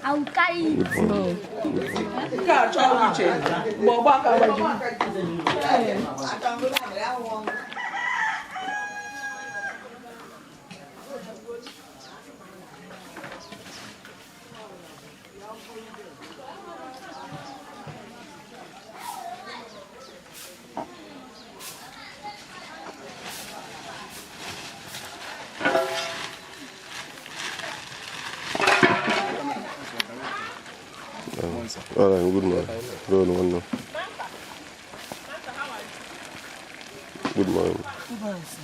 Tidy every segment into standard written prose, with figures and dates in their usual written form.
I will carry it. All right, good morning. Good morning. Good morning. Good morning, sir.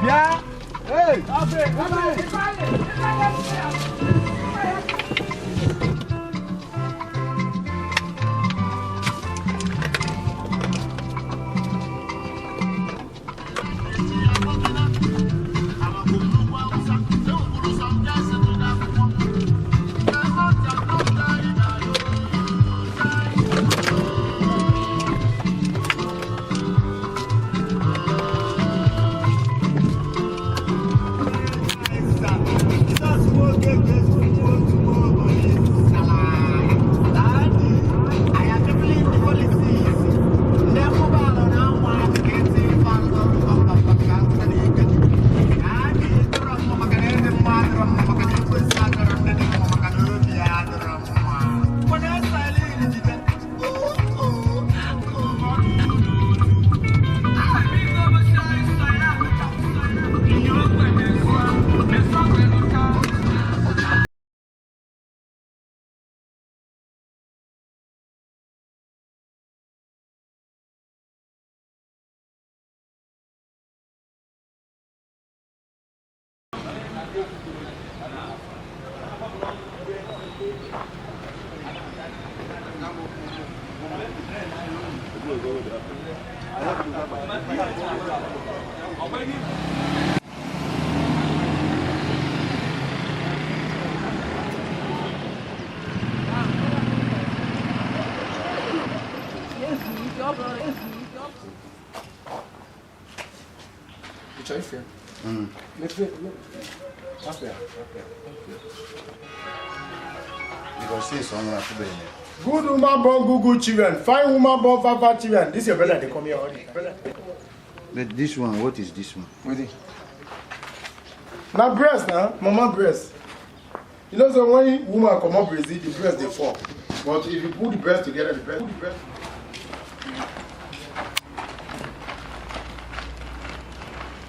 Yeah. Hey, Abe, Good woman born good good children. Fine woman born fine fine children. This your brother, they come here already. But this one, what is this one? What Now breast, now, mama breast. You know, so when woman come up Brazil, the breast they fall. But if you put the breast together, the breast, put the breast.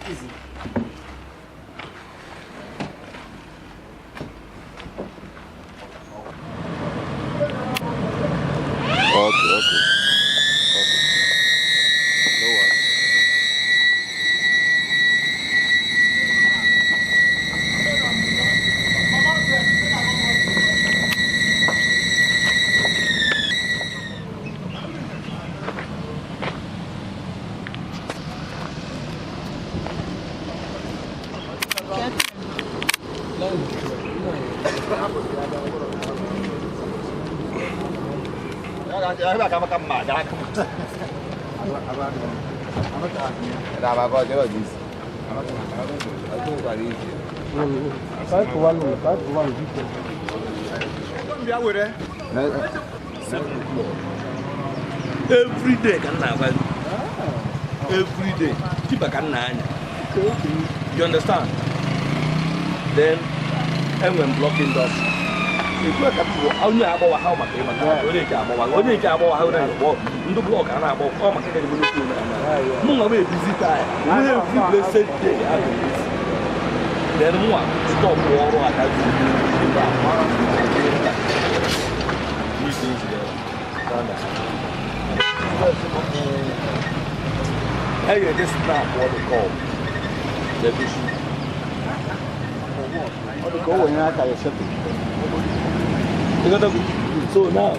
Easy. Okay, okay. Okay. No worries. Every day can I every day. Keep a can. You understand? Then and when blocking does. If you have how much onye block and about all my busy time. Every blessed day. Then one stop war. Hey, just snap what they call the fish. What they call when you are accepting. So now.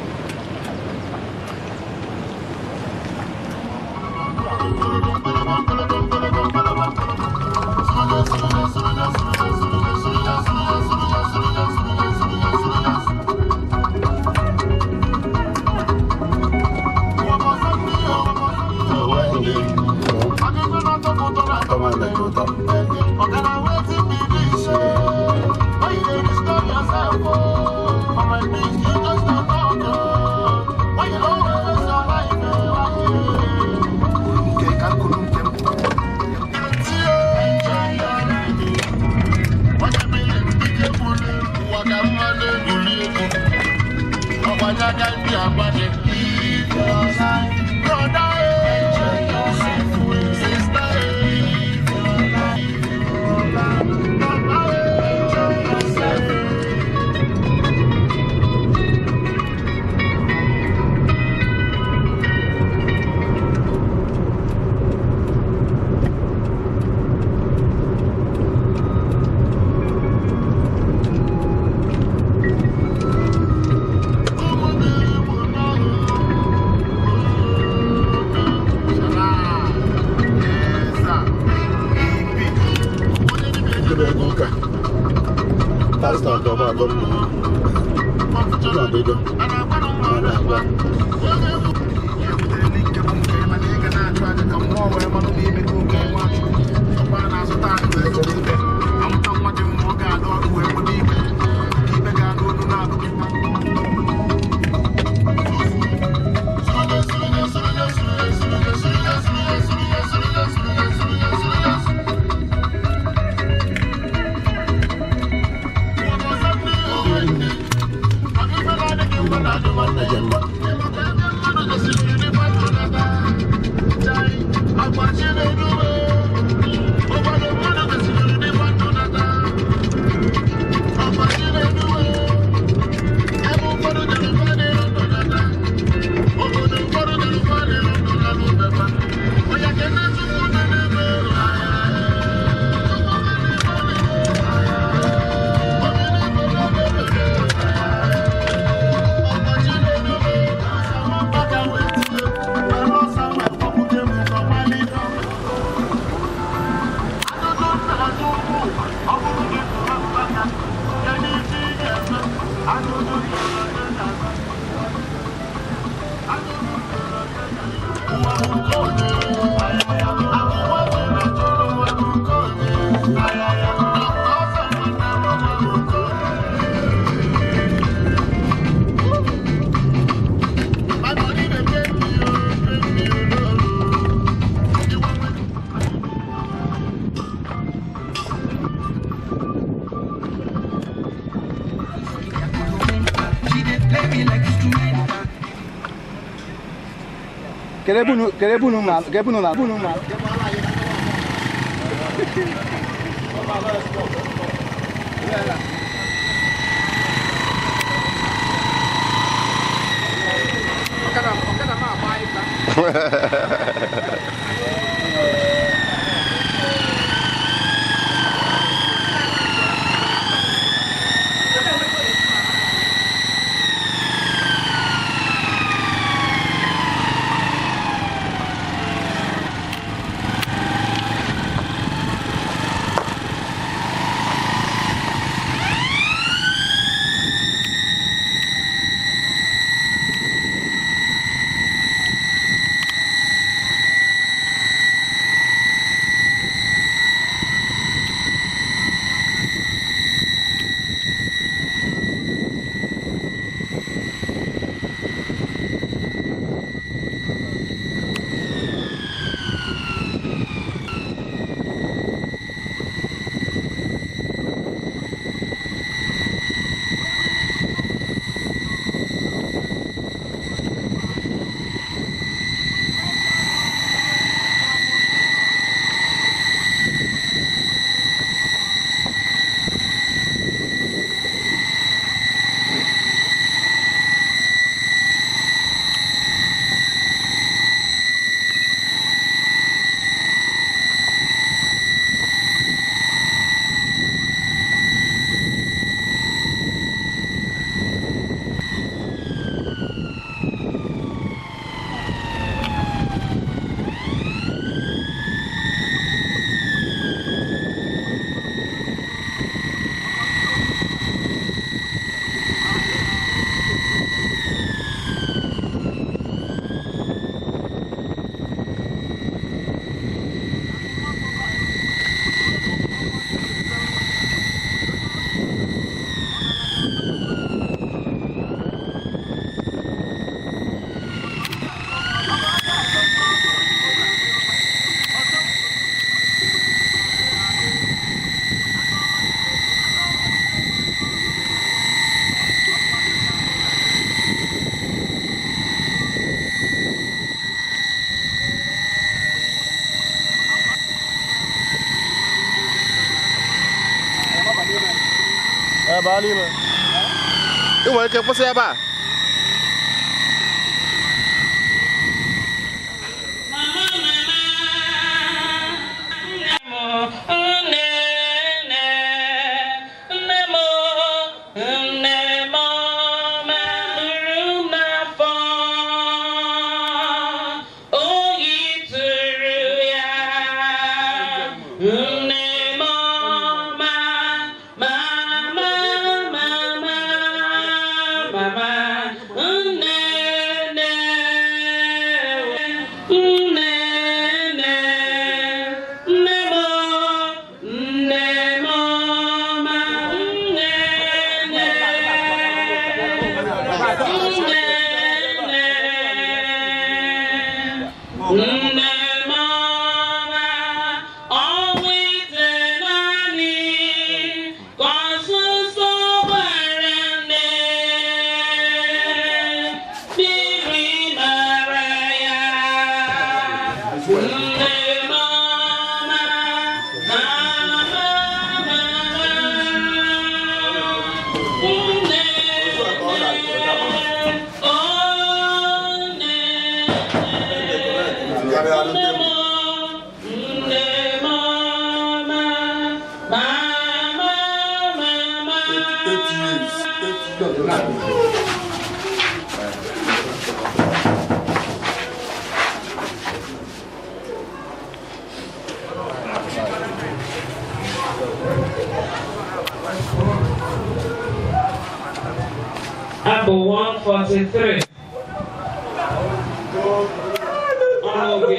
Baa n'ime. Ị nwere ike kwụsị ebe a. Abụ 143. Ọnụọgụ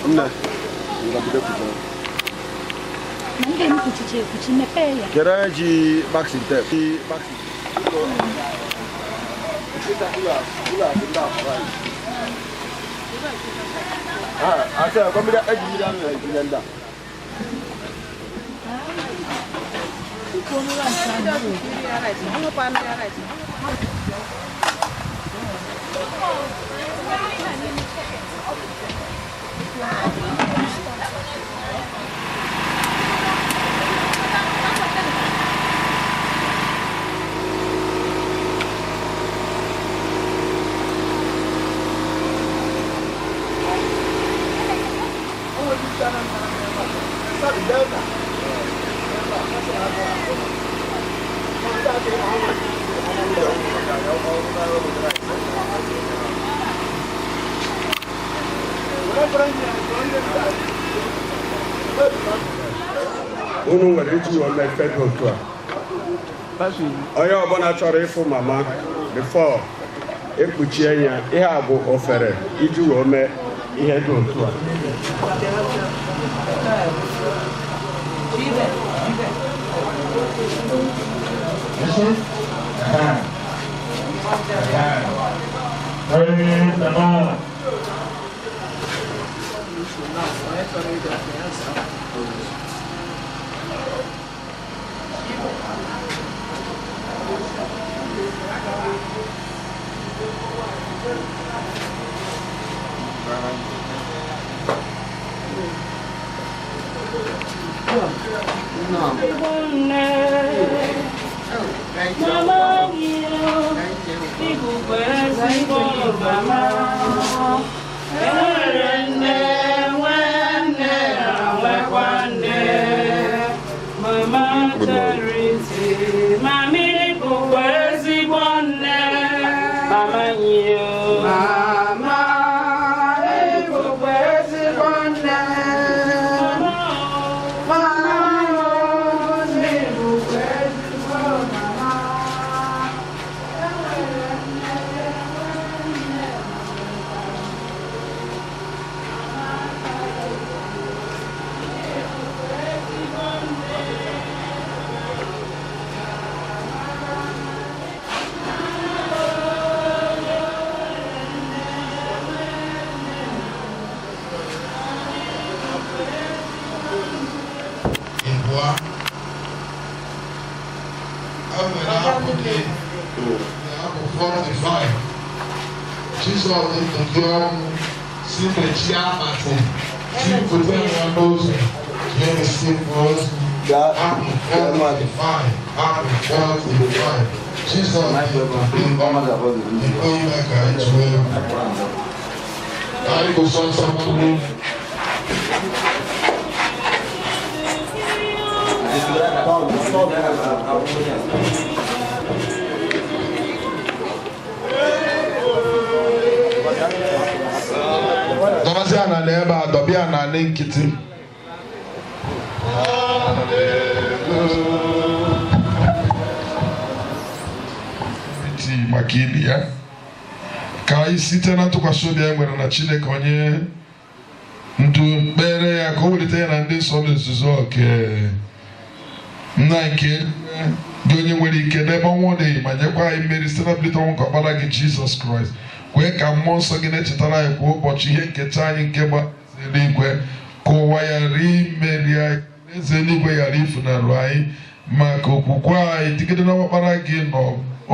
Nne, ngwa bido kwucha. Ndị m kwuchichi ekwuchi mepee ya. Kedu onye ji maxi tape? Ji maxi. Unu nwere iji wee mee ife dị otu a. Onye ọbụla chọrọ ịfụ mama before ekpuchie ya, ihe a bụ ofere iji wee mee ihe dị otu a. Dọbazie ana n'ebe a, dọbịa ana nkịtị. Maka ibi ya ka anyị site na ntụkwasị obi anyị nwere na Chineke onye ndu kpere ya ka o welite ya na ndị nsọ n'ozuzu oke. Nna nke gị onye nwere ike n'ebe ọnwụ dị ma nyekwa anyị mmeri site na mbilite ọnwụ nke ọkpara gị Jizọs Kraịst, kwee ka mmụọ nsọ gị na-echetara anyị kwa ụbọchị ihe nketa anyị nke gbara eluigwe, ka ụwa ghara imeri anyị, eze eluigwe ghara ifunarị anyị, maka okwukwe anyị dịgide na ọkpara gị nọ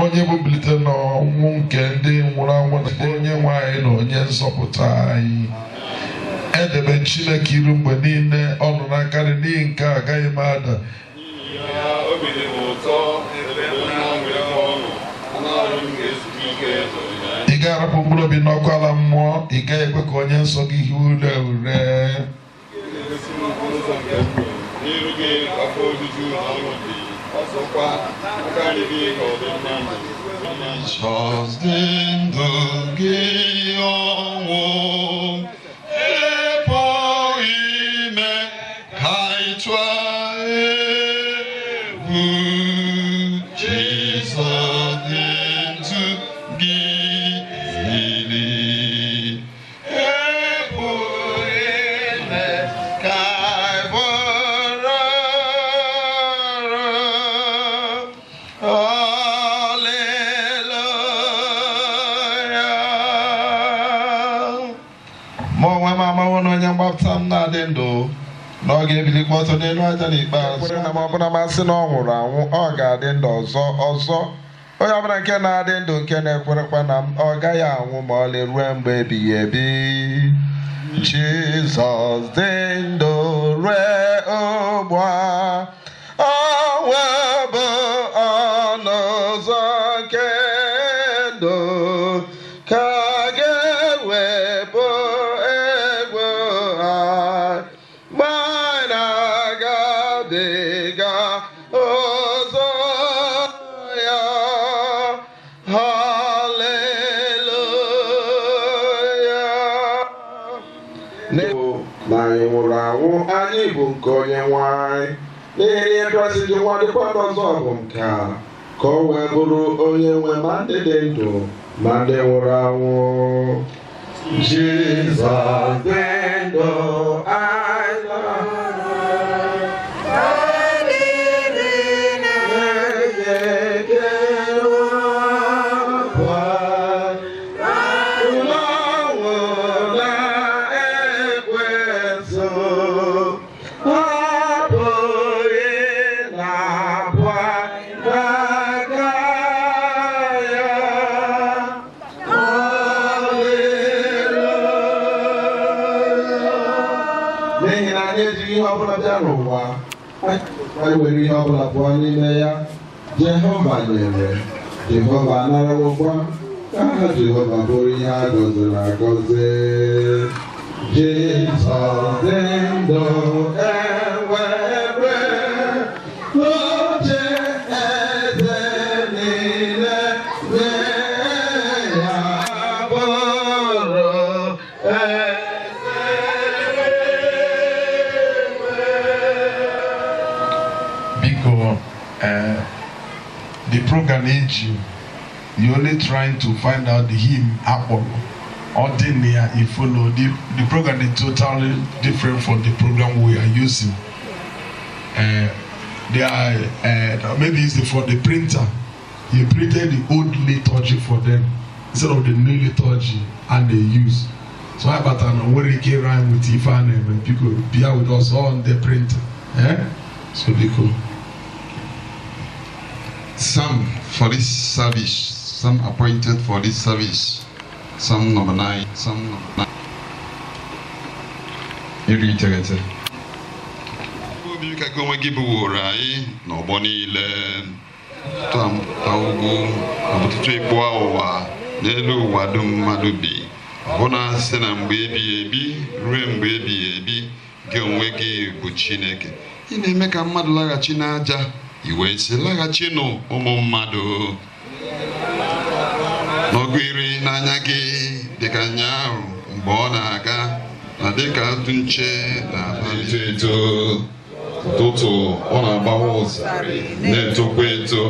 onye bụ mbilite n'ọnwụ nke ndị nwụrụ anwụ na onye nwe anyị na onye nzọpụta anyị. Edebe Chineke iru mgbe niile, ọ nọ n'aka nri, n'ihi nke a agaghị m ada. Ị ga-arapụ mkpụrụ obi n'ọkụ ala mmụọ, ị gaghị ekwe ka onye nsọ gị hie ure ure. Jizọs dị ndụ gị ọnwụ ịpụghị ime ka ị tụọ egwu. Jizọs dị ndụ gị ziri ịpụghị ime ka ị bụrụ. Hallelujah. na-agbapụta m na-adị ndụ na ọ ga-ebilikwa ọtọ n'elu aja n'ikpeazụ. Kwere na ma ọ bụla masị na ọ nwụrụ anwụ, ọ ga-adị ndụ ọzọ ọzọ. Onye ọbụla nke na-adị ndụ nke na-ekwerekwa na m, ọ gaghị anwụ ma ọlị ruo mgbe ebighị ebi. Jizọs dị ndụ ruo ugbu a, ọnwụ bụ ọnụ ụzọ nke ndụ, ka a ga-ewepụ egwu anyị mgbe anyị na-agabiga ụzọ ya. Haleluya. Na anyị nwụrụ anwụ, anyị bụ nke onye nwe anyị, n'ihi na ihe Kraịst ji nwa dịkwa ndụ ọzọ bụ nke a, ka o wee bụrụ onye nwe ma ndị dị ndụ ma ndị nwụrụ anwụ. Jizọs dị ndụ, anyị n'ihi na anyị ejighị ihe ọbụla bịa n'ụwa, anyị nwere ihe ọbụla pụọ n'ime ya. Jehova nyere, Jehova anarawokwa, ka aha Jehova bụrụ ihe a gọziri agọzi. Jizọs dị ndụ, enwere oche eze niile nye ya bụrụ Biko, the program eji, you only trying to find out the hymn akpọrọ ọ dị na ya. You follow the program is totally different from the program we are using. They are maybe it's for the printer. He printed the old liturgy for them instead of the new liturgy and they use. So I bata na nwere ike rhyme with ife a na-eme. Biko, bear with us on the printer, eh? So biko. Psalm for this service, Psalm appointed for this service, Psalm number 9, Psalm number 9. 98. Obi ka gị onwe gị bụworo anyị n'ọgbọ niile, ta ugwu na ọtụtụ ikpo ụwa n'elu ụwa dum mmadụ bi, ọbụna site na mgbe ebighị ebi ruo mgbe ebighị ebi, gị onwe gị bụ Chineke. Ị na-eme ka mmadụ laghachi n'aja, i wee sị, laghachinụ ụmụ mmadụ. N'ọgụ iri n'anya gị dịka ụnyaahụ mgbe ọ na-aga, na dịka otu nche na-abalị eto eto. Ụtụtụ ọ na-agbawa ụzarị na-etokwa eto,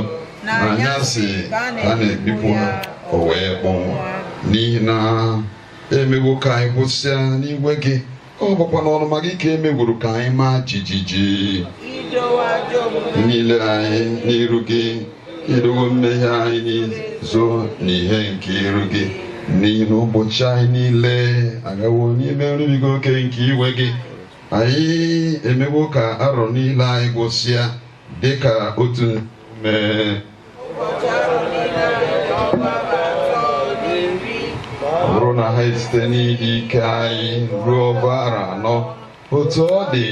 n'anyasị ka a na-ebipụ ha, o wee kpọnwụ. N'ihi na emegwo ka anyị gwụsịa n'igwe gị, ọ bụkwa n'ọnụma gị ka emegwuru ka anyị maa jijiji. Niile anyị n'iru gị, idowo mmehie anyị n'izo n'ihe nke iru gị, n'ihi na ụbọchị anyị niile agawo n'ime nrubiga oke nke iwe gị. Anyị emegwo ka arọ niile anyị gwụsịa dịka otu mee. Ọ bụrụ na ha esite n'ịdị ike anyị ruo ọgụ arọ anọ, otu ọ dị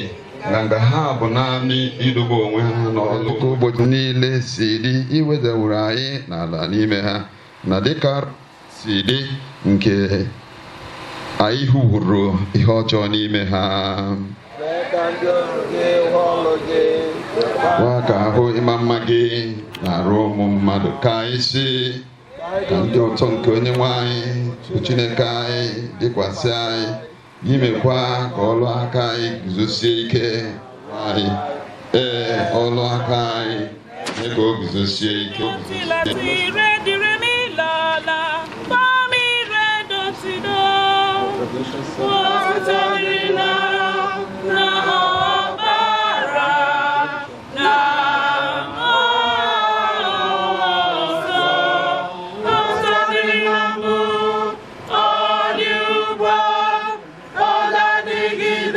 nganga ha bụ naanị idobe onwe ha n'ọlụ. Ka ụbọchị niile si dị, iwedaworo anyị n'ala n'ime ha, na dịka si dị nke anyị hụworo ihe ọjọọ n'ime ha. Gwa ka ahụ ịma mma gị na-arụ ụmụ mmadụ, ka anyị si ka ndị ụtọ nke onye nwe anyị bụ Chineke anyị dịkwasị anyị, imekwa ka ọlụ aka anyị guzosie ike anyị. Ee, ọlụ aka anyị mee ka o guzosie ike. Ọ dị ugbu a, ọ ga-adịgide.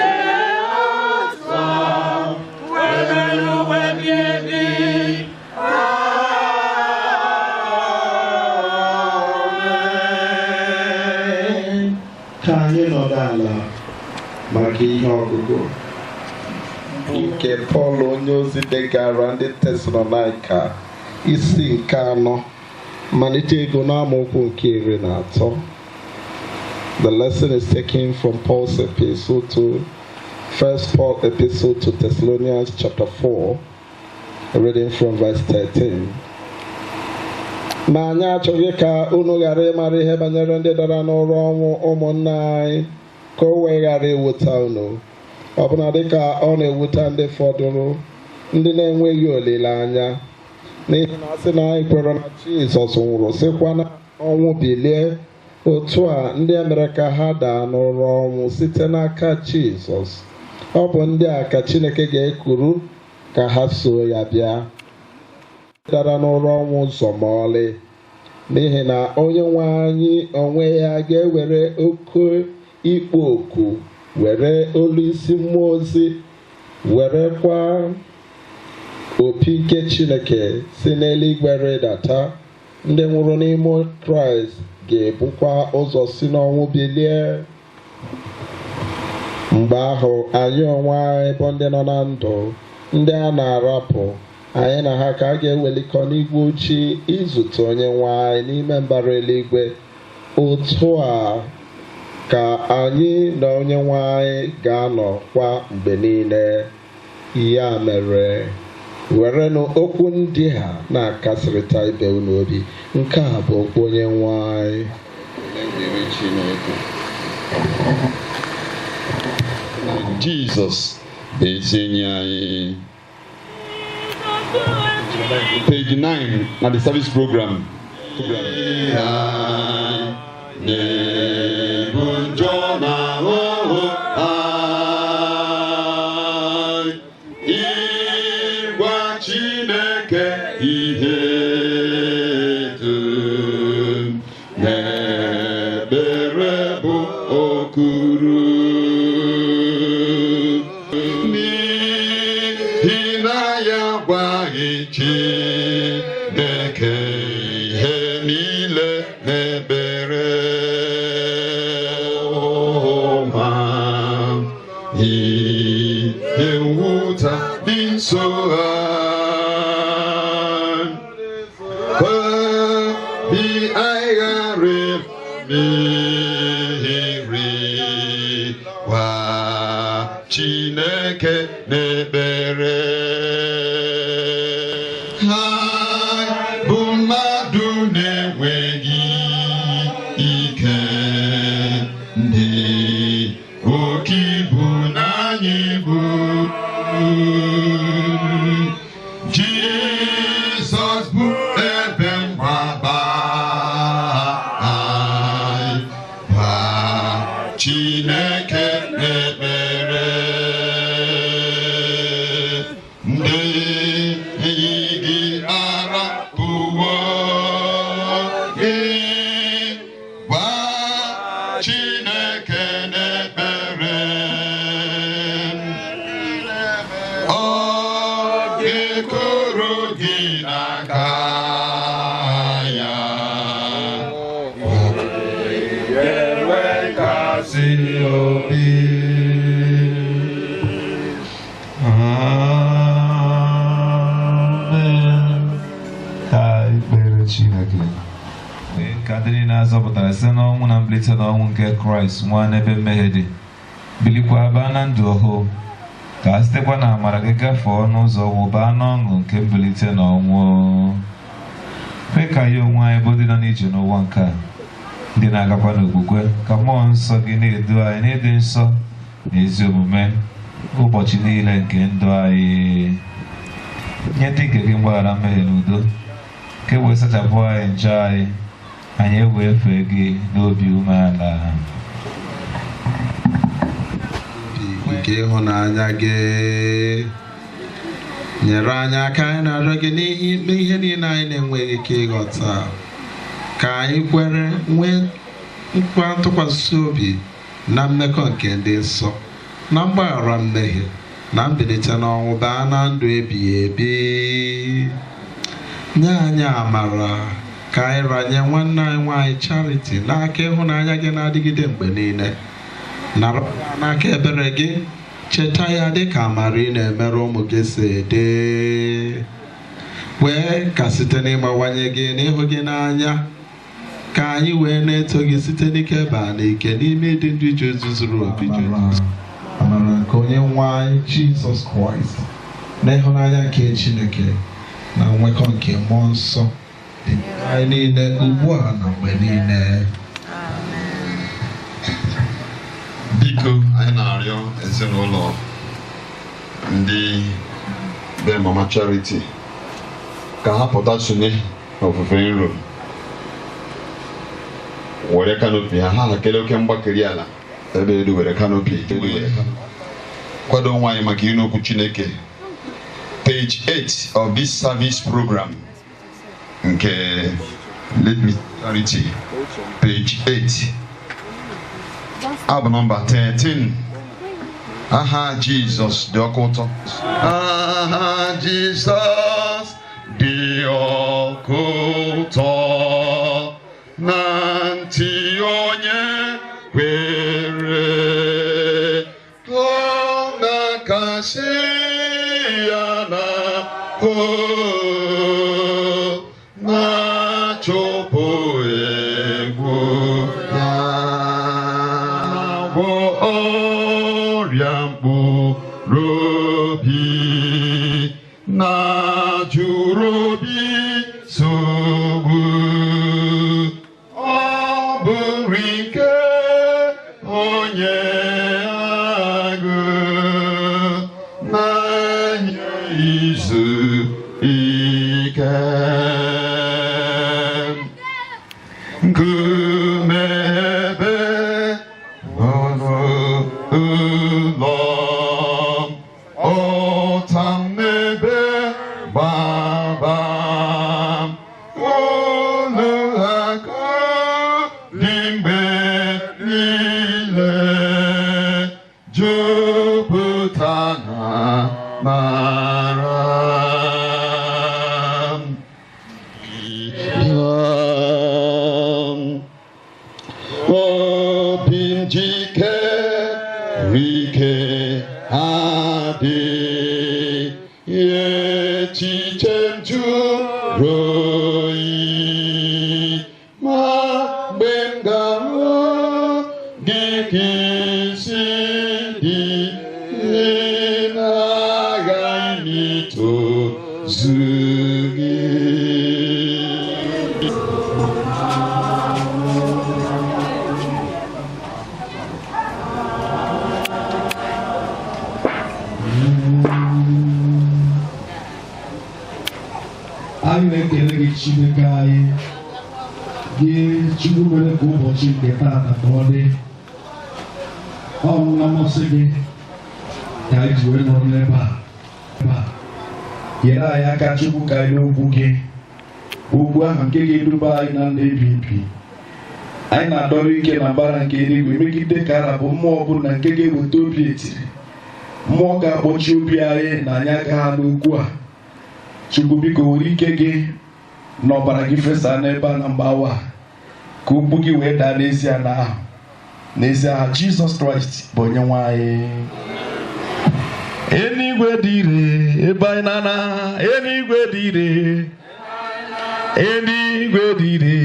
Ịnọdụ ala maka ihe ọgụgụ nke Pọl onyeozi degara ndị Tesalonaịka, isi nke 4, malite ịgụ n'amaokwu nke 13. The lesson is taken from Paul's epistle to First Paul epistle to Thessalonians chapter 4, reading from verse 13. Ma anyị achọghị ka unu ghara ịmara ihe banyere ndị dara n'ụra ọnwụ, ụmụnna anyị, ka o wee ghara iwuta unu, ọbụna dịka ọ na-ewuta ndị fọdụrụ, ndị na-enweghị olileanya. N'ihi na asị na anyị kwere na Jizọs nwụrụ, sịkwa na ọnwụ bilie, otu a ndị e mere ka ha daa n'ụra ọnwụ site n'aka Jizọs, ọ bụ ndị a ka Chineke ga-ekuru ka ha soo ya bịa. Dara n'ụra ọnwụ ụzọ ma ọlị, n'ihi na onye nwe anyị onwe ya ga-ewere oke ikpo oku, were olu isi mmụọ ozi, werekwa opi nke Chineke si n'eluigwe rịdata. Ndị nwụrụ n'ime Kraịst ga-ebukwa ụzọ si n'ọnwụ bilie. Mgbe ahụ, anyị onwe anyị bụ ndị nọ na ndụ, ndị a na-arapụ, anyị na ha ka a ga-ewelikọ n'igwe ojii izute onye nwe anyị n'ime mbara eluigwe. Otu a ka anyị na onye nwe anyị ga-anọ kwa mgbe niile. Ya mere, werenụ okwu ndị a na-akasịrịta ibe unu obi. Nke a bụ okwu onye nwe anyị. Jizọs bụ ezi enyi anyị. Page 9 na the service program. Na-ebu njọ na ahụhụ anyị, ịgwa Chineke ihe dum n'ekpere bụ okuru. N'ihi na ya gwaghị Chineke ihe niile n'ekpere ụma, ihe mwụta dị nso anyị, obi anyị ghara mmiri gwa Chineke n'ekpere. Ha bụ mmadụ na-enweghị ike, ndị oke ibu na anyị bụ. Jizọs bụ ebe mgbaba anyị, gwa Chineke n'ekpere. Ndị enyi gị arapụwo gị, gwa Chineke n'ekpere. Ọ ga-ekuru gị n'aka ya, ga-enwe nkasi obi. Amen. Ka ikpere Chineke mee ka ndị niile azọpụtara site n'ọnwụ na mbilite n'ọnwụ nke Kraịst nwa n'ebe mmehie dị, bilikwa baa na ndụ ọhụụ, ka a sitekwa na amara gị gafee ọnụ ụzọ ọnwụ baa n'ọṅụ nke mbilite n'ọnwụ. Kwe ka ya onwe anyị bụ ndị nọ n'ije n'ụwa nke a, ndị na-agakwa n'okwukwe, ka mmụọ nsọ gị na-edu anyị n'ịdị nsọ na ezi omume ụbọchị niile nke ndụ anyị. Nye ndị nke gị mgbaghara mmehie na udo, ka e wee sachapụ anyị njọ anyị, anyị ewee fee gị n'obi umeala. Nke ịhụnanya gị nyere anyị aka, anyị na-arịọ gị n'ihe niile anyị na-enweghị ike ịghọta, ka anyị kwere nwee nkwa ntụkwasị obi na mmekọ nke ndị nsọ, na mgbaghara mmehie, na mbilite n'ọnwụ baa na ndụ ebighị ebi. Nye anyị amara ka anyị ranye nwanne anyị nwaanyị Charity n'aka ịhụnanya gị na-adịgide mgbe niile. Nara ya n'aka ebere gị, cheta ya dịka amara ị na-emere ụmụ gị si dị, wee ka site n'ịgbawanye gị n'ịhụ gị n'anya ka anyị wee na-eto gị site n'ike baa n'ike n'ime ịdị ndụ iji zuru obi. Amara nke onye nwe anyị Jizọs Kraịst na ịhụnanya nke Chineke na nwekọ nke mmụọ nsọ dị anyị niile ugbu a na mgbe niile. Biko, anyị na-arịọ ezinụlọ ndị be Mama Charity ka ha pụta sonye n'ofufe nro, were canopy ha. Ha kele oke mgbakeri ala ebe elu, were canopy kwado onwe anyị maka ịnụ okwu Chineke. Page 8 of this service program nke Late Miss Charity, page 8, abụ nọmba 13, "Aha Jizọs dị ọkụ ụtọ". Aha Jizọs dị ọkụ ụtọ na ntị onye kwere, ọ na-akasị ya na o na-achụpụ egwu ya, na-agwọ ọrịa mkpụrụ obi, na-jụrụ obi nsogbu. Ọ bụrụ ike onye agụ na-enye izu ike, nkume ebe ọnụ ụlọ, ọta m n'ebe gbaba m, ụlọ akụ dị mgbe niile jupụta na mara m. Obi m jikere, ike adịghị, echiche m jụrụ oyi, ma mgbe m ga-ahụ gị ka isi dị, na-aghaghị m itozu gị. Anyị na-ekele gị, Chineke anyị, gị Chukwu mere ka ụbọchị nke taata ka ọ dị. Ọ bụ na mmasị gị ka anyị ji wee nọrọ n'ebe a. Ebe a nyere anyị aka, Chukwu, ka anyị n'okwu gị, okwu ahụ nke ga-eduba anyị na ndụ ebi ebi. Anyị na-adọrọ ike na mbara nke eluigwe megide ka arabụ mmụọ ọbụla nke ga-eweta obi etiri, mmụọ ga-akpọchi obi anyị na anyị agaghị n'okwu a. Chukwu, biko, were ike gị na ọbara gị fesa n'ebe a na mgbawa a, ka okwu gị wee daa n'ezie na ahụ n'ezie. Aha Jizọs Kraịst bụ onye nwe anyị. Eluigwe dị ire ebe anyị na-ana, eluigwe dị ire, eluigwe dị ire.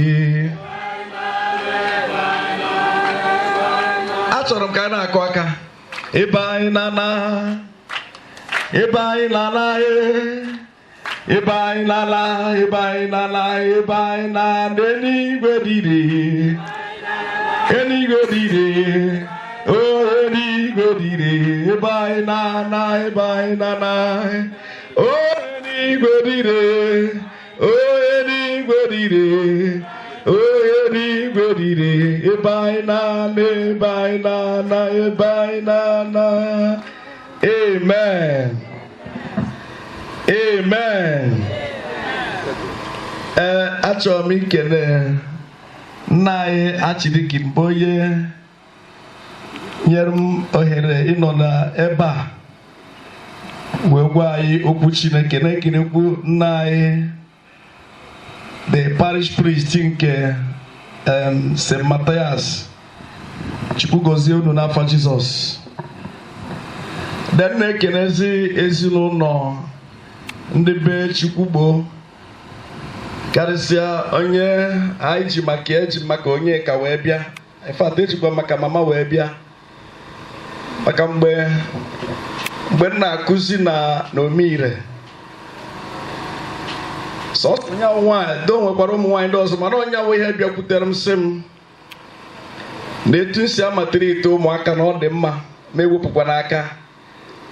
Achọrọ m ka a na-akụ aka. Ebe anyị na-ana, ebe anyị na-ana, ebe anyị na-ala, ebe anyị na-ala, ebe anyị na-ana, eluigwe dị ire, eluigwe dị ire o, eluigwe dị ire ebe anyị na-ana, ebe anyị na-ana o, eluigwe dị ire o, eluigwe dị ire o, eluigwe dị ire ebe anyị na-ana, ebe anyị na-ana, ebe anyị na-ana. Amen, amen. Ee, achọrọ m ikele nna anyị Achidiki mbụ, onye nyere m ohere ịnọ n'ebe a wee gwa anyị okwu Chineke. Na-ekelekwu nna anyị, the parish priest nke St. Matthias. Chukwu gọzie unu n'afa Jizọs. Then na-ekenezi ezinụlọ ndị be Chukwugbo, karịsịa onye anyị ji maka eji maka onye ka wee bịa. In fact, ejikwa maka mama wee bịa, maka mgbe m na-akụzi na n'Omire, sọsọ onye ahụ nwaanyị do nwekwara ụmụ nwaanyị ndị ọzọ, mana onye ahụ ihe bịakwutere m sị m na etu m si amatịrị ite ụmụaka na ọ dị mma ma ewepụkwa n'aka,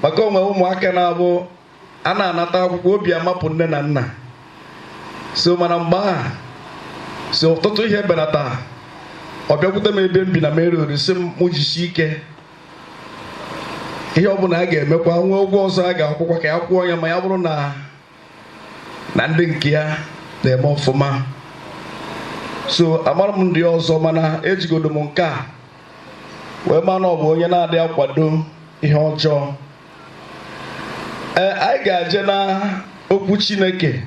maka onwe ụmụaka na-abụ a na-anata akwụkwọ obi amapụ nne na nna. So mana mgbe ahụ so ọtụtụ ihe benata, ọ bịakwute m ebe m bi na Merod, sị m mụ jisie ike, ihe ọbụla a ga-emekwa nwee ụgwọ ọzọ a ga-akwụkwa ka ya kwụọ ya, ma ya bụrụ na ndị nke ya na-eme ọfụma. So amara m ndị ọzọ, mana ejigodo m nke a wee ma na ọ bụ onye na-adịghị akwado ihe ọjọọ. Ee, anyị ga-eje na okwu Chineke.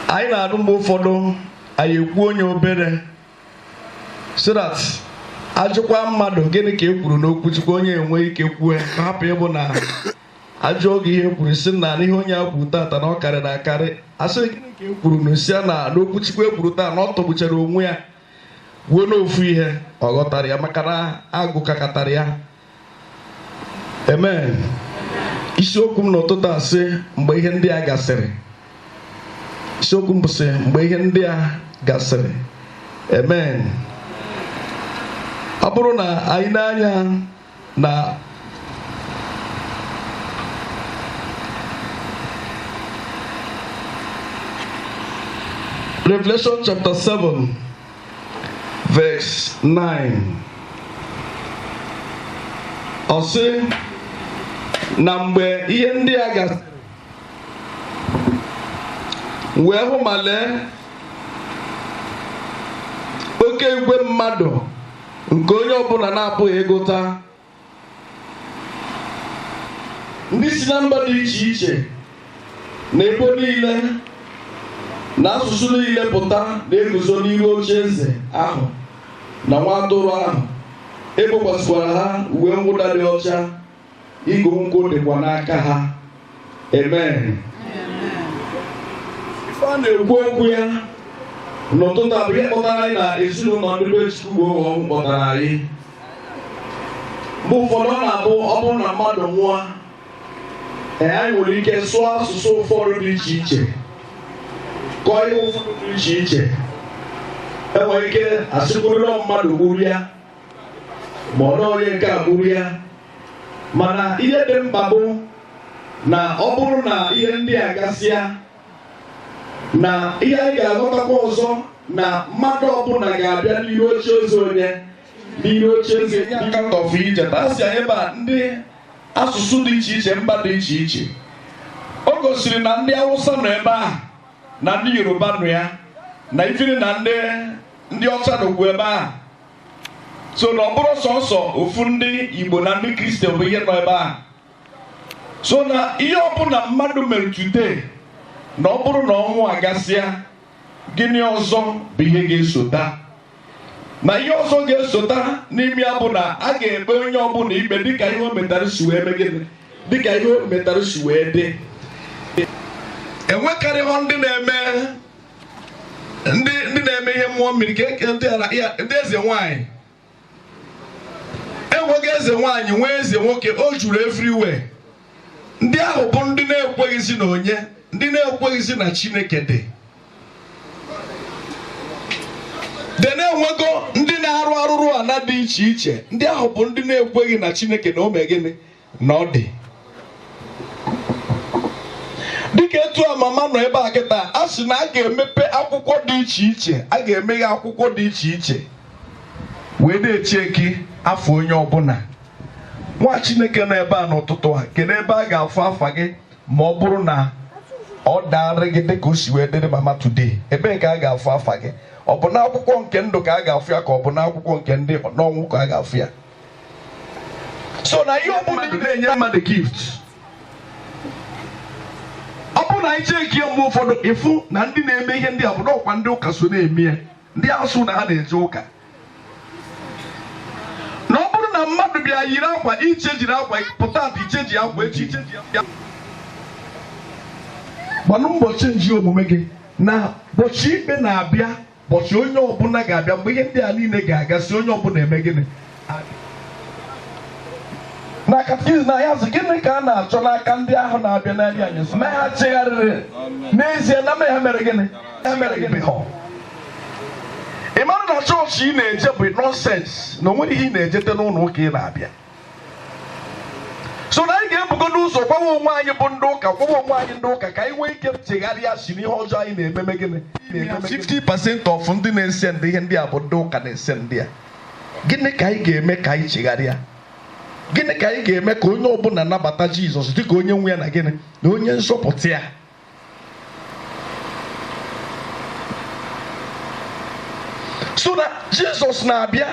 Anyị na-adụ mgbe ụfọdụ anyị ekwu onye obere, so that ajụkwa mmadụ gịnị ka e kwuru n'okwu Chukwu, onye enwe ike kwue, ka hapụ ịbụ na ajụ oge ihe kwuru si na ihe onye a kwuru tata na ọ karịrị akarị. Asị gịnị ka e kwuru na si na n'okwu Chukwu e kwuru taa na ọ tọgbuchara onwe ya wuo n'ofu ihe ọ ghọtara ya, maka na agụ kakatara ya. Amen. Isiokwu m n'ụtụtụ a sị mgbe ihe ndị a gasịrị. Isiokwu m bụ sị mgbe ihe ndị a gasịrị. Amen. Ọ bụrụ na anyị na-anya na Revelation chapter 7 verse 9, ọ sị na mgbe ihe ndị a gasịrị, wee hụ ma lee oke igwe mmadụ nke onye ọbụla na-apụghị ịgụta, ndị si na mba dị iche iche na ebo niile na asụsụ niile pụta, na-eguzo n'iru oche eze ahụ na nwa atụrụ ahụ. Ebokwasịkwara ha uwe mwụda dị ọcha, igu nkwụ dịkwa n'aka ha. Amen. Ife a na-ekwu okwu ya n'ụtụtụ a bụ ihe kpọtara anyị na ezinụlọ ndị be Chukwugbo ọnwụ kpọtara anyị. Mgbe ụfọdụ ọ na-abụ ọ bụrụ na mmadụ nwụọ, ee, anyị nwere ike sụọ asụsụ ụfọdụ dị iche iche, kọọ ihe ụfọdụ dị iche iche. Enwere ike asịkwuru na mmadụ gburu ya, ma ọ na onye nke a gburu ya, mana ihe dị mkpa bụ na ọ bụrụ na ihe ndị a gasịa, na ihe anyị ga-aghọtakwa ọzọ na mmadụ ọbụla ga-abịa n'ihu oche eze onye n'ihu oche eze nye account of ije. Tasị anyị ebe a ndị asụsụ dị iche iche, mba dị iche iche, o gosiri na ndị Awụsa nọ ebe a, na ndị Yoruba nọ ya, na ifiri na ndị ọcha nọkwu ebe a. So na ọ bụrụ sọnsọ ofu ndị Igbo na ndị Kristian bụ ihe nọ ebe a. So na ihe ọbụla mmadụ mere today, na ọ bụrụ na ọnwụ agasịa, gịnị ọzọ bụ ihe ga-esota? Na ihe ọzọ ga-esota n'ime ya bụ na a ga-ekpe onye ọbụla ikpe dịka ihe o metara si wee mee gịnị, dịka ihe o metara si wee dị. Enwekarịghọ ndị na-eme ndị na-eme ihe mmụọ mmiri ka ndị eze nwaanyị. Enweghị eze nwaanyị, nwee eze nwoke, o juru everywhere. Ndị ahụ bụ ndị na-ekweghịzi na onye, ndị na-ekweghịzi na Chineke dị. De na-enwego ndị na-arụ arụrụ ala dị iche iche. Ndị ahụ bụ ndị na-ekweghị na Chineke na o mee gịnị, na ọ dị. Dịka etu a mama nọ ebe a kịta, a sị na a ga-emepe akwụkwọ dị iche iche, a ga-emeghe akwụkwọ dị iche iche wee na-eche eki afọ onye ọbụla. Nwa Chineke nọ ebe a n'ụtụtụ a, kedu ebe a ga-afụ afa gị ma ọ bụrụ na ọ darị gị dịka o si wee dịrị mama today? Ebee ka a ga-afụ afa gị? Ọ bụ n'akwụkwọ nke ndụ ka a ga-afụ ya, ka ọ bụ n'akwụkwọ nke ndị n'ọnwụ ka a ga-afụ ya? So na ihe ọbụla ị na-enye mmadụ gift, ọ bụrụ na anyị chee kie mgbe ụfọdụ ịfụ na ndị na-eme ihe ndị a bụ n'ọkwa ndị ụka so na-eme ya, ndị asụ na ha na-eje ụka. Bịa yiri akwa iche jiri akwa pụta iche ji akwa echi iche ji akwa. Gbanụ mbọ chenji omume gị na ụbọchị ikpe na-abịa, ụbọchị onye ọbụla ga-abịa mgbe ihe ndị a niile ga-agasị, onye ọbụla eme gịnị? Na katikizim na ya sị gịnị ka a na-achọ n'aka ndị ahụ na-abịa n'anya anyị? Mee ha chegharịrị n'ezie na mee ha mere gịnị? Ha mere gịnị? Ị mara na chọọchị ị na-eje bụ nọnsens na o nwere ihe ị na-ejete n'ụlọ ụka ị na-abịa. So na anyị ga-ebugo n'ụzọ gwawa onwe anyị bụ ndị ụka, gwawa onwe anyị ndị ụka ka anyị nwee ike chegharịa si n'ihe ọjọọ anyị na-ememe gịnị? 50% of ndị na-ese ndị ihe ndị a bụ ndị ụka na-ese ndị a. Gịnị ka anyị ga-eme ka anyị chegharịa? Gịnị ka anyị ga-eme ka onye ọbụla nabata Jizọs dịka onye nwe ya na gịnị na onye nzọpụta ya? So na Jizọs na-abịa,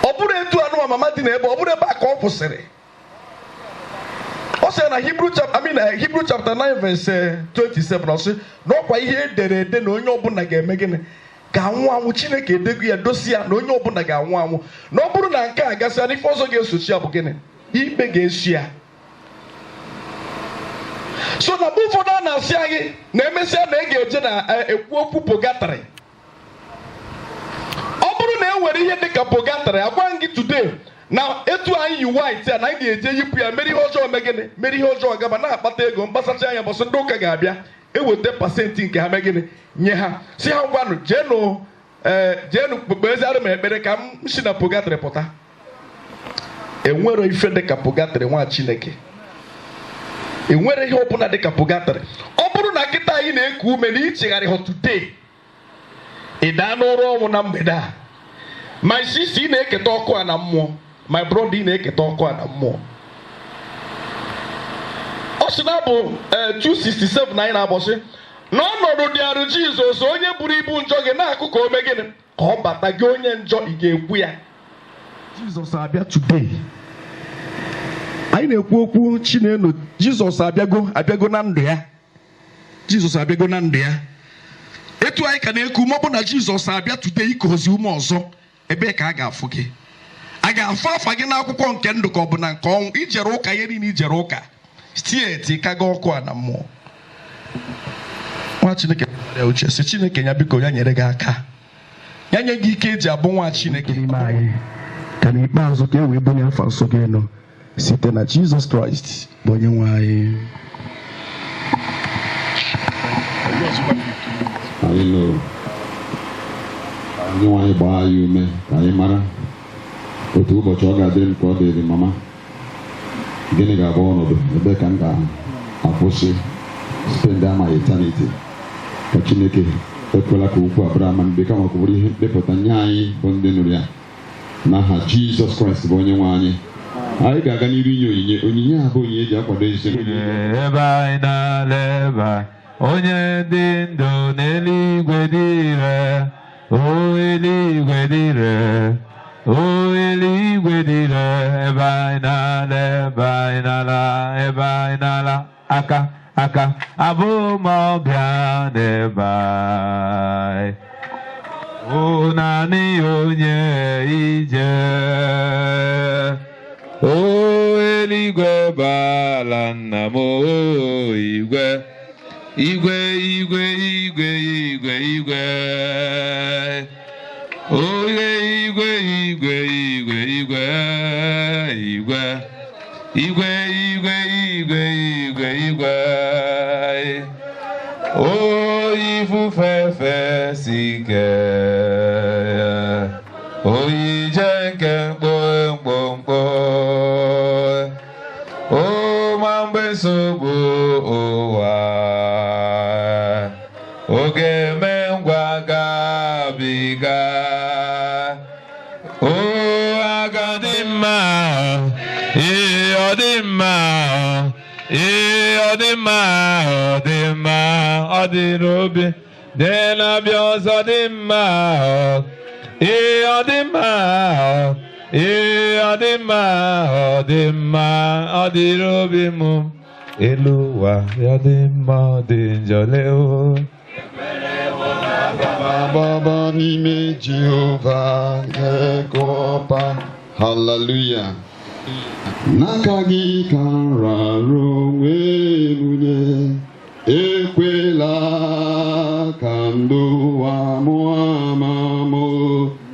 ọ bụrụ etu anụ mama dị n'ebe, ọ bụrụ ebe a ka ọ kwụsịrị. Ọ sịrị na Hebrew chapter, I mean, Hebrew chapter 9 verse 27, ọ sị na ọkwa ihe edere ede na onye ọbụla ga-eme gịnị? Ga-anwụ anwụ. Chineke edego ya dosi ya na onye ọbụla ga-anwụ anwụ, na ọ bụrụ na nke a gasịa n'ife ọzọ ga-esochi ya bụ gịnị? Ikpe ga-esi ya. So na mgbe ụfọdụ a na-asị anyị na emesịa na ị ga-eje na ekwu okwu purgatory. Ọ bụrụ na e nwere ihe dịka purgatory, agwa m gị today na etu anyị yi white a na anyị ga-eje yipụ ya mere ihe ọjọọ mee gịnị? Mere ihe ọjọọ gaba na-akpata ego mkpasacha anya, bọsị ndị ụka ga-abịa eweta pasentị nke ha mee gịnị? Nye ha, si ha ngwanụ jeenụ jeenụ kpekpeziara m ekpere ka m si na purgatory pụta. Enwero ife dịka purgatory nwa Chineke. Enwere ihe ọbụla dịka purgatory. Ọ bụrụ na kịta anyị na-eku ume na ichegharị ha today, ị daa n'ụra ọnwụ na mgbede a. My sister, ị na-eketa ọkụ a na mmụọ. My brother, ị na-eketa ọkụ a na mmụọ. Ọ sị na bụ 267 na anyị na-agbọsị na ọnọdụ dị arụ Jizọs onye buru ibu njọ gị na-akụ ka o mee gịnị? Ka ọ bata gị onye njọ, ị ga-ekwu ya. Jizọs abịa today. Anyị na-ekwu okwu Chinelo. Jizọs abịago, abịago na ndụ ya. Jizọs abịago na ndụ ya. Etu anyị ka na-ekwu, ma ọ bụ na Jizọs abịa today ikozi ume ọzọ, ebee ka a ga-afụ gị? A ga-afụ afa gị n'akwụkwọ nke ndụ ka ọ bụ na nke ọnwụ? Ijere ụka, ihe niile ijere ụka steeti kaga ọkụ a na mmụọ. Nwa Chineke ya uche sị Chineke ya biko ya nyere gị aka, ya nye gị ike eji abụ nwa Chineke n'ime anyị, ka n'ikpeazụ ka e wee bunye afa nsọ gị elu site na Jizọs Kraịst bụ onye nwe anyị. Anyị nụrụ onye nwaanyị gbaa anyị ume ka anyị mara otu ụbọchị ọ ga-adịrị m ka ọ dịrị mama. Gịnị ga-abụ ọnọdụ ebe ka m ga-akwụsị spend my eternity? Ka Chineke ekwela ka okwu abụrụ ama mgbe, kama ka ọ bụrụ ihe mkpepụta nye anyị bụ ndị nụrụ ya n'aha Jizọs Kraịst bụ onye nwe anyị. Anyị ga-aga n'iru inye onyinye. Onyinye a bụ onyinye eji akwado ezinụlọ. Ebe anyị na-aleba onye dị ndụ n'eluigwe dị ire, o eluigwe dị ire, o eluigwe dị ire, ebe anyị na-ala, ebe anyị na-ala, ebe anyị na-ala, aka aka abụ m ọbịa n'ebe anyị. O naanị onye ije, o eluigwe bala nna m, o igwe igwe igwe igwe igwe igwe, oye igwe igwe igwe igwe igwe igwe igwe igwe igwe igwe, o ifufe fesi ike, oyi je nke mkpomkpomkpo, o ma mgbe nsogbu ụwa oge eme ngwa gabiga, o aga dị mma, ee ọ dị mma, ee ọ dị mma, ọ dị mma, ọ dị n'obi dị na-abịa ọzọ dị mma, ee ọ dị mma, ee ọ dị mma, ọ dị mma, ọ dị n'obi m. Elu ụwa ya dị mma, ọ dị njọ lee o. Gbaba n'ime Jehova ga-ekọpa. Haleluya. N'aka gị ka m rara onwe m nye, ekwela ka ndụ ụwa mụọ ama m.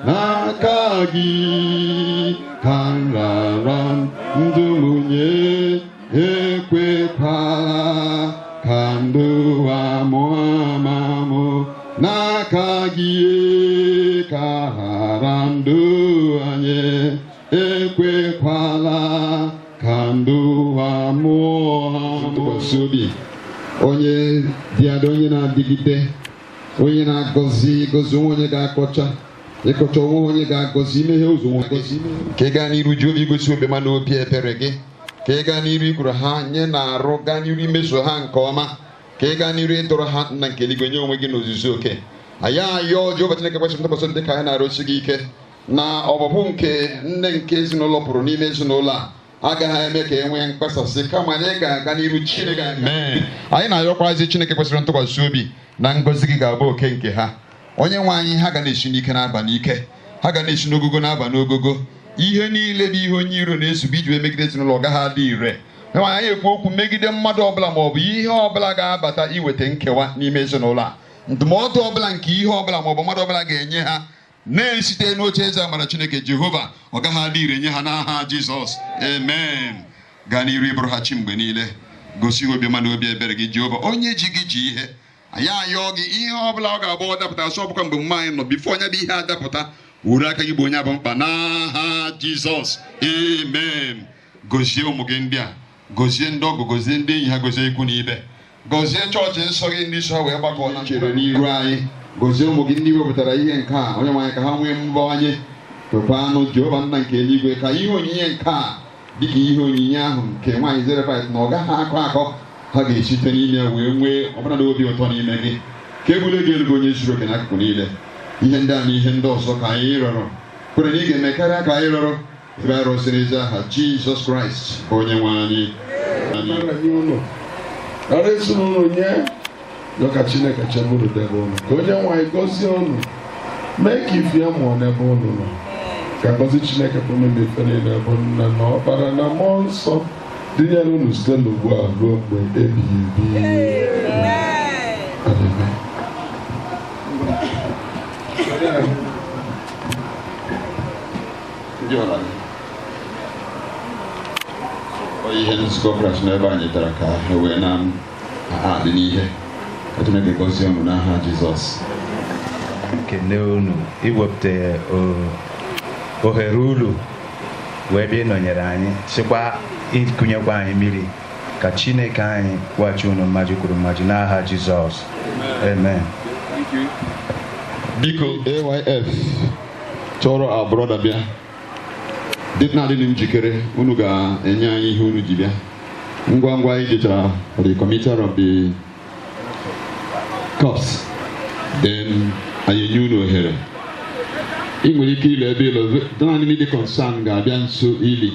N'aka gị ka m rara ndụ m nye, ekwekwala ka ndụ ụwa mụọ ama m. N'aka gị ka ghara ndụ anyị, ekwekwala ka ndụ ụwa mụọ ntụkwasị obi. Onye dị adị, onye na-adịgide, onye na-agọzi gọzi onwe, onye ga-akọcha ịkọcha onwe, onye ga-agọzi imeghe ụzọ onwe gọzi. Ka ị gaa n'iru ji obi gosi obi ma na obi ebere gị, ka ị gaa n'iru ikwuru ha nye na arụ, gaa n'iru imeso ha nke ọma, ka ị gaa n'iru ịdọrọ ha nna nke eluigwe nye onwe gị n'ozuzu oke. Anyị ayọọ Jehova Chineke kwesịrị ntụkwasị dị ka anyị na-arụsi gị ike na ọbụbụ nke nne nke ezinụlọ pụrụ n'ime ezinụlọ a agaghị eme ka e nwee mkpasasị, kama anyị ga-aga n'iru Chineke. Mee anyị na-ayọkwazi Chineke kwesịrị ntụkwasị obi na ngọzi gị ga-abụ oke nke ha. Onye nwe anyị, ha ga na-esi n'ike na-aba n'ike, ha ga na-esi n'ogogo na-aba n'ogogo. Ihe niile bụ ihe onye iro na-esube iji wee megide ezinụlọ ọ gaghị adị ire. Enwe anyị ekwu okwu megide mmadụ ọbụla ma ọ bụ ihe ọbụla ga-abata iweta nkewa n'ime ezinụlọ a. Ndụmọdụ ọbụla nke ihe ọbụla ma ọ bụ mmadụ ọbụla ga-enye ha na-esite n'oche eze amara Chineke Jehova, ọ gaghị adị ire nye ha n'aha Jizọs. Amen. Gaa n'iru ịbụrụ ha chi mgbe niile, gosi obiọma na obi ebere gị Jehova, onye ji gị ji ihe. Anyị ayọọ gị ihe ọbụla ọ ga-abụ ọ dapụta asọ ọbụkwa mgbe mma anyị nọ bifo onye bụ ihe adapụta, wuru aka gị bụ onye abụ mkpa n'aha Jizọs. Amen. Gozie ụmụ gị ndị a, gozie ndị ọgọ, gozie ndị enyi ha, gozie ikwu na ibe, gọzie chọọchị nsọ gị ndị nsọ wee gbakọ na chere n'iru anyị. Gọzie ụmụ gị ndị wepụtara ihe nke a, onye nwaanyị, ka ha nwee mbawanye. Tụkwa anụ Jehova nna nke eluigwe, ka ihe onyinye nke a dịka ihe onyinye ahụ nke nwaanyị Zerefat na ọ gaghị akọ akọ, ha ga-esite n'ime ya wee nwee ọbụla na obi ụtọ n'ime gị, ka ebule gị elu gị onye zuru oke n'akụkụ niile. Ihe ndị a na ihe ndị ọzọ ka anyị rịọrọ, kwere na ị ga-eme karịa ka anyị rịọrọ, ebe anyị rụsịrị ezi aha Jizọs Kraịst bụ onye nwe anyị. Rara ezinụlọ nye yọ ka Chineke chebe unu, debe unu, ka onye nwe anyị gọzie unu, mee ka ife ya mụọ n'ebe unu nọ, ka ngọzi Chineke bụ unu n'ife niile, bụ nna na ọkpara na mmụọ nsọ, dịnyere unu site n'ugbu a ruo mgbe ebighị ebi. Amen. Ndị ọla ọ ihe nzukọ Kraịst n'ebe anyị tara ka ha wee na-adị n'ihe. Ka Chineke gọzie unu n'aha Jizọs. Kene unu iwepụta ohere ulu wee bịa ịnọnyere anyị, sịkwa ịkụnyekwa anyị mmiri. Ka Chineke anyị kwụghachi unu mmaji kwuru mmaji n'aha Jizọs. Amen. Biko AYF chọrọ our brother bịa dị na-adịghị njikere, unu ga-enye anyị ihe unu ji bịa ngwa ngwa. Anyị jechara for the committee of the cups, then anyị enye unu ohere. Ị nwere ike ile ebe ịlọ naanị ndị concern ga-abịa nso ili.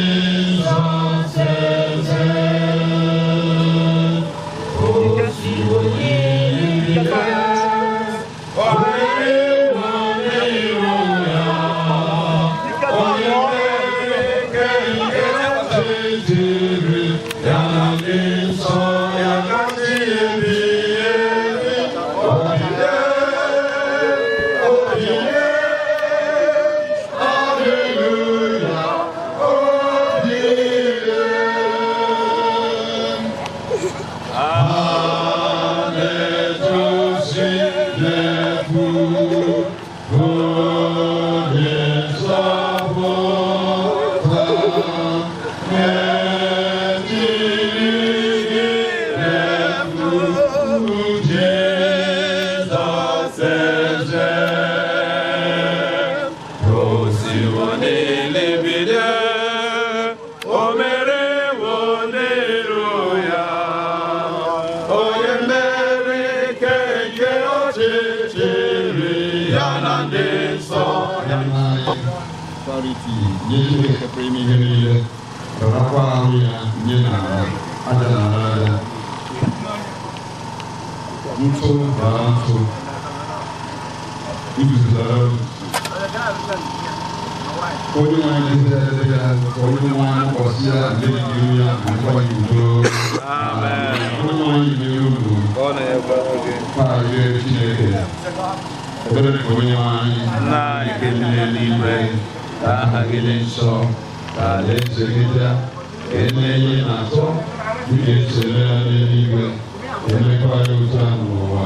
Jesus. Nye Chineke pụrụ ime ihe niile, rarakwa ahụ ya nye n'ala aja n'ala aja, ntụ bara ntụ, iguzozara onye nwe anyị debe ya debe ya ka onye nwe anyị kwasị ya na-ejighị ya ma nkwa ya udo. Onye nwe anyị nyere unu kparịrị Chineke ebere nke onye nwe anyị. Nna anyị nke bi n'eluigwe, ka aha gị dị nsọ, ka alaeze gị bịa, ka e mee ihe na-atọ dịka esi eme ya n'eluigwe, ka emekwa ya otu ahụ n'ụwa.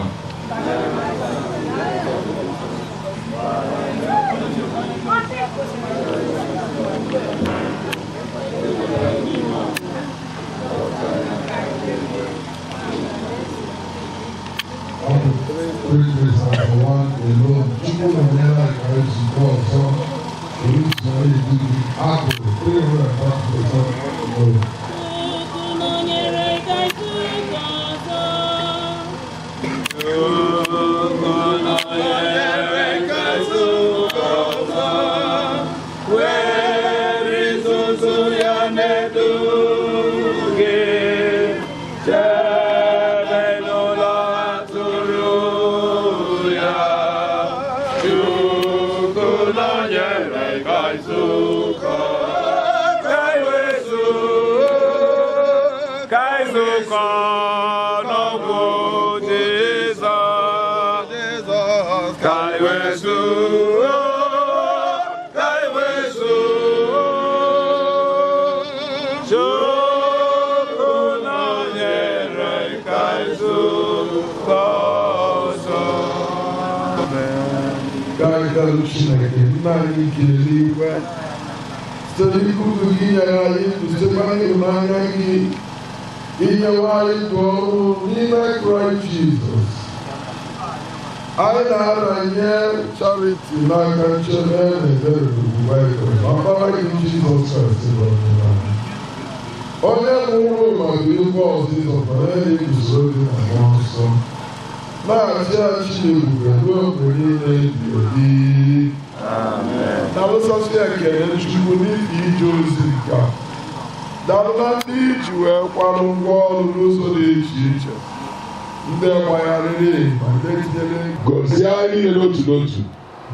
Chineke nna anyị nke eluigwe, site n'ikuku gị nyere anyị ndụ, site n'ịhụnanya gị inyewe anyị ndụ ọhụrụ n'ime Kraịst Jizọs. Anyị na-aranye Charity n'aka nchebe na ebere n'okwukwe ọkpara gị Jizọs Kraịst bụ onye nwụrụ ma bilikwa ọzịzọ onye na-eguzo gị na mmụọ nsọ na-achị achị n'ebube ruo mgbe niile ebi ebi. Daalụsasị ekele Chukwu n'ihi ije ozi nke a. Daalụ na ndị iji wee kwarụ ngwa ọrụ n'ụzọ dị iche iche, ndị gbagharịrị ma ndị tinyere. Gọzie anyị niile n'otu n'otu,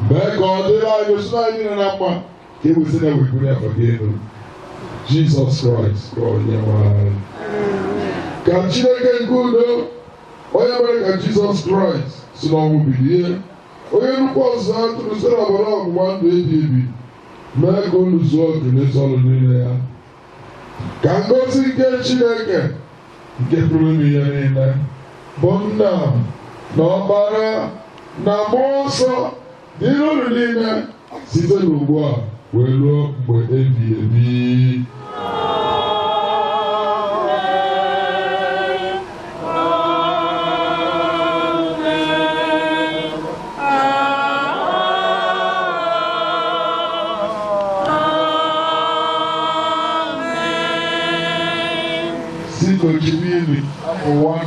mee ka ọ dịrị anyị otu anyị niile na mma, ka e wesị na wepụrụ ya maka elu. Jizọs Kraịst bụ onye nwe anyị. Ka Chineke nke udo, onye mere ka Jizọs Kraịst si n'ọnwụ bilie, onye nnukwu ọzụzụ atụrụ site n'ọbara ọgbụgba ndụ ebi ebi, mee ka unu zuo oke n'ezi ọrụ niile ya. Ka ngọzi nke Chineke nke pụrụ ime ihe niile, bụ Nna na Ọkpara na Mmụọ Nsọ dịrị unu niile site n'ugbu a wee ruo mgbe ebi ebi. Kochimili, one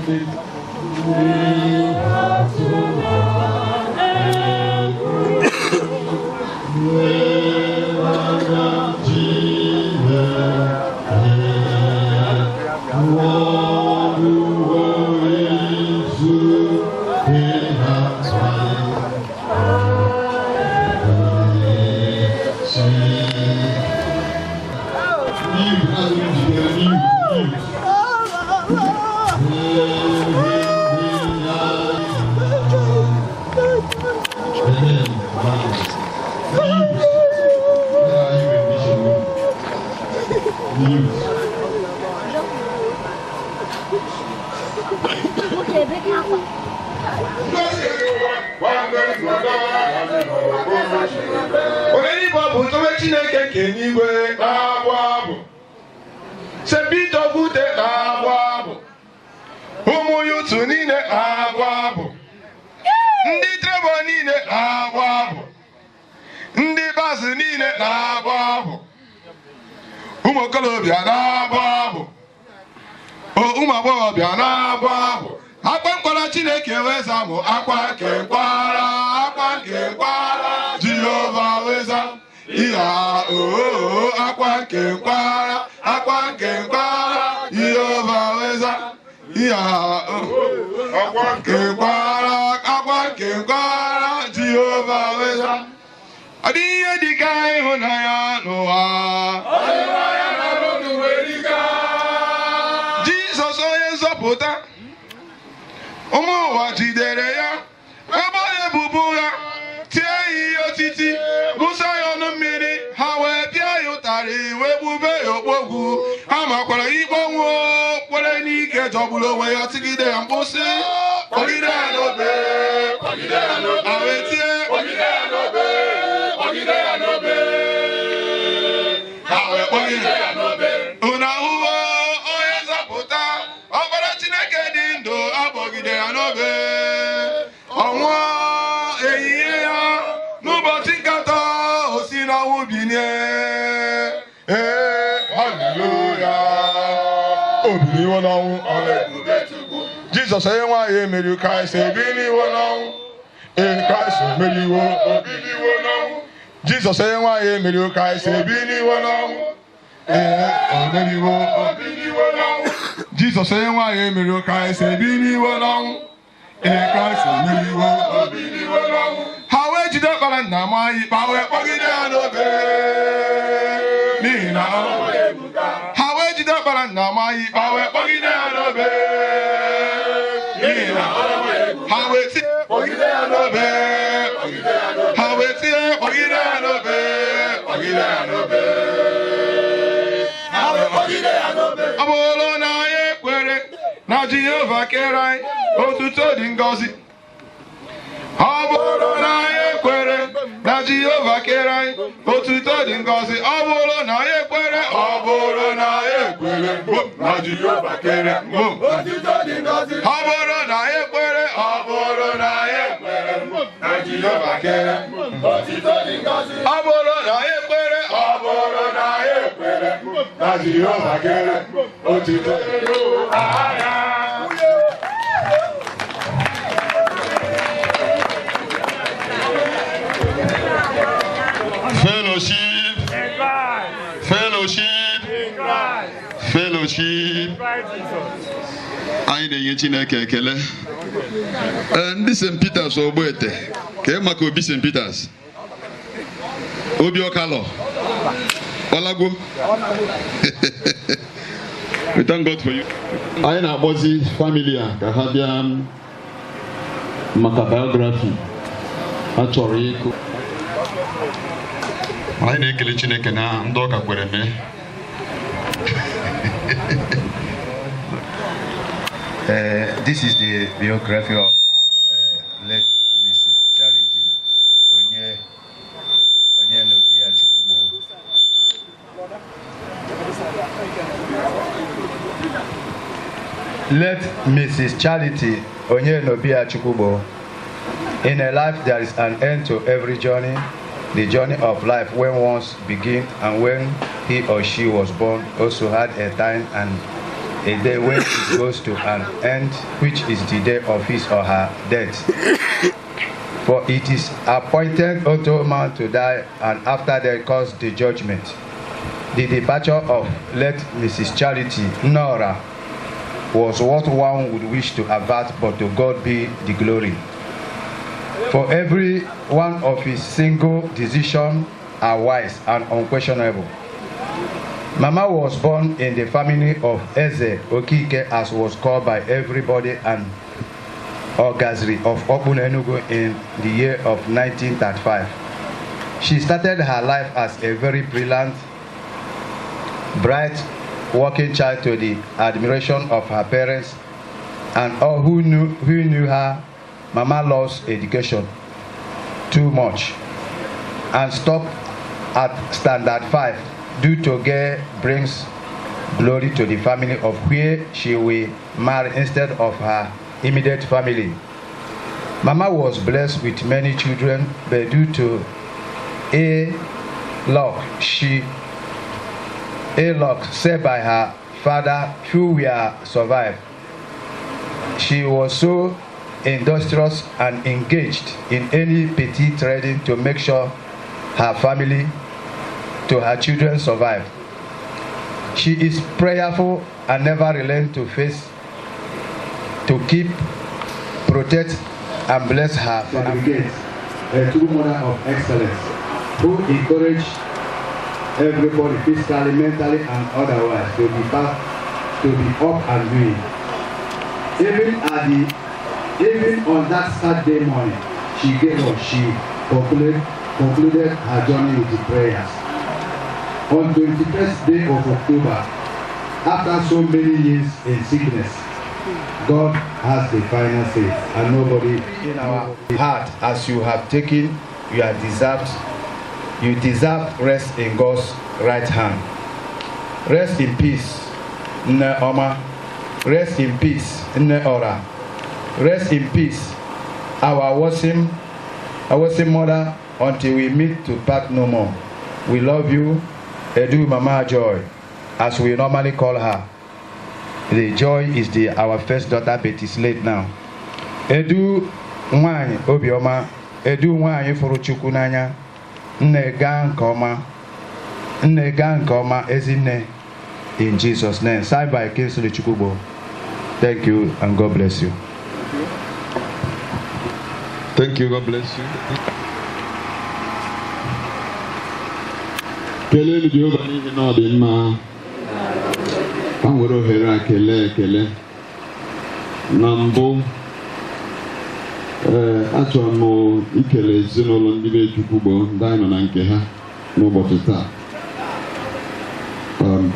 Okay, big house. Chineke nke n'igwe na-abụ abụ. St. Peter Okwute na-abụ abụ. Ụmụ yutu niile na-abụ abụ. Ndị Trevor niile na-abụ abụ. Ndị Baz niile na-abụ abụ. Ụmụ okorobịa na-abụ abụ. Ụmụ agbọghọbịa na-abụ abụ. Akwa nkwara Chineke weza mụ akwa nke nkwara, akwa nke nkwara, Jehova weza. Iya oo akwa nke nkwara, akwa nke nkwara, Jehova weza. Iya oo akwa nke nkwara, akwa nke nkwara, Jehova weza. Ọ dịghị ihe dị ka ịhụnanya n'ụwa. Jizọs onye nzọpụta, ụmụ ụwa jidere ya, ebe onye bụbu ya, tie ya ihe otiti, busa ya ọnụ mmiri, ha wee pịa ya ụtarị, wee gbube ya okpogwu. Ha makwara ikpe ọnwụ, kwere n'ike jọgburu onwe ya, tigide ya mkpụsị, kpọgide ya n'obe, ha wee tie, ha wee kpọgide ya n'obe. Unu ahụwo onye nzọpụta, ọkpara Chineke dị ndụ, akpọgide ya n'obe. Ọnwụọ ehihie ya n'ụbọchị nkatọ, o si n'ọnwụ bilie. Ee, haleluya, o biliwo n'ọnwụ. Jizọs onye nwaanyị emeri, Kraịst ebiliwo n'ọnwụ. Ee, Kraịst emeriwo, o biliwo n'ọnwụ. Jizọs onye nwaanyị emeri, Kraịst ebiliwo n'ọnwụ. Ee, o meriwo, o biliwo n'ọnwụ. Jizọs onye nwaanyị emeri, Kraịst ebiliwo n'ọnwụ. Ee, Kraịst emeriwo, o biliwo n'ọnwụ. Ha wee jide ọkpara nna m anyị ikpe, wee kpọgide ya n'obe. N'ihi na ha wee jide ọkpara nna m anyị ikpe, wee kpọgide ya n'obe. N'ihi na ha wee tie kpọgide ya n'obe. Ha wee tie kpọgide ya n'obe. Kpọgide ya n'obe. Ọ bụrụ na anyị ekwere na Jehova kere anyị, otuto dị ngọzi. Ọ bụrụ na anyị ekwere na Jehova kere anyị, otuto dị ngọzi. Ọ bụrụ na anyị ekwere, ọ bụrụ na anyị ekwere na Jehova kere, otuto dị ngọzi. Ọ bụrụ na anyị ekwere, ọ bụrụ na anyị ekwere na Jehova kere, otuto dị ngọzi. Ọ bụrụ na anyị ekwere, ọ bụrụ na anyị ekwere na Jehova kere, otuto dị ngọzi. Fellowship. Fellowship. Fellowship. Anyị na-enye Chineke ekele. Ndị St. Peters Ogbete, ka maka obi St. Peters. Obi Ọkalọ. Ọlagwo. We thank God for you. Anyị na-akpọzi family a ka ha bịa maka biography ha chọrọ ịkụ. Anyị na-ekele Chineke na ndị ọka kwere mee. This is the biography of late Mrs. Charity Onye Onyenobia Chukwugbo. Late Mrs. Charity Onyenobia Chukwugbo. In a life there is an end to every journey. The journey of life when once begin and when he or she was born also had a time and a day when it goes to an end, which is the day of his or her death. For it is appointed unto man to die, and after that comes the judgment. The departure of late Mrs. Charity Nora was what one would wish to avert, but to God be the glory. For every one of his single decisions are wise and unquestionable. Mama was born in the family of Eze Okike, as was called by everybody, and Ogazri of Okpun Enugu in the year of 1935. She started her life as a very brilliant, bright, working child to the admiration of her parents and all who knew her. Mama loves education too much and stopped At standard 5, due to girl brings glory to the family of where she will marry instead of her immediate family. Mama was blessed with many children, but due to a luck said by her father, few were survived. She was so industrious and engaged in any petty trading to make sure her family, to her children survive. She is prayerful and never relent to face, to keep, protect, and bless her family. A true mother of excellence, who encouraged everybody physically, mentally, and otherwise to be back, to be up and doing. Even on that Saturday morning, she gave up. She concluded her journey with the prayers. On 21st day of October, after so many years in sickness, God has the final say, and nobody in our heart, as you have taken, you are deserved. You deserve rest in God's right hand. Rest in peace, Nne Oma. Rest in peace, Nne Ora. Rest in peace, our awesome mother, until we meet to part no more. We love you, Edu Mama Joy, as we normally call her. The Joy is our first daughter, but it's late now. Edu nwanyị obiọma, Edu nwanyị fụrụ Chukwu n'anya, nne gaa nke ọma, nne gaa nke ọma, ezinne, in Jesus' name. Signed by Kingsley Chukwugbo. Thank you and God bless you. Thank you, God bless you. Kelenu Jehova n'ihi na ọ dị mma. Ka m were ohere a kelee ekele. Na mbụ, achọrọ m ikele ezinụlọ ndị be Chukwugbo ndị anyị nọ na nke ha n'ụbọchị taa.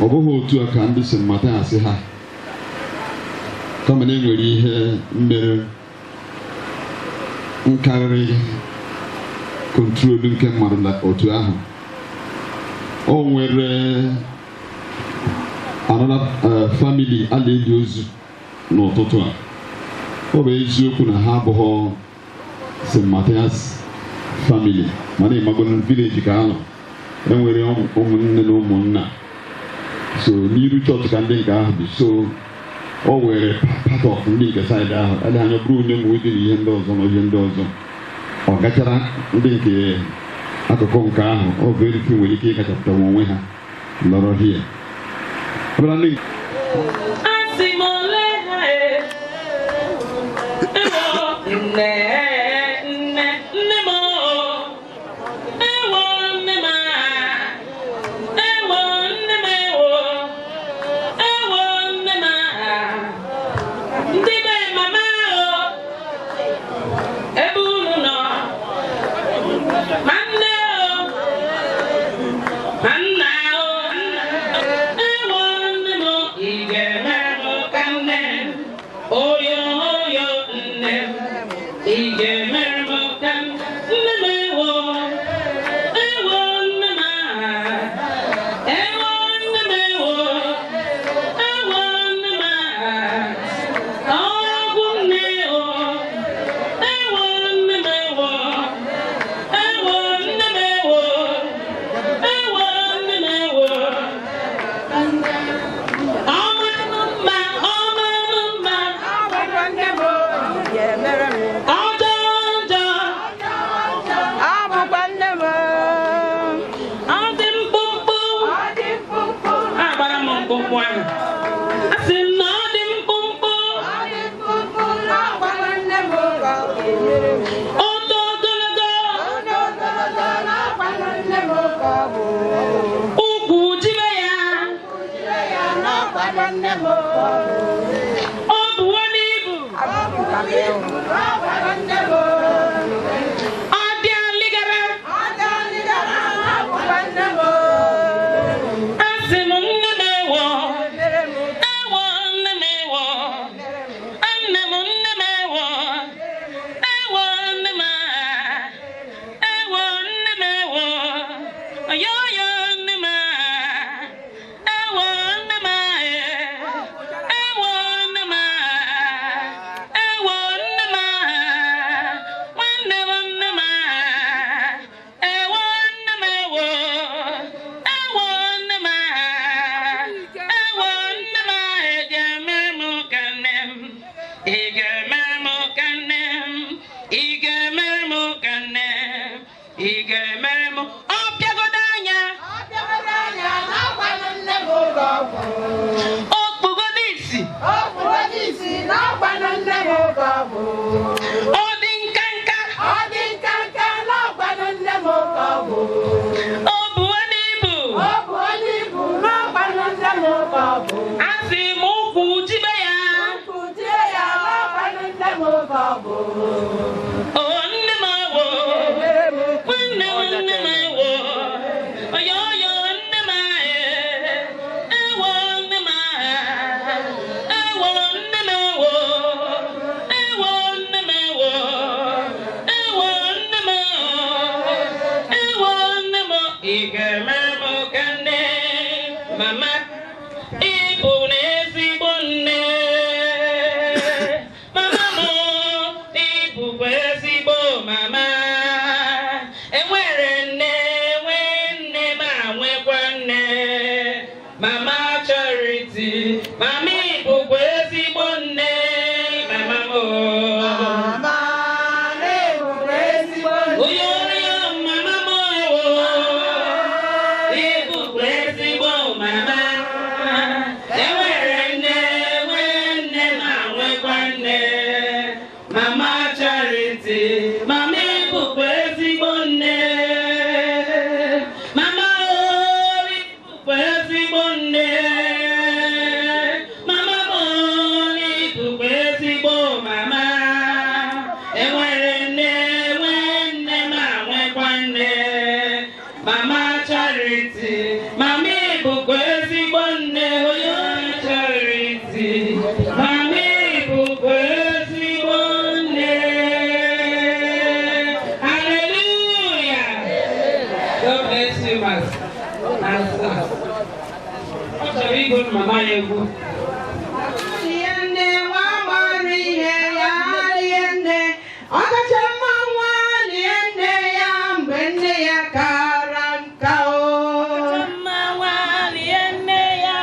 Ọ bụghị otu a ka ndị si mmata asị ha, kama na enwere ihe mere nkarịrị kontrolu nke mmadụ na otu ahụ. O nwere another family a na-eli ozu n'ụtụtụ a. Ọ bụ eziokwu na ha abụghị St. Matthias family, mana ịmago na village ka ha nọ, enwere ụmụnne na ụmụnna. So n'iru chọọchị ka ndị nke ahụ bi, so o were part of ndị nke saịdị ahụ adịghị anya bụrụ onye nwe dị na ihe ndị ọzọ na ihe ndị ọzọ. Ọ gachara ndị nke akụkụ nke ahụ, ọ bụ erike nwere ike ịkachapụta onwe ha nọrọ hie. Asị m ole ha ewo nne nne nne m ewo nne m ewo nne m ewo ewo nne m ndị be mama o ebe unu nọ ma nne o ma nna o ewo nne m ị ga-eme m ka nne oyo oyo nne ị ga-eme m ka nne m ewo ewo nne m ewo nne m ewo ewo nne m ọgwụ nne o ewo nne m ewo ewo nne m ewo ewo nne m ewo ọmanụ mma ọmanụ mma ọjọọ. Charity, mama bụkwa ezigbo nne. Mama ori bụkwa ezigbo nne. Mama ori bụkwa ezigbo mama. Enwere nne, enwe nne ma nwekwa nne. Mama Charity, mama bụkwa ezigbo nne. Onye Charity, mama bụkwa ezigbo nne. Hallelujah. God bless you, Master. Ọ chọrọ ịgụrụ mama ya egwu. Lie nne nwa mara ihe ya, lie nne ọkacha mma nwa, lie nne ya mgbe nne ya kara nka o. Mma nwa lie nne ya.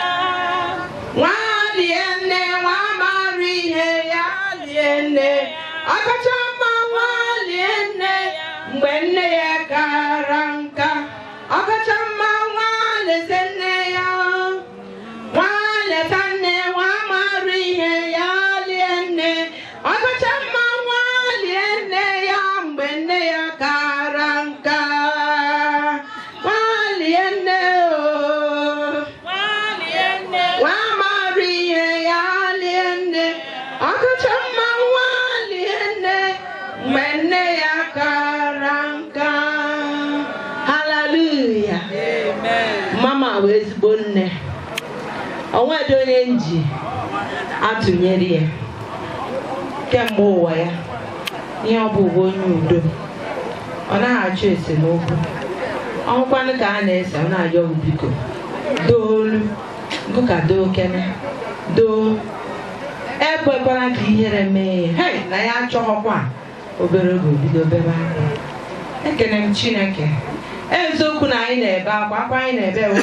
Nwa lie nne nwa mara ihe ya, lie nne ọkacha mma nwa, lie nne mgbe nne ya kara nka. Ọkacha mma nwa leze nne ya, nwa leta nne nwa mara ihe ya, lie nne ọkacha mma nwa, lie nne ya mgbe nne ya kara nka. Nwa lie nne o, nwa mara ihe ya, lie nne ọkacha mma nwa, lie nne mgbe nne ya kara nka. Haleluya. Mama bụ ezigbo nne. Onwedị onye nji atụnyere ya kemgbe ụwa ya. Ihe ọ bụ bụ onye udo. Ọ naghị achọ esemokwu. Ọhụkwanụ ka a na-ese, ọ na-ayọ biko doo olu nkụka, doo kene, doo, ekwekwara ka ihere mee ya. Hei, na ya achọghọkwa. Obere oge obido bebe akwa. Ekene m Chineke. Eziokwu na anyị na-ebe akwa, akwa anyị na-ebe bụ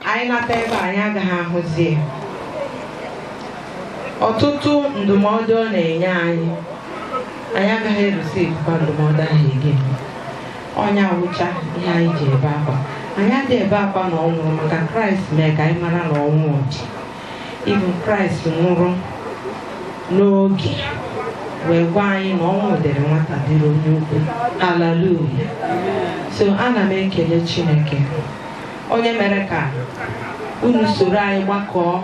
na anyị nata ebe anyị agaghị ahụzi ya. Ọtụtụ ndụmọdụ ọ na-enye anyị, anyị agaghị erusikwa ndụmọdụ ahụ ege. Ọnya awụcha ihe anyị ji ebe akwa. Anyị adịghị ebe akwa na ọ nwụrụ, maka Kraịst mee ka anyị mara na ọnwụ dị. Ịbụ Kraịst nwụrụ n'oge wee gwa anyị na ọnwụ dịrị nwata, dịrị onye ukwu. Haleluya. So ana m ekele Chineke onye mere ka unu soro anyị gbakọọ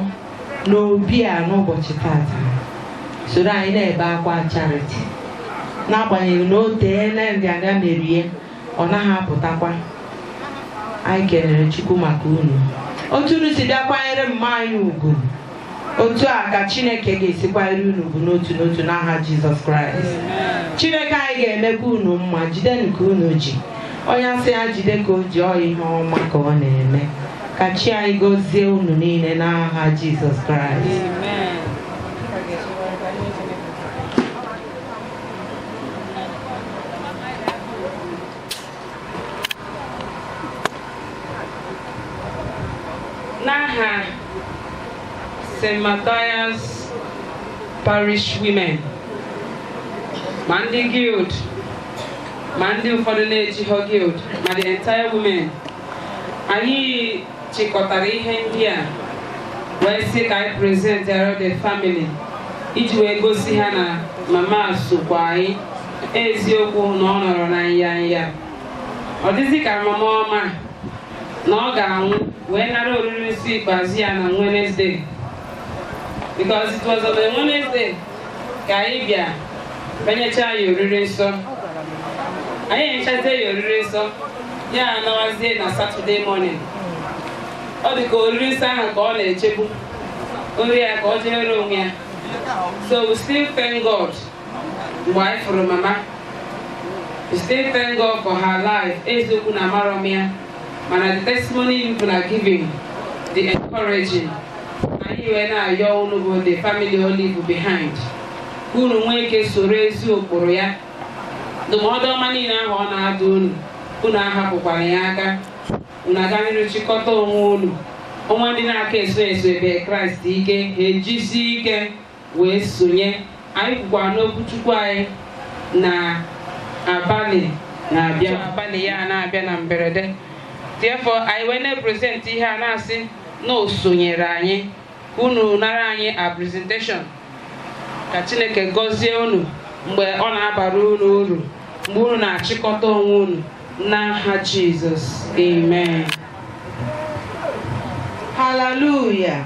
n'obi a n'ụbọchị tata, soro anyị na-ebe akwa Charity. N'agbanyeghị na o teela nrịanrịa merie, ọ naghị apụtakwa. Anyị kelere Chukwu maka unu, otu unu si bịa kwanyere mma anyị ugwu. Otu a ka Chineke ga-esikwanyere unu ugwu n'otu n'otu n'aha Jizọs Kraịst. Chineke anyị ga-emekwa unu mma. Jidenu ka unu ji. Onye asị ya jide ka o ji, ọ ihe ọma ka ọ na-eme. Ka chi anyị gọzie unu niile n'aha Jizọs Kraịst. N'aha St. Matthias Parish Women, ma ndị guild, ma ndị ụfọdụ na-ejighọ guild, ma the entire women, anyị chịkọtara ihe ndị a wee sị ka anyị present ara the family iji wee gosi ha na mama sokwa anyị. Eziokwu na ọ nọrọ na nyanya, ọ dịzị ka mama ọma na ọ ga-anwụ wee nara oriri nsọ ikpeazụ ya na Wednesday, because it was on a Wednesday ka anyị bịa benyecha ya oriri nsọ. Anyị enyechazie ya oriri nsọ, ya anawazie na Saturday morning. Ọ dị ka oriri nsọ ahụ ka ọ na-echegbu nri ya ka ọ jere onwe ya. So we still thank God mgbe anyị fụrụ mama. We still thank God for her life. Eziokwu na amarọ m ya, mana the testimony you people are giving, the encouraging, anyị wee na-ayọ unu bụ the family olive behind, unu nwee ike soro ezi ụkpụrụ ya. Ndụmọdụ ọma niile ahụ ọ na-adụ unu, unu ahapụkwara ya aka. Unu aga n'iru chịkọta onwe unu. Ọnwa ndị na-aka eso eso ebe Kraịst ike ha ejisi ike wee sonye. Anyị kwukwara n'okwu Chukwu anyị na abalị na-abịa, abalị ya na-abịa na mberede. Therefore, anyị wee na-epresent ihe a na-asị na o sonyere anyị. Unu nara anyị a presentation. Ka Chineke gọzie unu. Mgbe ọ na-abara unu uru, mgbe unu na-achịkọta onwe unu n'aha Jizọs, amen. Hallelujah.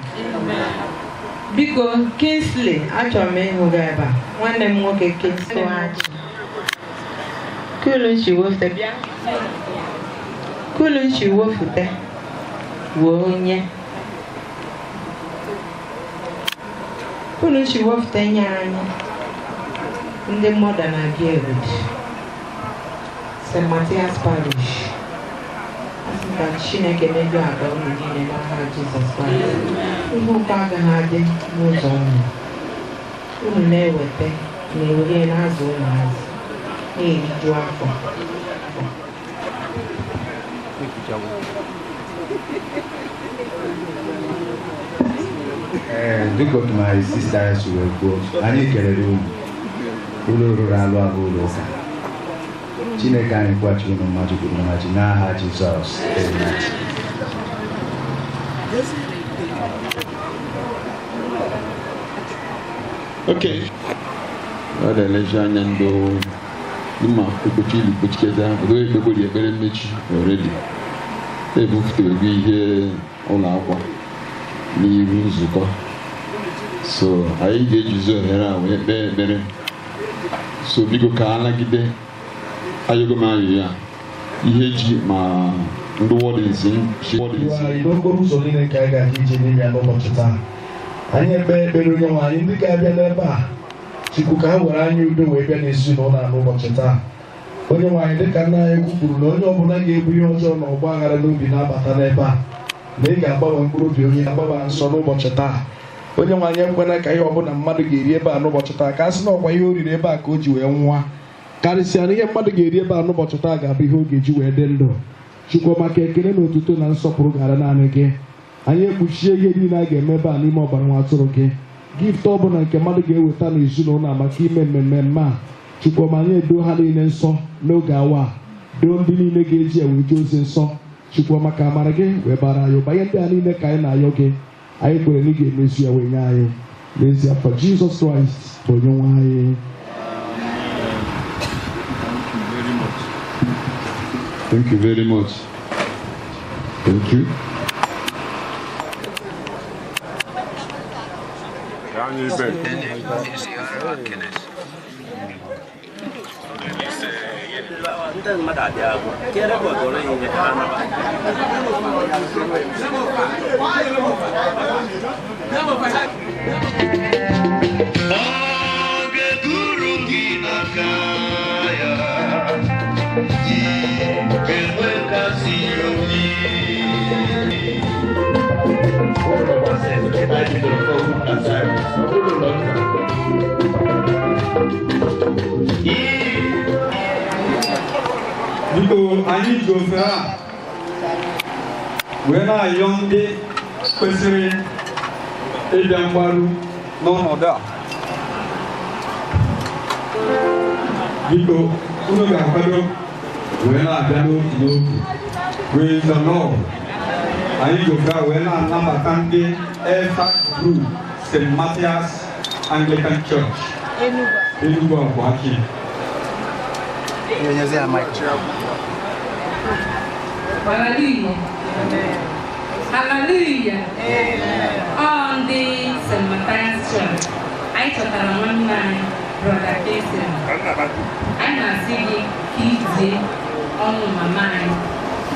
Biko, Kingsley, achọrọ m ịhụ gị ebe a. Nwanne m nwoke Kingsley. Kulu nchi wofute bịa. Kulu nchi wofute wee onye. Kulu nchi wofute nye anyị ndị mother na guild St. Matthias Parish. Asị ka Chineke mejuo akpa unu niile n'aha Jizọs Kraịst. Ihe ụkọ agaghị adị n'ụzọ unu. Unu na-eweta na-ewere na-azụ ụmụazị na-eriju afọ. Ee, dịka otu my sister si wee kwuo, anyị kelere unu. Ụlọ rụrụ alụ abụ ụlọ ụka. Chineke anyị kwụghachi unu mmaji kwuru mmaji n'aha Jizọs. Amen. Okay. Ọ na-eleji anya ndị mma ekpochi ili kpochiketa odo ekpegbori ekpere mmechi already ebufutego ihe ụlọ akwa n'iru nzukọ, so anyị ga-ejizi ohere a wee kpee ekpere. So biko ka a nagide ayọgo m ayọ ya ihe ji ma ndị wọdịnsi. N'okporo ụzọ niile nke anyị ga-aga ije n'ime ya n'ụbọchị taa, anyị ekpe ekpere, onye nwe anyị, ndị ga-abịa n'ebe a, Chukwu, ka ha were anya udo wee bịa n'ezinụlọ a n'ụbọchị taa. Onye nwe anyị, dịka nna anyị kwupụrụ na onye ọbụla ga-ebu ihe ọjọọ na ọgba aghara n'obi na-abata n'ebe a, na ị ga-agbanwe mkpụrụ obi onye agbaba nsọ n'ụbọchị taa. Onye nwe anyị, ekwena ka ihe ọbụla mmadụ ga-eri ebe a n'ụbọchị taa ka a sị na ọkwa ihe o riri ebe a ka o ji wee nwụọ. Karịsịa na ihe mmadụ ga-eri ebe a n'ụbọchị taa ga-abụ ihe ọ ga-eji wee dị ndụ. Chukwu, maka ekele na otuto na nsọpụrụ gara naanị gị. Anyị ekpuchie ihe niile a ga-eme ebe a n'ime ọbara nwa atụrụ gị. Gift ọbụla nke mmadụ ga-eweta n'ezinụlọ a maka ime mmemme a, Chukwuma, anyị edo ha niile nsọ n'oge awa a. Doo ndị niile ga-eji ewe je ozi nsọ. Chukwuma, ka amara gị wee bara anyị ụba. Ihe ndị a niile ka anyị na-ayọ gị, anyị kwere na ị ga-emezu ya wee nye anyị n'ezie, afọ Jizọs Kraịst bụ onye nwe anyị. Thank you very much. Thank you. Ndị mmadụ abịa agwụ ka rekọdụrụ ihe ka ha naba. Ọ ga-eduru gị n'aka ya, ị ga-enwe nkasi obi. Biko, anyị ji ofe a wee na-ayọ ndị kwesịrị ịbịa mgbaru n'ọnọdụ a, biko unu ga-akwado wee na-abịa n'otu n'otu. Praise the Lord. Anyị ji ofe a wee na-anabata ndị EFCA Group, St. Matthias Anglican Church, Enugu Akwaki. Hallelujah. Hallelujah. Ọ ndị St. Matthias Church. Anyị chọtara nwanne anyị, Brother Jason. Anyị na-asị gị ka ijie ọnwụ mama anyị.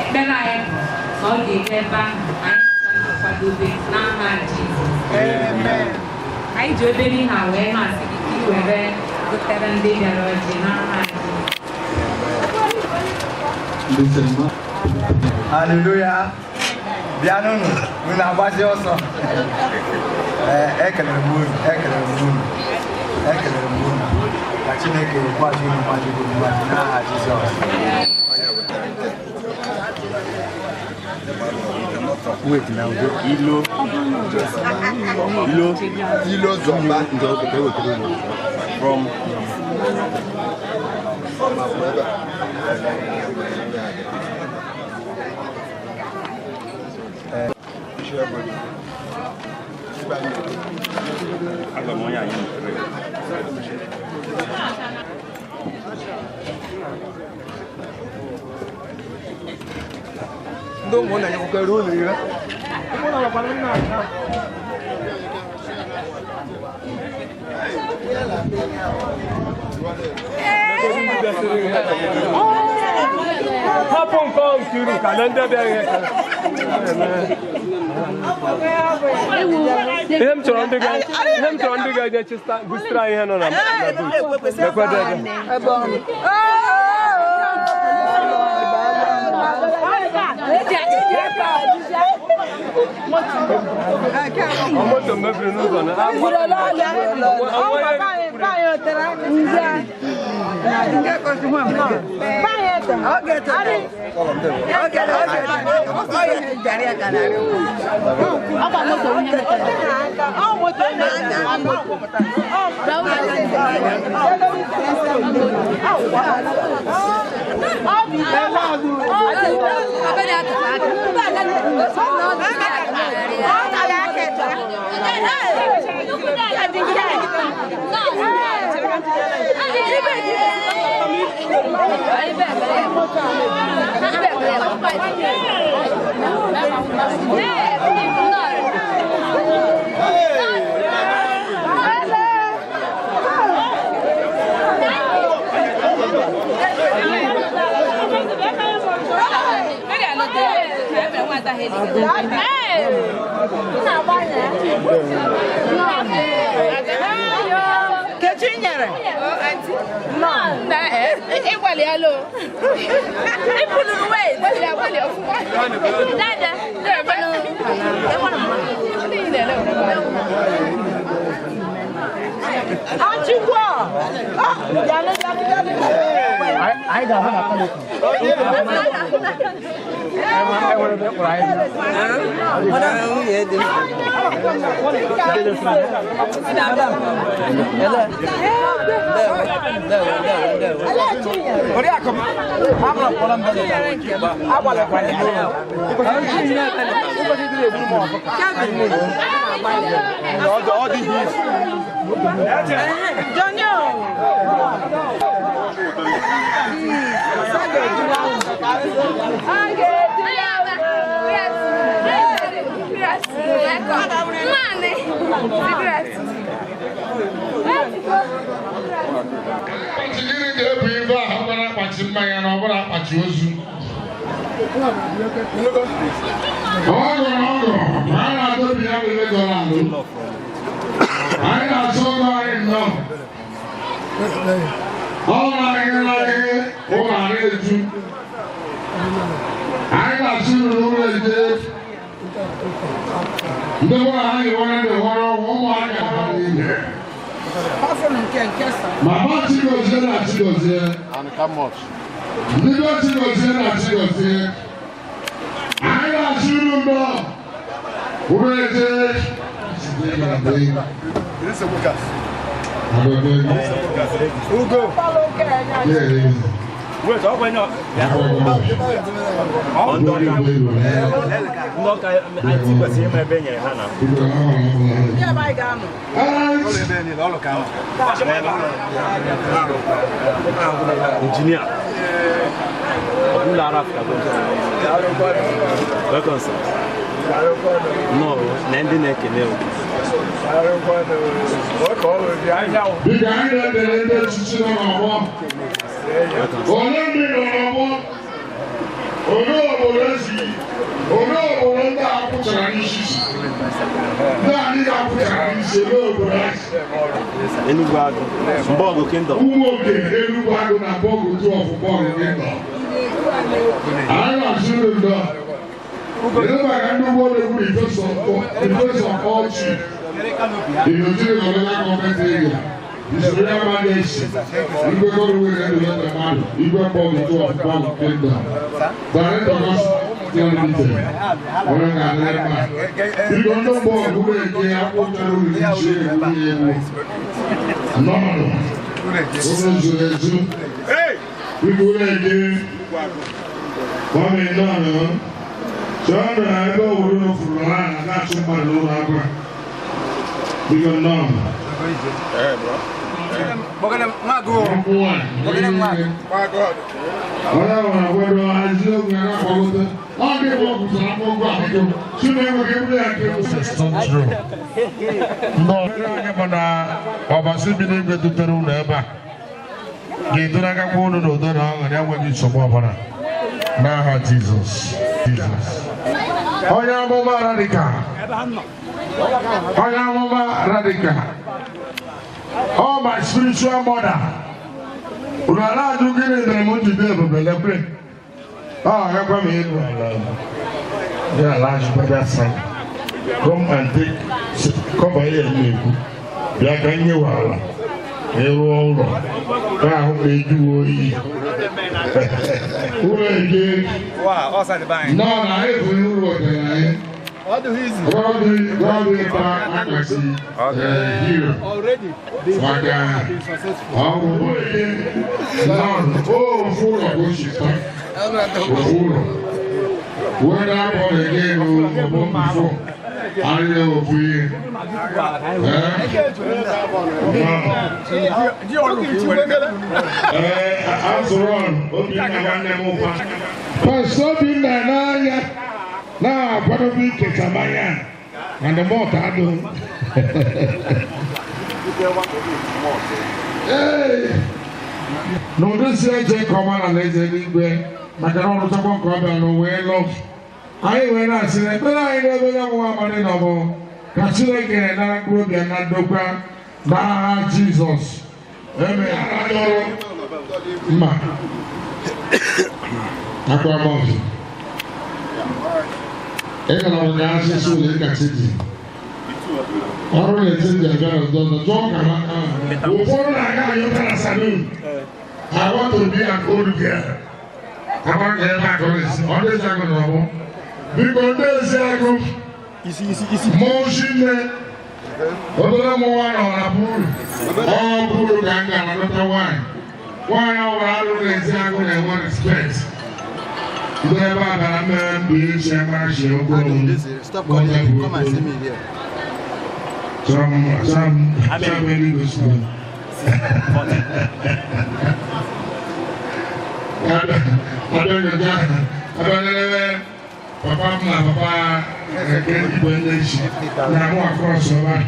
Ekpere anyị bụ na ọ ga-eme ebe ahụ anyị na-akwadobe n'aha Jizọs. Anyị ji obere ihe a wee na-asị gị ka ị were gotere ndị bịara ọjị n'aha Jizọs. Haleluya. Bịanụnụ, unu agbazi ọsọ. Ee, ekelere m unu, ekelere m unu, ekelere m unu. Ka Chineke kwụghachi unu mmaji kwuru mmaji n'aha Jizọs. Wait now, ilo. Ilo. Ilo Zọba. From Aga m onye anyị mụtere. Ndị ụmụnna nyekwara unu ihe. Hapụ nke ọ Nkiru ka na ndị abịaghị ekele. Ihe m chọrọ ndị ga-eje chịsta gụsịtara ihe nọ na boot. Lekwado ebe. Moto mebiri n'ụzọ na Kechi nyere. Ịgbalịala o. Ịpụlụrụ wee. Gbalị ọfụma. Dada. Achịkwa. Anyị ga-ahụ na kọleji. Akpati gịnị ga-ebu ibe ahụ gbara akpati mmanya na ọ bụrụ akpati ozu? Ọgọ na ọgọ, anyị na-adọbi ya bụ ego alụ. Anyị na-achọ ọgọ anyị nnọọ. Ọ na-ahịa n'ahịa ụlọ anyị eju. Anyị na-achọ uru n'ụlọ eje. Ndị mụ na ha yi-nwere ndị nwere ọgwụ ụmụ anyị aba n'ime. Mama Chigozie na Chigozie. Ndị be Chigozie na Chigozie. Anyị na-achọ uru nnọọ. Ụlọ eje. Ugo. Wait, ọ gwa ndị ọka IT kwesịrị ịma ebe e nyere ha na. Injinia. Ọbụla Arafka. Welcome, sir. No, na ndị na-ekele o. Biko anyị na-ekele ndị echichi nọ n'ọgbọ. Ole ndị nọ n'ọgbọ? Ole obodo esi? Ole obodo ndị a kwụchara n'isi si? Ndị a niile akwụchara n'isi, ole obodo ha si? Enugu Agụ, Mbọgụ Kingdom. Ụmụ oke Enugu Agụ na Mbọgụ 12 Mbọgụ Kingdom. Anyị na-asị unu nnọọ. Kedu maka ndị ugbo na-ekwu the face of all chief? The Nigerian local government area. His Royal Majesty, Igwe Godwin Edward Madu, Igwe Mbọgụ 12 Mbọgụ Kingdom. Director of Limited. Onye ga-adịrị mma. Biko ndị Mbọgụ na-eke akwụkwọ uru n'isi egwu egwu. Nọọnụ. Ụlọ zuru ezu. Biko na-eke. Mọmị nọọnụ. Chọọ na ebe owuru n'ofuru ha na-achụ mmadụ n'ụlọ akwa. Biko nọọnụ. Onye ahụ na-akwado hazie oge na-akwagote. Ọbasi bi n'igwe dutere unu ebe a ga-eduru agakwa unu n'udo na ọṅụ na-enweghị nsogbu ọbụla n'aha Jizọs. Jizọs. Onye amụma radical. Onye amụma radical. All my spiritual mother. Unu ala ajụ gịnị mere m ji dị ebube lekwe. Ọ agakwa m elu ala. Ya ala ajụkwa asa. Come and take cover here na-ekwu. Bịa ka nye wala. Ịrụ ụlọ. Ka ahụ na-ejuwe oyi. Ụlọ eke. Nọ na efu ụlọ ọdịnala anyị. Pastor Obinna n'anya na-akwadobe ikesa mmanya na the malt adịghị. N'ụdị si eje ka ọma na alaeze eluigwe maka na ọrụchakwa nke ọbịa na wee lọ. Anyị wee na-asị na ekpere anyị n'ebe ya nwa amadị nọ bụ ka Chineke nara mkpụrụ obi ya na ndokwa n'aha Jizọs. Amen. Mma. Akwa mọdụ. Ị gara m gaa asịsị ụlọ ịkacha dị. Ọrụ na-eti ndị abịa na ọzọ jụọ ka ha ụfọdụ na-aga ayọta na saloon. I want to be an old girl. Ama ga ebe akụ esi. Ọ dị ezi agụ na ọgbọ. Biko ndị ezi agụ. Mụọ nne. Obere ụmụ nwaanyị nọ na buru. Ọ buru ka m gara lụta nwaanyị. Nwaanyị ọ bụla alụ na-ezi agụ na-enwe respect. Ndị ebe a bịara mere ndụ echi amara shi okporo m. Stop calling. Come and see me here. Some really good school. Papa m na papa nke igwe ndị echi na mụ across over.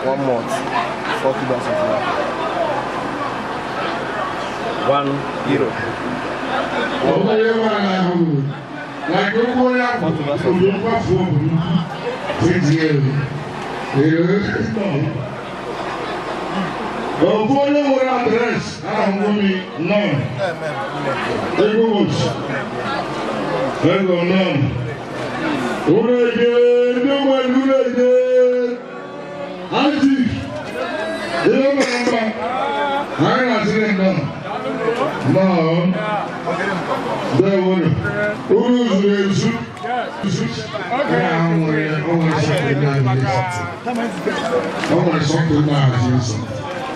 1 month, 4 kilos. €1.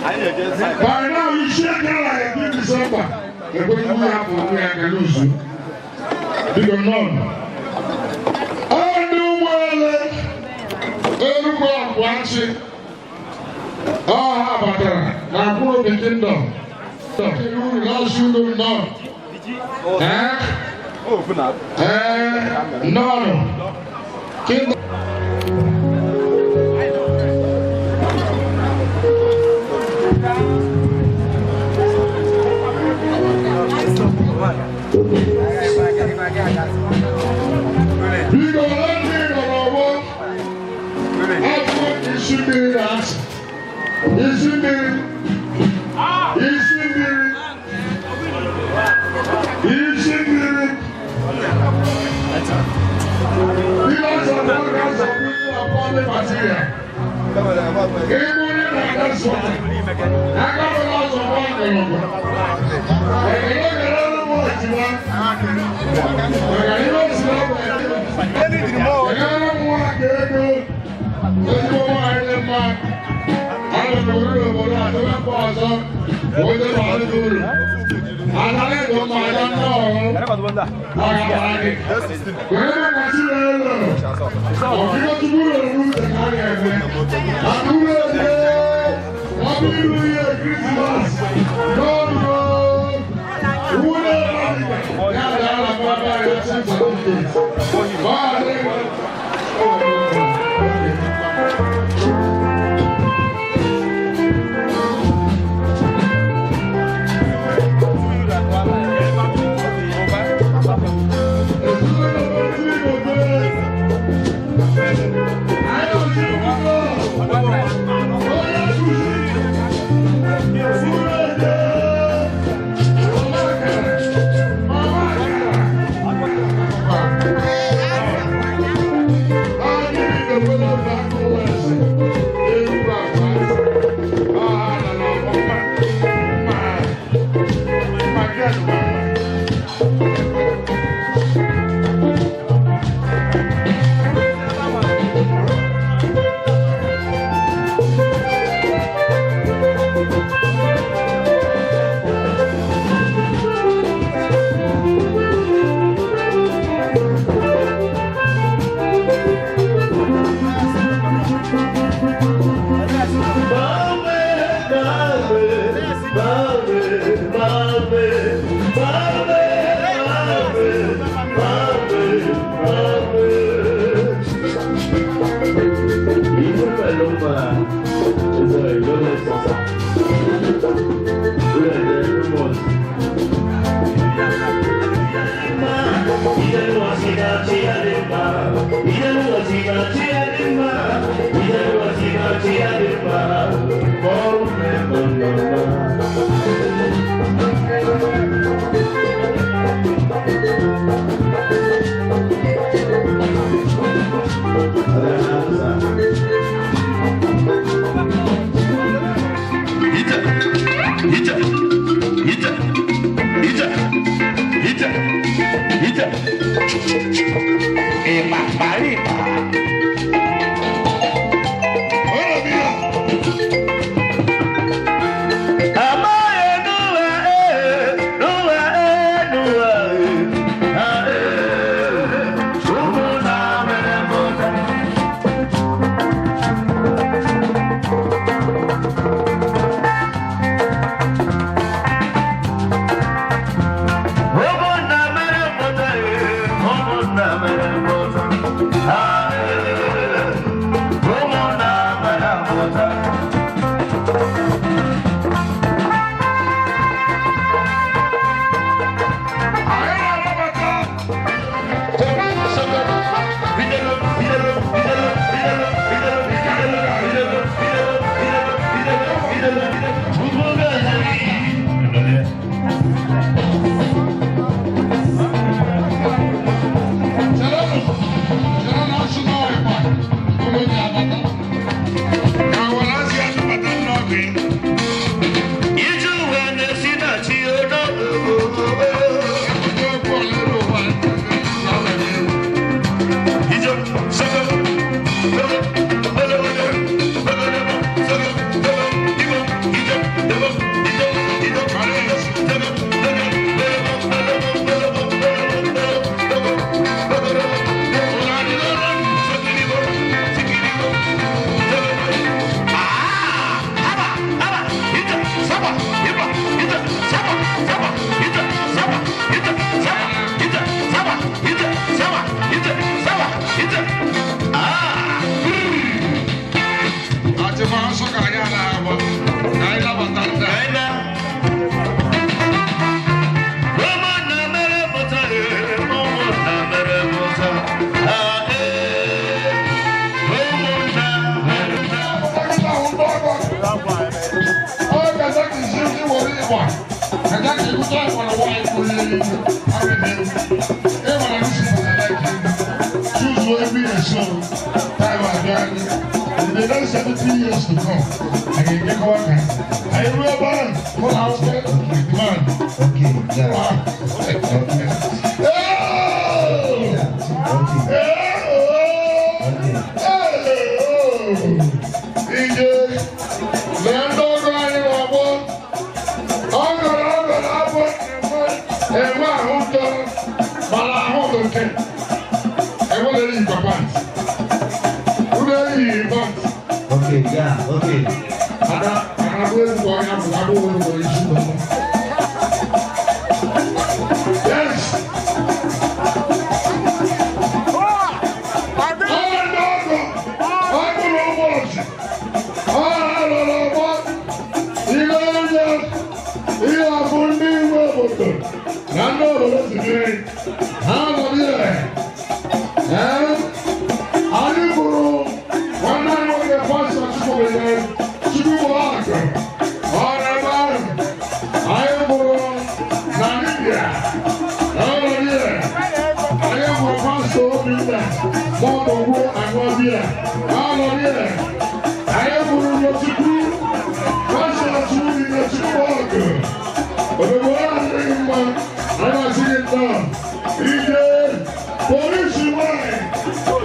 By now, you shake it like in December. Because none. I knew well. Everyone watching. Oh, how about that? Now, put the kingdom. No. Kingdom. Onye na-alụ gị uru. Anaghị edo mma anya nnọọ. Ọ ga-abara gị. Were na Chinelo. Ọfịa tupu eru uche ka a ga-eme. Akụrụ ebe. Ọ bụ iru ihe Krismas. N'ọrụ. Wúlò ya dára bàbá ya sí certificate. Báyìí. gazie. Ha nọ n'ire. Ee, anyị bụrụ nwanne anyị nwoke pastọ Chukwuemeka Chukwuemeka ọ nọ ebe ahụ. Anyị bụrụ Namibia. Ha nọ n'ire. Anyị bụrụ pastọ Obinna Mọdụgwụ Aṅụbịa. Ha nọ n'ire. Anyị bụrụ Rochukwu pastọ Chukwuemeka Chukwuemeka. Òdòdó adịghị mma, a na-asị gị nnọọ. Ije polisi nwanyị,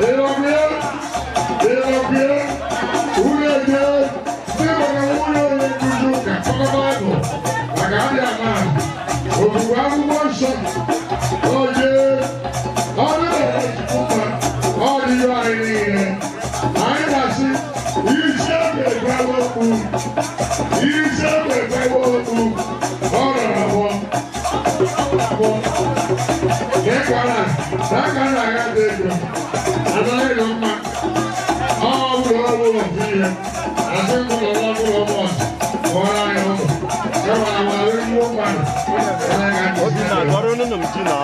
ịrọbịa, ịrọbịa, nwunye je, ndị maka nwunye onye nkuzi ụka kpọrọ Baịbụl maka adị ama ogbugbo akwụkwọ nsọ oje ọ dịrị mma ọ dịrị anyị niile. Anyị na-asị isi ebe egbewe okwu, isi ebe egbewe okwu. Obinna, kọrọ nụnụ m ji na.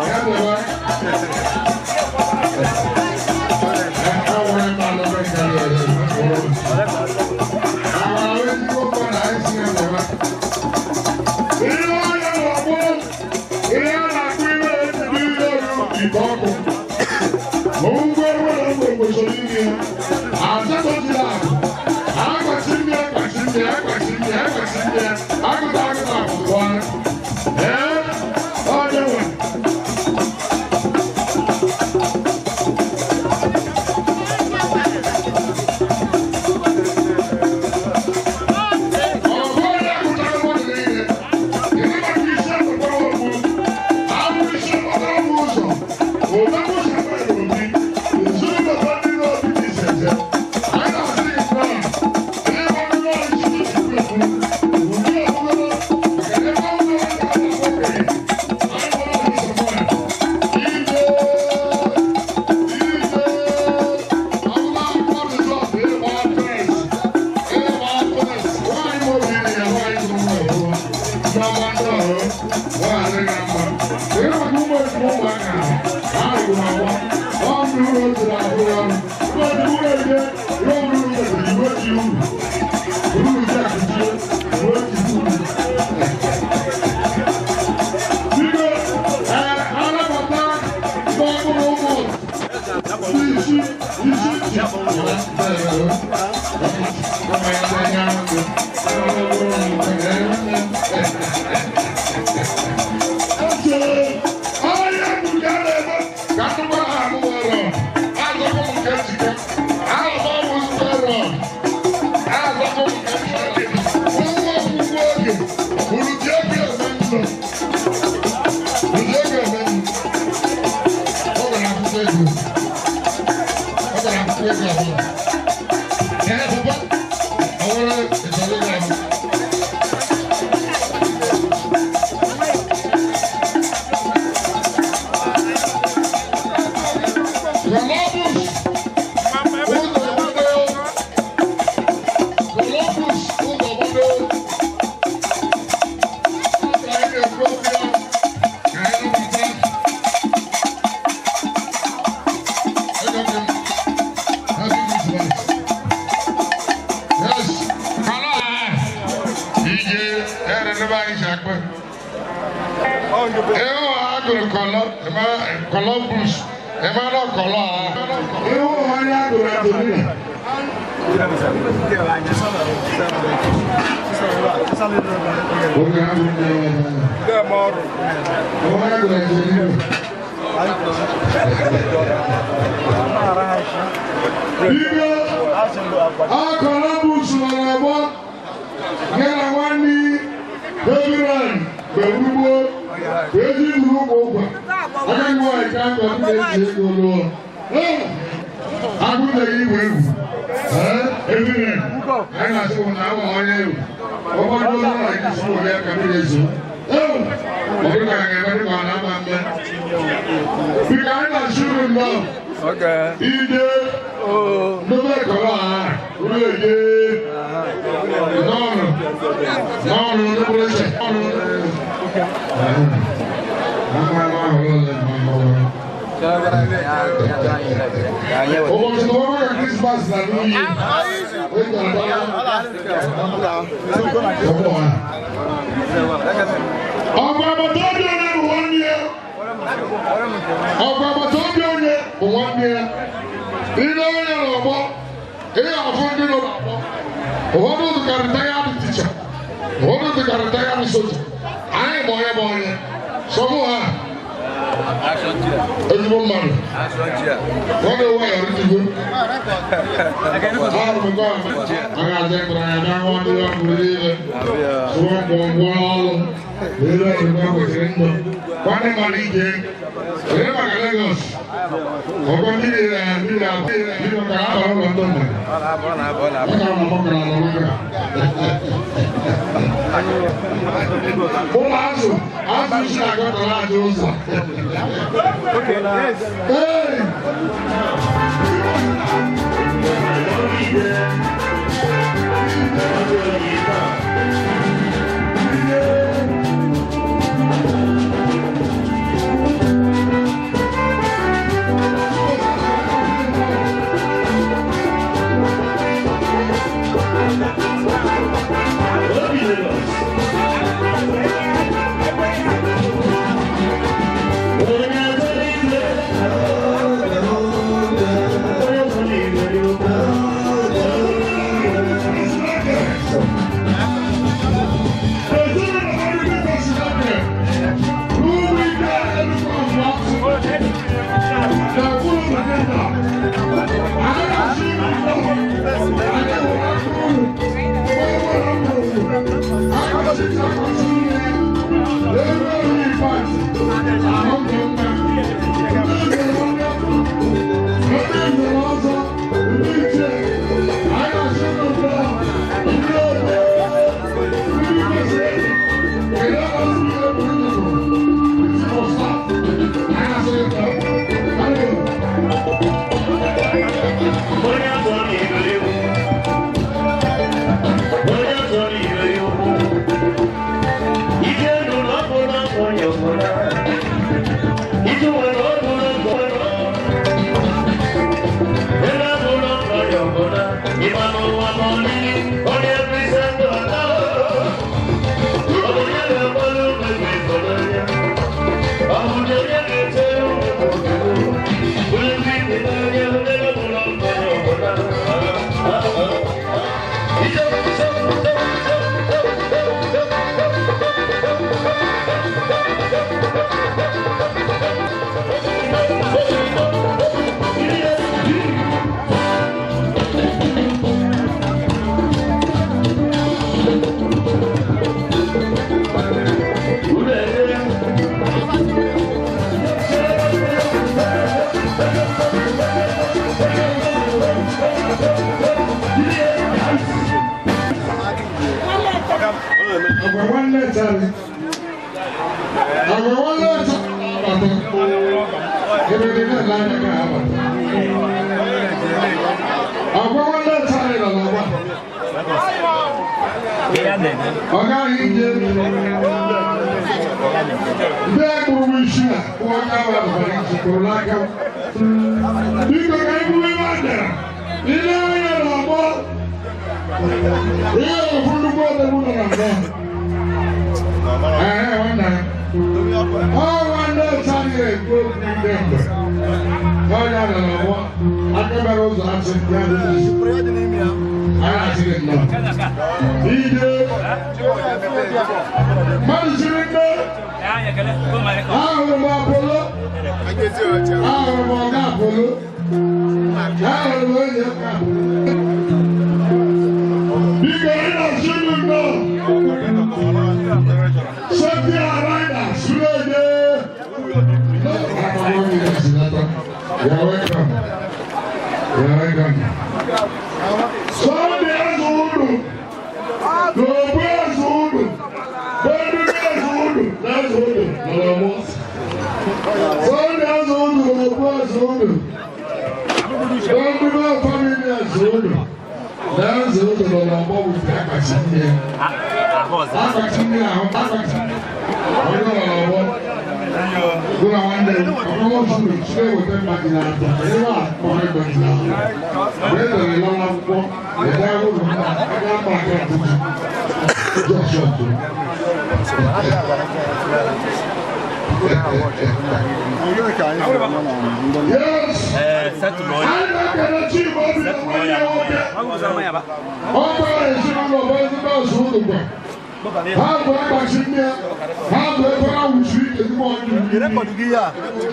Ụbọchị na ọrụ ka Krismas na New Year. Ọgba agbata obi onye bụ nwanne ya. Ọgba agbata obi onye bụ nwanne ya. Ile onye n'ọgbọ, ihe afụ ndị nọ n'ọgbọ. Ụfọdụ dịka retired teacher, ụfọdụ dịka retired soja. Anyị ma onye ma onye. Sọmụ ha. Ezigbo mmadụ. Nwanne nwaanyị ọrịtịgo. Ahụrụ m nke ọma. A ga-aja mkpụrụ anya bịa hụ ndị ọ bụrụ niile. Sụọ ngwongwo ọrụ. Were ọdụmọ kwesịrị ndụ. Nwanne mmadụ ije. Onye maka Lagos. Ọgọ mmiri na mmiri mmiri ọkara abara ụlọ ndị mmadụ. Ọkara na ọkara na ọkara. Ụlọ azụ azụ isi agọtara ajọ ụzọ. Hey! Nwanne m, ọkpọmọsụ na-eweta mmadụ na-abịa ebe a kpọrọ mmadụ na-abịa. Mgbe e dere ya n'akwụkwọ, ede ụlọ mba, ebe ama aka ọtụtụ. Just shut up. Yes. Anyị na-ekele Chima Obi na nwanne ya nwoke. Ọ gbara ezinụlọ bụ ezigbo azụ ụlọ. Ha bụ agbachi mmiri, ha bụ ebe ha wụsiri ike ezigbo ọdụ.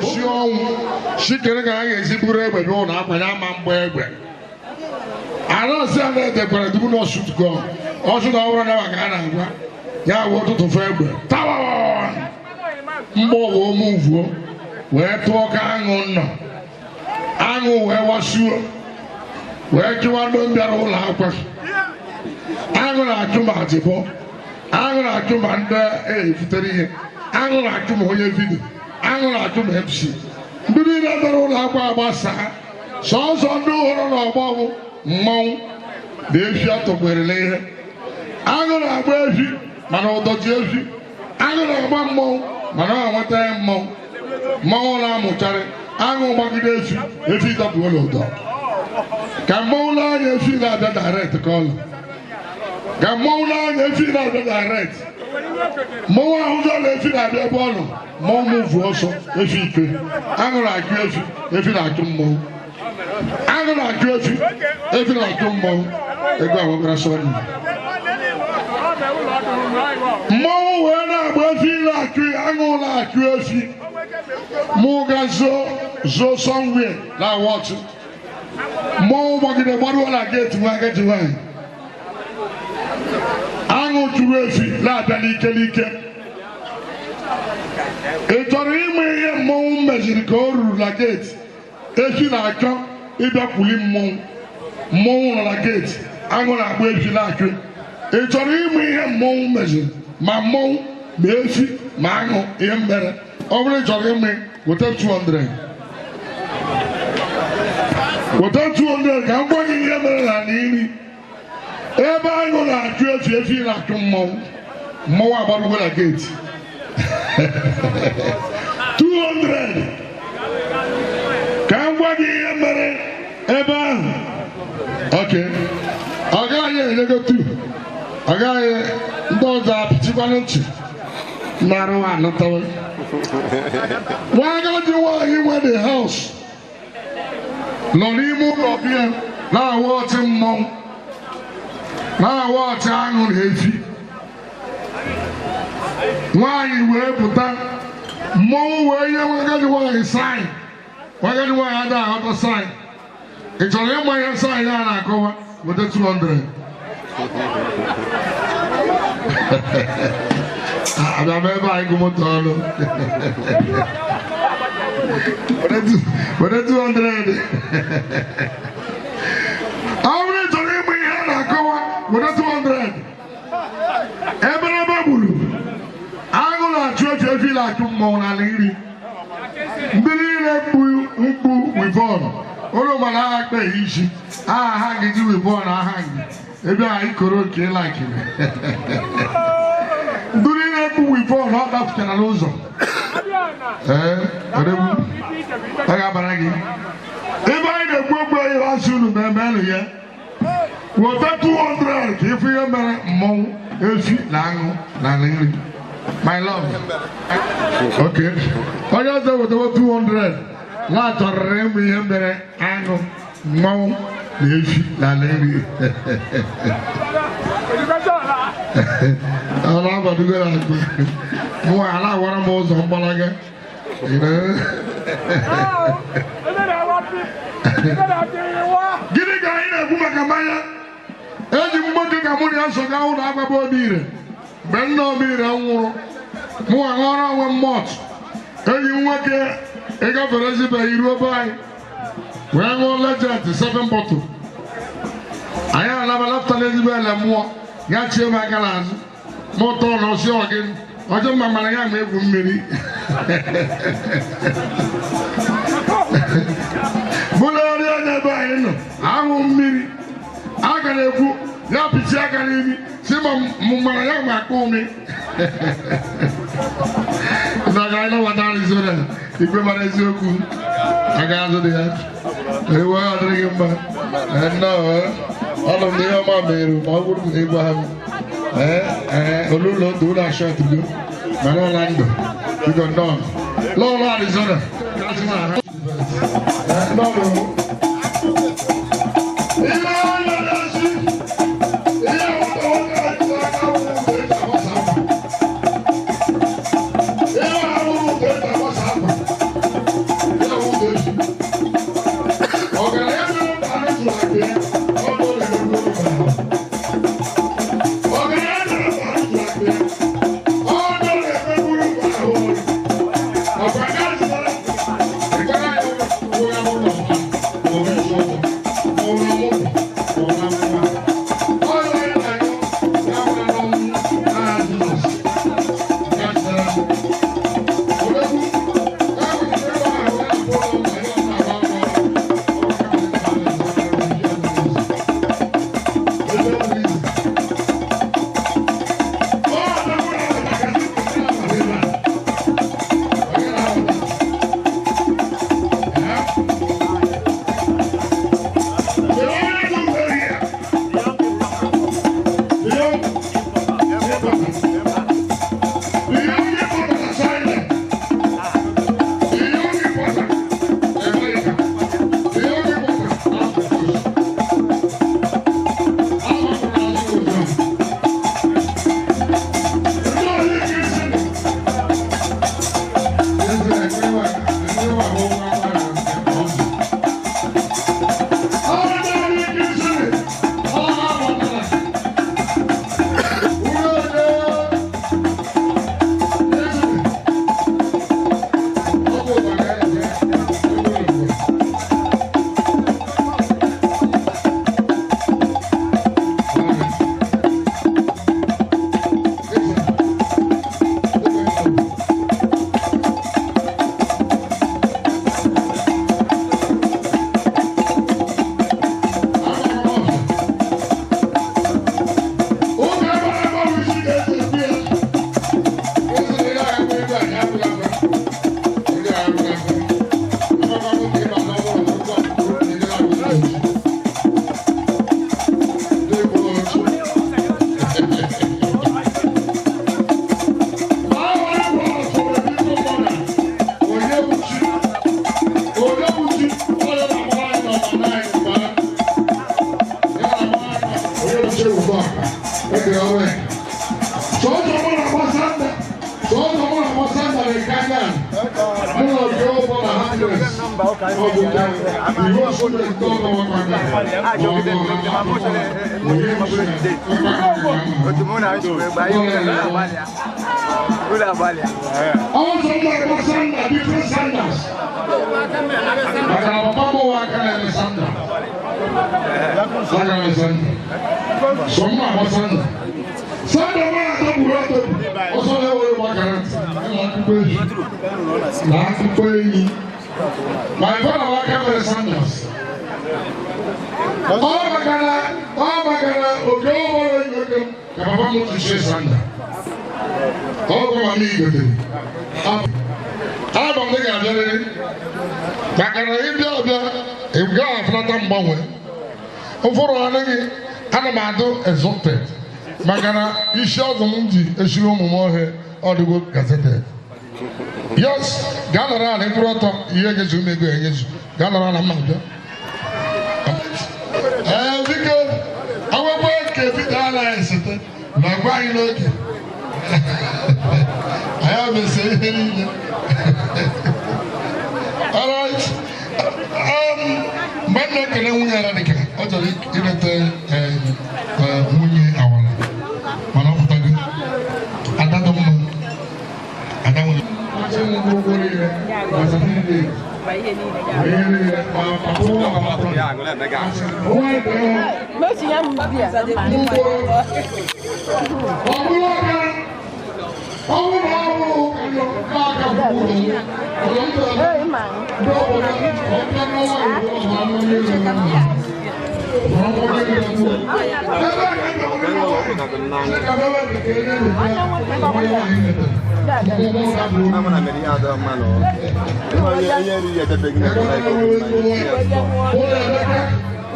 Si ọnwụ, sikere ka ha ga-esi buru egbe n'ụlọ akwa ya ama mgba egbe. Ala nsị a na-edekwara dubu na ọsụtụkọ, ọsụ na ọhụrụ na maka a na-agwa, ya wụ ụtụtụ fe egbe. Tawa! Mgbe ọwa omuvuo wee tụọ ka aṅụ nọ. Aṅụ wee wasuo, wee chụwa ndị bịara ụlọ akwa. Aṅụ na-achụ ma atịbọ, aṅụ na-achụ ma ndị efutere ihe, aṅụ na-achụ ma onye vidio, aṅụ na-achụ ma MC. Ndị niile bịara ụlọ akwa agbasaa, sọọsọ ndị hụrụ n'ọgbọ bụ mmanwụ na efi atọgberela ihe. Aṅụ na-agba efi mana ụdọ ji efi, aṅụ na-agba mmanwụ mana ọ nwetaghị mmanwụ. Mmanwụ na-amụcharị, aṅụ gbagide efi, efi dapụola ụdọ. Ka mmanwụ na-anya efi na-abịa direct ka ọ lụ. Ka mmanwụ na-anya efi na-abịa direct. Mmanwụ ahụ ụzọ na efi na-abịa ebe ọ nọ, mmanwụ mụvu ọsọ, efi ike. Aṅụ na-achụ efi, efi na-achụ mmanwụ. Aṅụ na-achụ efi, efi na-achụ mmanwụ. Ego agbagara sọnụ. Mmanwụ wee na-agba efi na-achụ, aṅụ na-achụ efi. Mụ ga zoo zoo somewhere na wọtụ. Mmanwụ gbagide gbaruo na geeti nwa agadi nwaanyị. Aṅụ chụrụ efi na-abịa n'ike n'ike. Ị chọrọ ịma ihe mmanwụ meziri ka o ruru na geeti? Efi na-achọ ịbịakwuli mmanwụ. Mmanwụ nọ na geeti, aṅụ na-agba efi na-achụ. Ị chọrọ ịma ihe mmanwụ meziri? Ma mmanwụ ma efi ma aṅụ ihe mere. Ọ bụrụ ị chọrọ ịma, weta 200. Weta 200 ka m gwa gị ihe mere na iri. Ebe aṅụ na-achụ efi, efi na-achụ mmanwụ. Mmanwụ agbarugo na geeti. 200 ka m gwa gị ihe mere ebe ahụ. Ok, ọ gaghị enyego 2. Ọ gaghị ndị ọzọ apịchikwanụ ntị. Narụ anatawa. Nwa agadi nwaanyị nwe the house nọ n'ime ụlọ bịa na-awa ọtị mmọnwụ, na-awa ọtị aṅụ na efi. Nwaanyị wee pụta, mmọnwụ wee nye nwa agadi nwaanyị saịn. Nwa agadi nwaanyị adịghị aghọta saịn. Ị chọrọ ịma ihe saịn a na-akọwa? Weta 200. Abịa m ebe a ịgụ moto ọnụ. Weta 200. Ọ bụrụ ị chọrọ ịma ihe a na-akọwa, weta 200. Eberebe gburu, aṅụ na-achụ efi, efi na-achụ mmọnwụ n'ala iri. Ndị niile mkpu wivọn, ụlọ mana agha kpeghị isi, aha ha gị wivọn aha gị, ebe a ikoro nke ịlakiri. Ndị niile mkpu wivọn ọ dapụtara n'ụzọ. Ee, odegbu, ọ ga-abara gị. Ebe anyị na-ekwu okwu ihe asị unu ma emenụ ya. Weta 200 ka ịfụ ihe mere mmọnwụ, efi na aṅụ na ala nri. My love. Okay. Onye ọzọ wetawo 200 na-achọrịrị ịmụ ihe mere aṅụ, mmọnwụ na efi na ala nri. Ọ na-abadugo na akpa. Mụ ala awara m ụzọ mgbalaga. Gịnị ka anyị na-ekwu maka mmanya? Eji m nwoke ka mụ na ya so gaa ụlọ akwụkwọ Obiire. Mgbe nna Obiire nwụrụ, mụ aṅụọrọ onwe m mọt. Enyi m nwoke ịgafere ezibeghị ruo be anyị wee ṅụọ Legend 7 bottle. Anyị alaba lapụta n'ezigbo ele mmụọ, ya chie m aka n'azụ. Mụ tọọ na ọsị ọgị ọjọọ mma mara ya ma egwu mmiri. Mụ na-eri anya ebe anyị nọ, ahụ mmiri. A ga na-ekwu ya pịchi aka n'imi si ma mụ mara ya ma akpọ ụmị. Na ga anyị nabata Arizona. Ikpe mara eziokwu aka azụ dị ya. Ewu ahụ adịrị gị mma. Nnọọ, ọnụ m na ihe ọma mere ma ọ bụrụ na ịgwa ha m. Ee, olu ụlọ ndụ ụlọ ashọtụgo mana ọla ndụ. Biko nnọọ. Lọọlọ Arizona. Nnọọ. Exalted. Maka isi ọzọ m ji esiri ụmụ m ọhịa ọdịgo gazeted. Yes, gaa nọrọ ala ịkwụrụ ọtọ ihe egezu m ego enyezu. Gaa nọrọ ala mma bịa. Ee, biko, akwụkwọ nke bido ala esete na gwa anyị n'oge. Anyị amesie ihe niile. All right. Mgbe m na-ekele nwunye Aradika, ọ chọrọ ileta nwunye Awara, mana ọ pụtago. Ada dị mma. Ada nwere.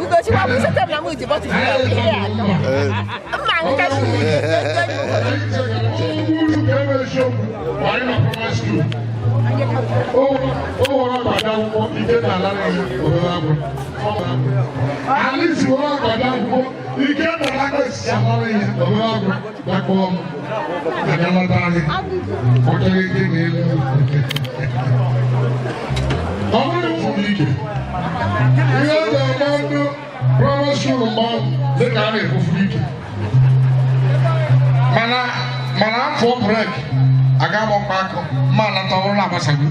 Ugochi wa bụ sete na mụ ji bọtụ ihe ya atọ. Mma nke Alice wọ́n àgbàdo akwụkwọ ike nara aka osisi amara ihe obere agwụ dakpọọ m agalata anyị ọchọrọ ike na elu ọ bụrụ ụmụ ike ihe ọ ga-eme ndụ primary school mgbanwụ dịka a na-ekwufuru ike mana mana afọ brek aga m ọkpa akụ mma alata ọrụ na-agbasago.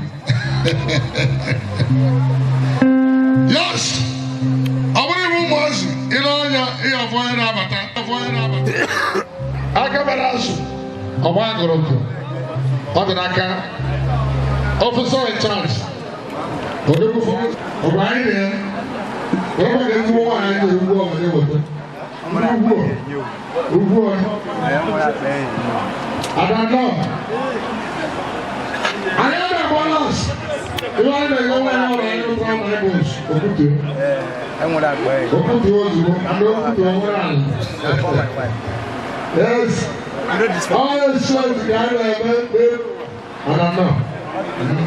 Yes, ọ bụrụ ibu ụmụazị ile anya ihe afọ onye na-abata afọ onye na-abata aka bara azụ ọgba agụrụkụ ọ dị n'aka officer in charge odogwu ọgba anyị na ya wee gbada ezigbo nwaanyị na ugwu ọ na-eweta ugwu ugwu adanọ anyị na-agba nọọsụ ihe anyị na-enye nwa ya ọrụ anyị rụtara na ebos okwute okwute ozugbo ndị okwute onwere ala. Yes, all the shows ka a na-eme adanọ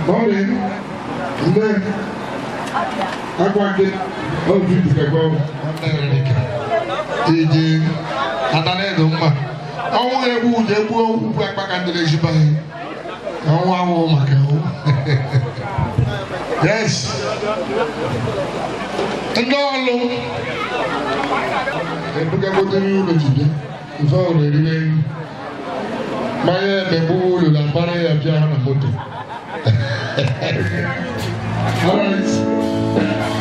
mọmi nne akwa gị obi dịkwa iji adana edo mma ọnwụ ga-egbu ụjọ egbuo ugwu akpaka ndị na-ezigbo anyị ọnwụ anwụ maka ọnwụ. Yes, ndị ọlụ ebugagotere ụlọ jide mfe ụlọ eriwe nri mmanya emegbu ụlọ na mbara ya bịa ha na moto. All right.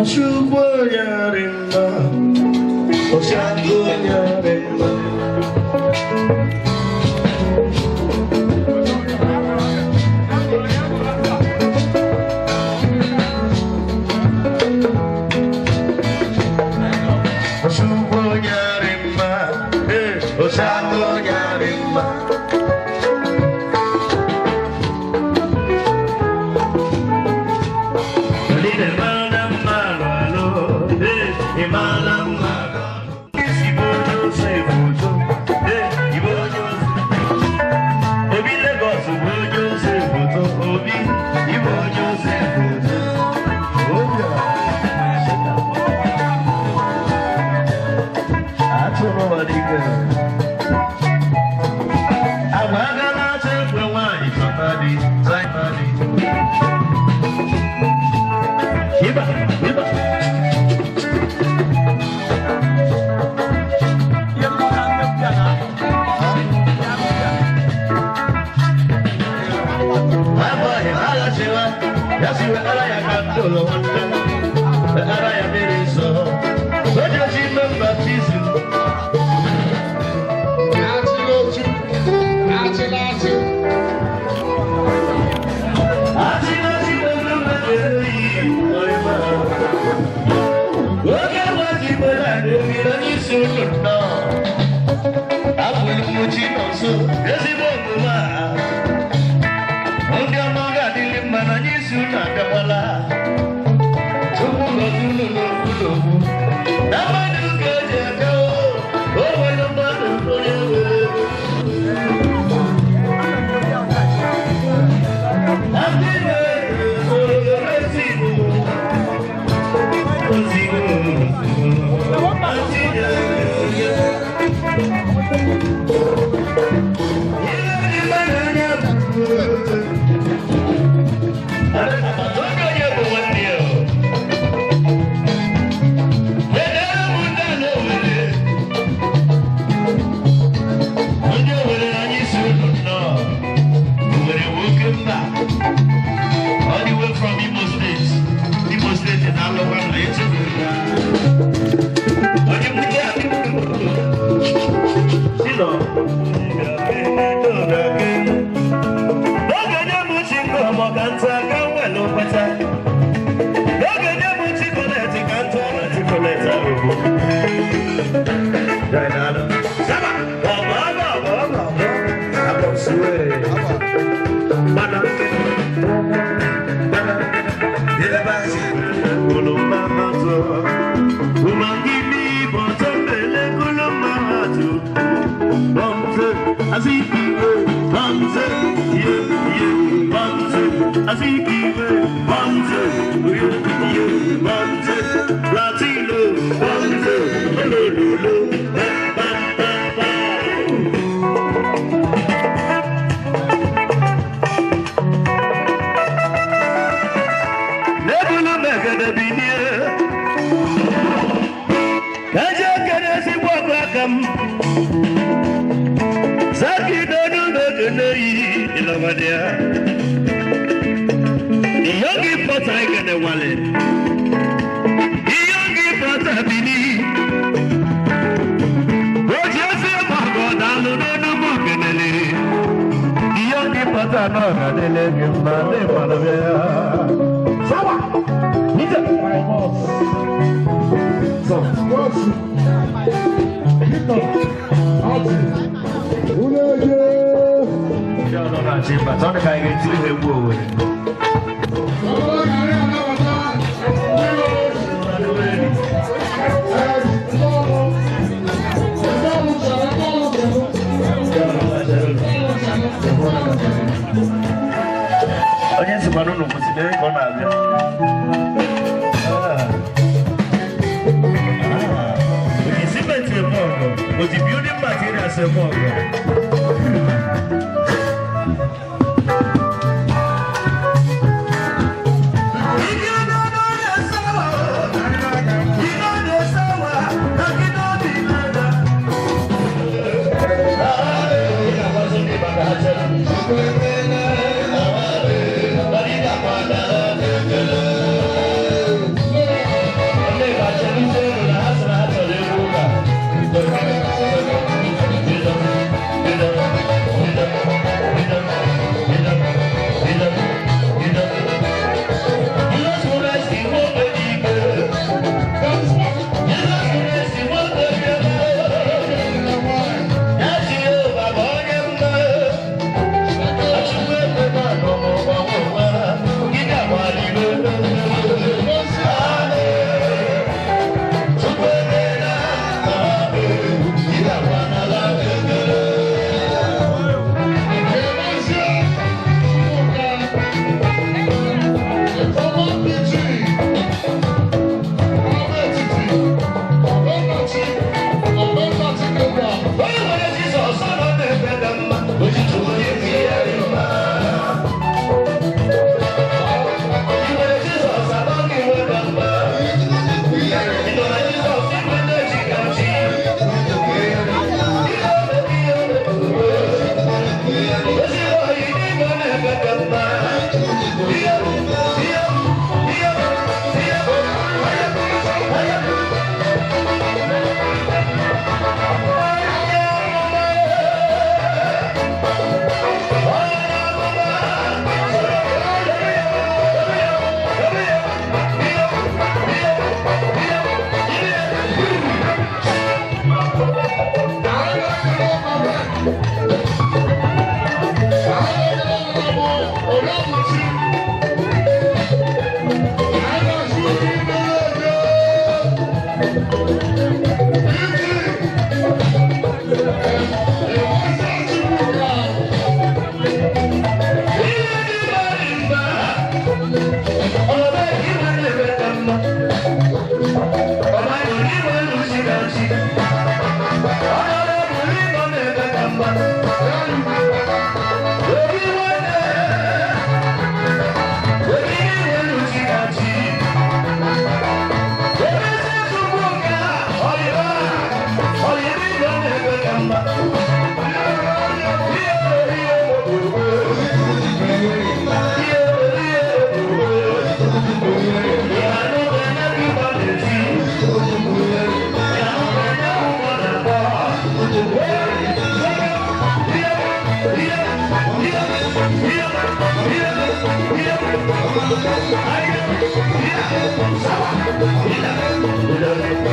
Chukwu onye dị mma, Oshiakụ onye dị mma. Chukwu onye dị mma, Oshiakụ onye dị mma.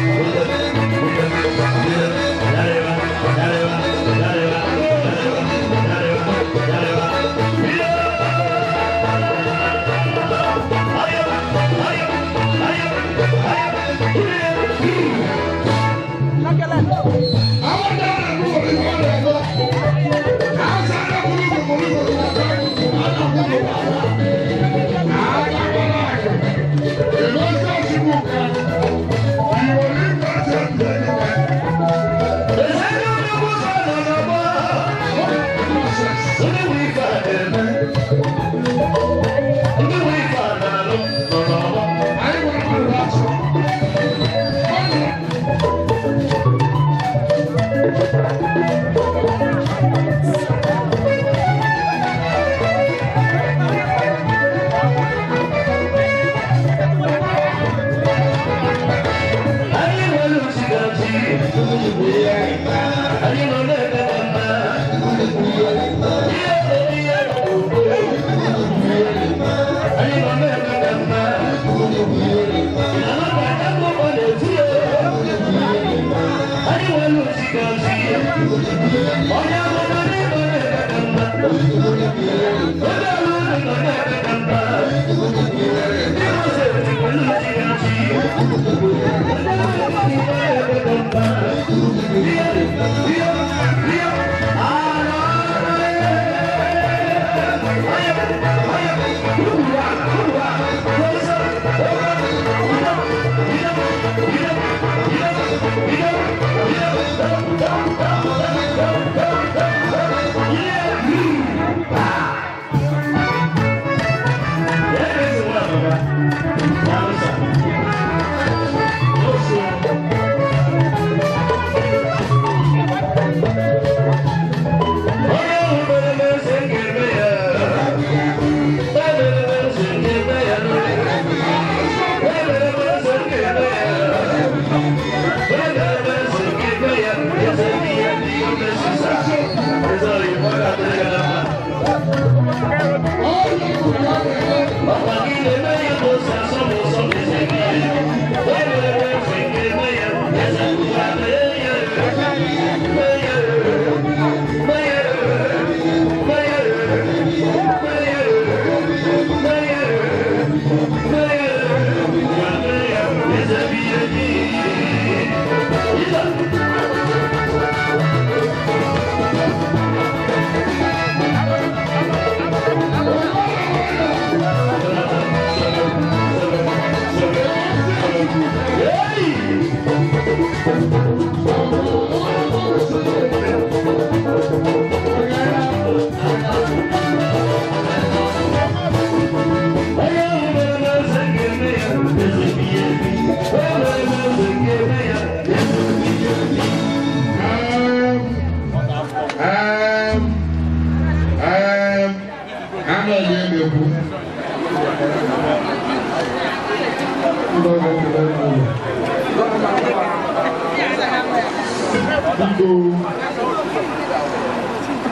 Thank you.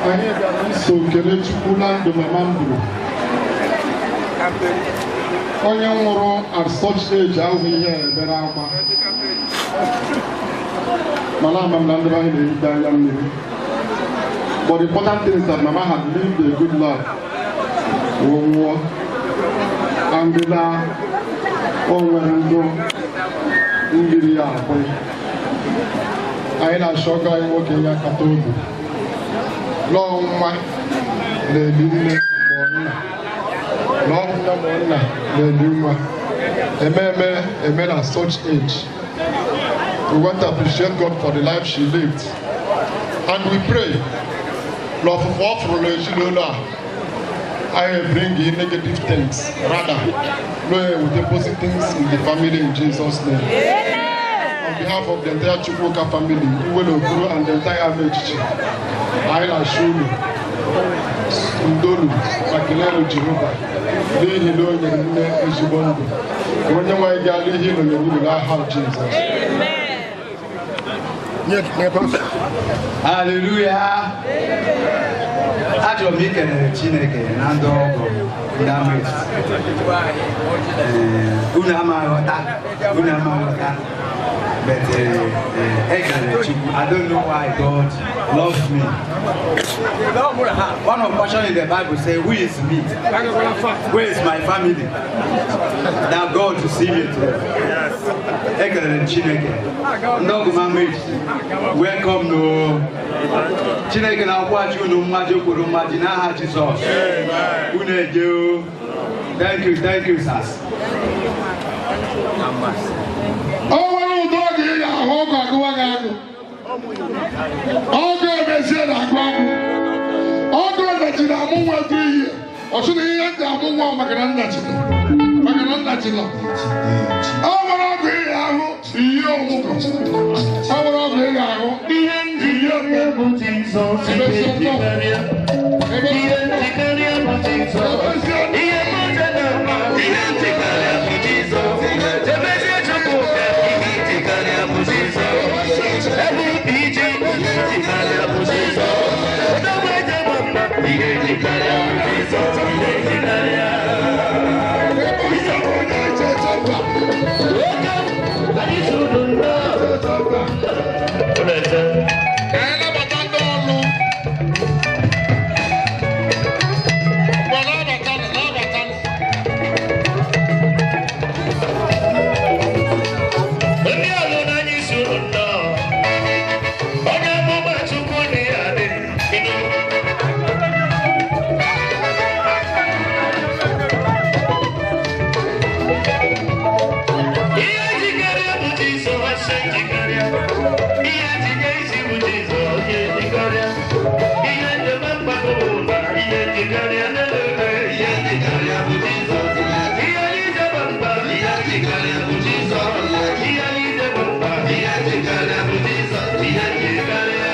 Anyị gara iso kele Chukwu na ndụ mama m buru. Onye nwụrụ at such age ahụghị ihe ebere akwa. Mana ama m na ndị anyị na-erite anya mmiri. But the important thing is that mama had lived a good life. Wee nwụọ. And na o nwere ndụ mmiri ya abụọ. Anyị na-achọ ọgọ anyị nwoke ya kata obi. Lọọ nwa na-ebi nne ma ọ nna. Lọọ nne ma ọ nna na-ebi nwa. Ememe eme na such age. We want to appreciate God for the life she lived. And we pray, na ọfụfụ ọ fụrụ n'ezinụlọ a, I bring in negative things. Rather, no with the positive things in the family in Jesus' name. On behalf of the entire Chukwuka family, Iwele Okoro and the entire Amechichi, anyị na-achọ unu ndolu ma kelere Jehova n'ihi na o nyere nne ezigbo ndụ. Ka onye nwe anyị ga-alụ ihe ịnọnyere unu n'aha Jizọs. Hallelujah. Achọrọ m ikele Chineke na ndị ọgọ ndị Amechi. Unu ama aghọta, but ekele Chukwu. I don't know why God loves me. One of portion in the Bible say, who is me? Where is my family? That God to see me today. Ekele Chineke. Ndị ọgọ m Amechi, welcome no. Chineke na-akwụghachi unu mmaji kwuru mmaji n'aha Jizọs. Unu eje o. Thank you, sirs. O nwere ụdọ oge ị ga-ahụ ọgụ agụwa gị agụ. Ọgụ emezie na-agụ agụ. Ọgụ emechiri amụ nwa dị ihe. Ọ sị na ihe ndị amụ nwa maka na nna chịrị. Maka na nna chịrị. O nwere ọgụ ị ga-ahụ ihe ọmụgwọ. O nwere ọgụ ị ga-ahụ ihe ndị ihe bụ Jizọs. Ihe njikarịa bụ Jizọs. Ihe mmaja na-ama. Ihe njikarịa bụ Jizọs. Emezie Chukwuka. Ihe njikarịa bụ Jizọs. Ihe tinye isi bụ Jizọs, ihe jikarịa. Ihe njema mgbakọ bụ na ihe jikarịa lelele. Ihe jikarịa bụ Jizọs. Ihe ijebe mba, ihe jikarịa bụ Jizọs. Ihe ijebe mba, ihe jikarịa bụ Jizọs. Ihe jikarịa.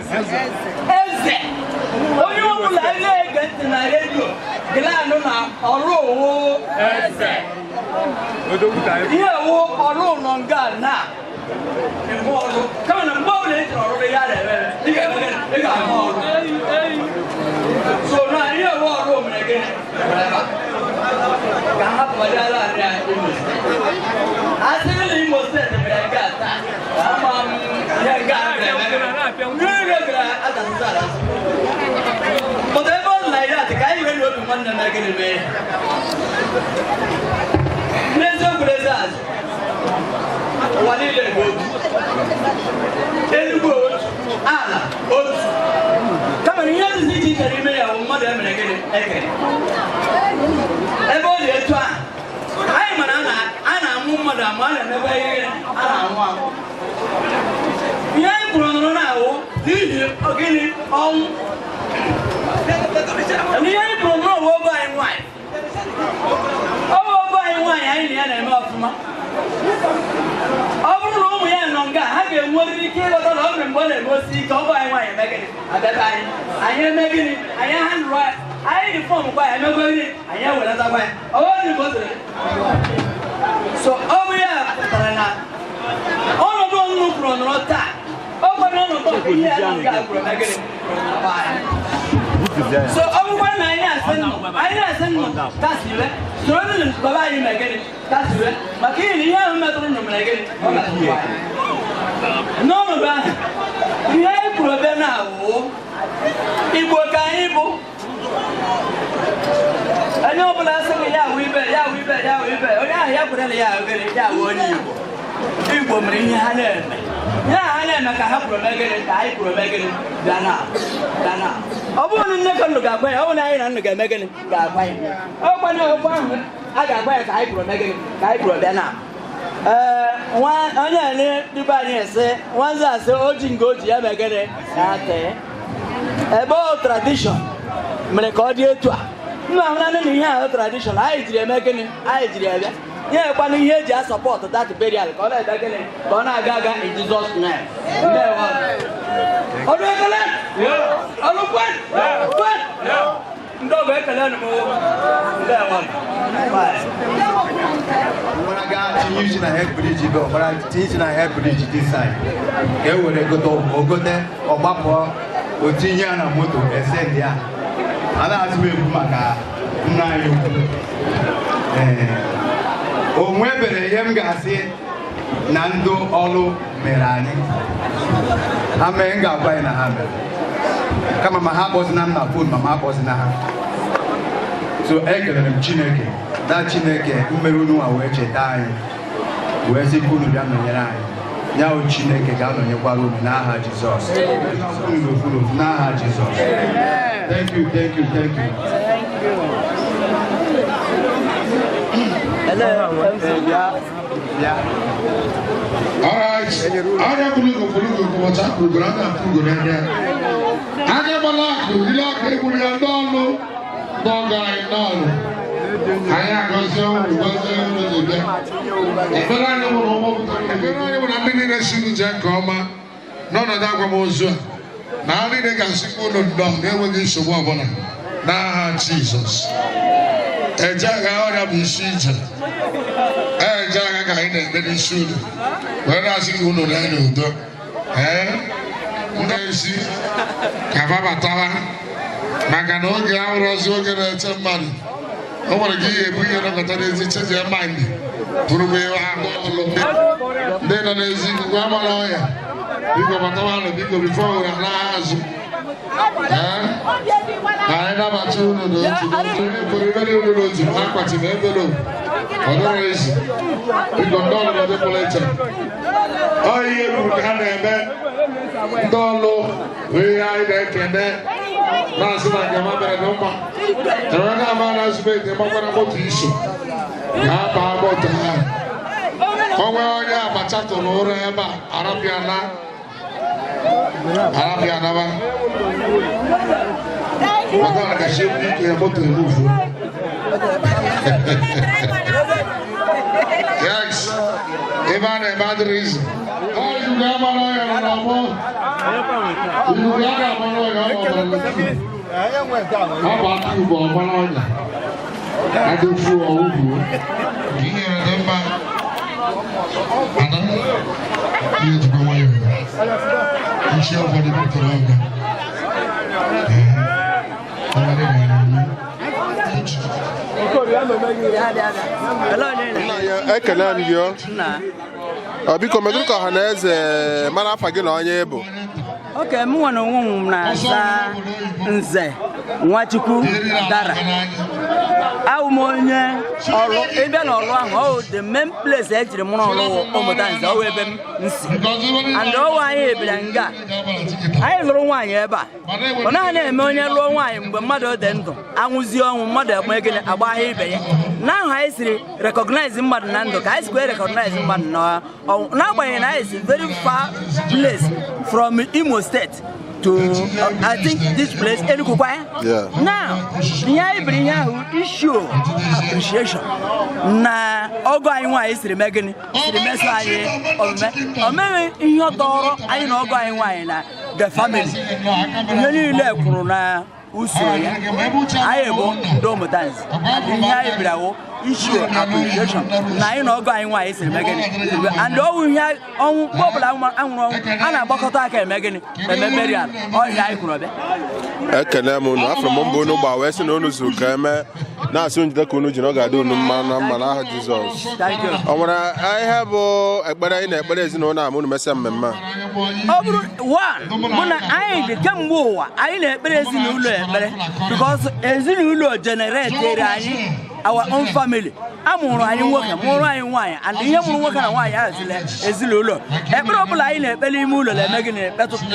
Thank you. Eze onye ọbụla na-ege ntị na redio glanụ na ọrụ owu eze ihe ewu ọrụ nọ nga na enwe ọrụ kama na mgbe ọbụla ị chọrọ ọrụ ya na-eme ị ga-eme gịnị? Ị ga-ama ọrụ so na ihe ewu ọrụ mere gịnị mere ebe a. Ka ha pụtara arịa Imo Steeti a sịrị na Imo Steeti mere nke a taa ama m ihe nke a mere eme gịnị? Mmiri gara adasịsị adasị. But ebe ọ dị na iri atị ka anyị wee obi nwanne m gịnị mee n'eziokwu n'ezi azụ ụwa niile bụ otu Eluigwe otu ala otu kama na ihe dịzi iche iche n'ime ya bụ mmadụ emere gịnị ekere ebe ọ dị etu a anyị mara na a na-amụ mmadụ amụ a na-emekwa ihe gịnị a na-anwụ anwụ ihe anyị kwuru nụrụ na-awụ n'ihi gịnị ọnwụ ihe anyị kwuru nụrụ bụ oge anyị nwaanyị ọ bụ oge anyị nwaanyị anyị na ya na-eme ọfụma ọ bụrụ na ụmụ ya nọ nga ha ga-enwerịrị ike ịghọta na ọ bụrụ mgbe ọ na-eme osi ike ọ bụ anyị nwaanyị eme gịnị abịaba anyị anyị eme gịnị anyị ha nụrụ anyị anyị dị fọm gwa ya emekwa gịnị anyị ewelatakwa ya ọ bụrụ na o siri so ọ bụ ya pụtara na ọnọdụ ọnụnụ kwuru nọrọ taa ọ kwado ọnọdụ nke ihe ya nọ nga kwuru eme gịnị kwuru nọrọ anyị so ọ bụrụkwa na anyị na-asị nnụ anyị na-asị nnụ kasiwe soro ndị baba anyị mere gịnị kasiwe maka ihe na ihe ahụ metụrụ nnụ mere gịnị ọ metụrụ anyị n'ọnọdụ ahụ ihe anyị kwuru ebe na-awụ Igbo ka anyị bụ onye ọbụla asịghị ya awụ ibe ya awụ ibe ya awụ ibe onye ahụ ya kwere na ya awụ gịnị ya awụ onye Igbo Igbo mere ihe ha na-eme ihe ha na-eme ka ha kwuru eme gịnị ka anyị kwuru eme gịnị bịa na bịa na ọ bụrụ na nne ka nnụ ga-agwa ya ọ bụrụ na anyị na nnụ ga-eme gịnị ga-agwa ya ọ kwana okwu ahụ a ga-agwa ya ka anyị kwuru eme gịnị ka anyị kwuru bịa na ee onye ele dịbe anyị ese nwanze asị o ji nga o ji ya mee gịnị ya tee ebe ọ tradishọn mere ka ọ dị etu a nna ahụnanị na ihe ahụ tradishọn anyị jiri eme gịnị anyị jiri abịa nye ekwana ihe eji asọpọtụ that burial ka ọ na-eme gịnị ka ọ na-aga aga in Jesus name. Ndewo. Ọdụ ekele ọdụ kwen kwen ndị ọgọ ekele nụ m ndewo. Ọgbara gaa tinye isi na head bridge ebe ọgbara tinye isi na head bridge this side ka e were gote ogote ọgbapụ o tinye ya na moto esend ya a na-azụ m ekwu maka nna anyị ukwu ee o nwebere ihe m ga-asị na ndị ọrụ mere anyị ha mee m ga-agwa anyị na ha mere kama ma ha akpọzina m na fon ma ma akpọzina ha so ekelere m Chineke na Chineke mmeri unu nwa wee cheta anyị wee sị ka unu bịa nọnyere anyị ya o Chineke ga-anọnyekwara unu n'aha Jizọs unu n'ofu n'ofu n'aha Jizọs. Thank you, thank you, thank you. All right. Anya bulugo bulugo kụbọchị akụrụgoro anya akụrụgoro anya. Anya gbala akụ ile aka egburu ya ndị ọlụ n'ọgọ anyị n'ọlụ. Anyị agọzie unu gọzie unu n'ebe. Ekpere anyị nwụrụ ụmụ ekpere anyị nwụrụ na ndị niile si n'uje nke ọma n'ọnọdụ akwamozu a na ha niile ga-asịkwa unu nnọọ na-enweghị nsogbu ọbụla n'aha Jizọs. Eje agha ọrịa bụ isi ije. Eje agha ka anyị na-eme n'isi unu wee na-asị ka unu lee n'udo ee ndị ezi ka babatawa maka na oge ahụrụzi oge na-eche mmadụ o nwere ka ihe ebu ihe nọkọta n'ezi chezie mind bụrụkwa ihe ahụ ọlụ ndị nọ n'ezi ikuku amala ọya biko batawanụ biko bifo were na azụ ee ka anyị nabata unu n'otu n'otu onye pụrụ ibe unu n'otu akpati na envelope ọ dọrọ ezi biko ndị ọlụ na-ede pụrụ iche ọ ihe kwuru ka ha na-eme ndị ọlụ bụ ihe anyị na-ekene na-asị na nke ma mere dị mma enwe na ama na azụmete gbakwara moto iso ga baa moto ahụ onwe onye abacha tụrụ ụra ebe a arapịana arapịanaba maka na kachi ebu ike ya moto emuvu. Yes. Ebe a na-eme adịrị izu. Ọ ikuku amara ọnya nọ n'ọgbọ. Ikuku a na-amara ọnya ọ nọ n'ọgbọ. Ọ bụ aka ugbo ọmara ọnya. Adịfu ọwụgbuo. Ihe dị mma. Ada, ihe jikwa nwayọọ. Isi ụfọdụ bipụtara ọga. Nna ya ekele m gị o. Ọ biko metụrụ ka ọha na eze mara afa gị na onye ị bụ. Oke m nwere onwe m na-aza Nze Nwachukwu Dara. Awụ m onye ọrụ ịbịa n'ọrụ ahụ ọ the main place ejiri mụrụ ọrụ ụmụta nze ọwụ ebe m si and ọwụ anyị bịara nga anyị lụrụ nwaanyị ebe a. Ọ naghị na-eme onye lụọ nwaanyị mgbe mmadụ dị ndụ anwụzie ọnwụ mmadụ egbe gịnị agba ahịa ibe ya na ahụ anyị siri recognize mmadụ na ndụ ka anyị sikwa recognize mmadụ na ọnwụ n'agbanyeghị na anyị si very far place from Imo State to I think this place Enugu kwa. Yeah. Now ihe anyị biri ihe ahụ issue appreciation na ọgọ anyị nwaanyị siri mee gịnị siri meso anyị omume o meghị ihe ọ tọrọ anyị na ọgọ anyị nwaanyị na the family ihe niile kwuru na usoro ya anyị bụ ndị ụmụtanzi and ihe anyị bịara wụ issue appreciation na anyị na ọgọ anyị nwaanyị siri mee gịnị and ọnwụ ihe ọnwụ mgbe ọbụla anwụrụ ọnwụ a na-agbakọta aka eme gịnị eme burial ọhịa anyị kwuru ọbịa. Ekele m unu afọ m mbụ unu gba wee sị na unu zuru ka eme na-asị njide ka unu ji na ọ ga-adị unu mma na mma n'aha Jizọs. Thank you. Ọ nwere ihe bụ ekpere anyị na-ekpere ezinụlọ a ma unu mesịa mmemme a? Ọ bụrụ one bụ na anyị dị kemgbe ụwa anyị na-ekpere ezinụlọ ekpere because ezinụlọ generate anyị our own family. A mụrụ anyị nwoke mụrụ anyị nwaanyị and ihe mụrụ nwoke na nwaanyị ahazila ezinụlọ ekpere ọbụla anyị na-ekpe n'ime ụlọ na-eme gịnị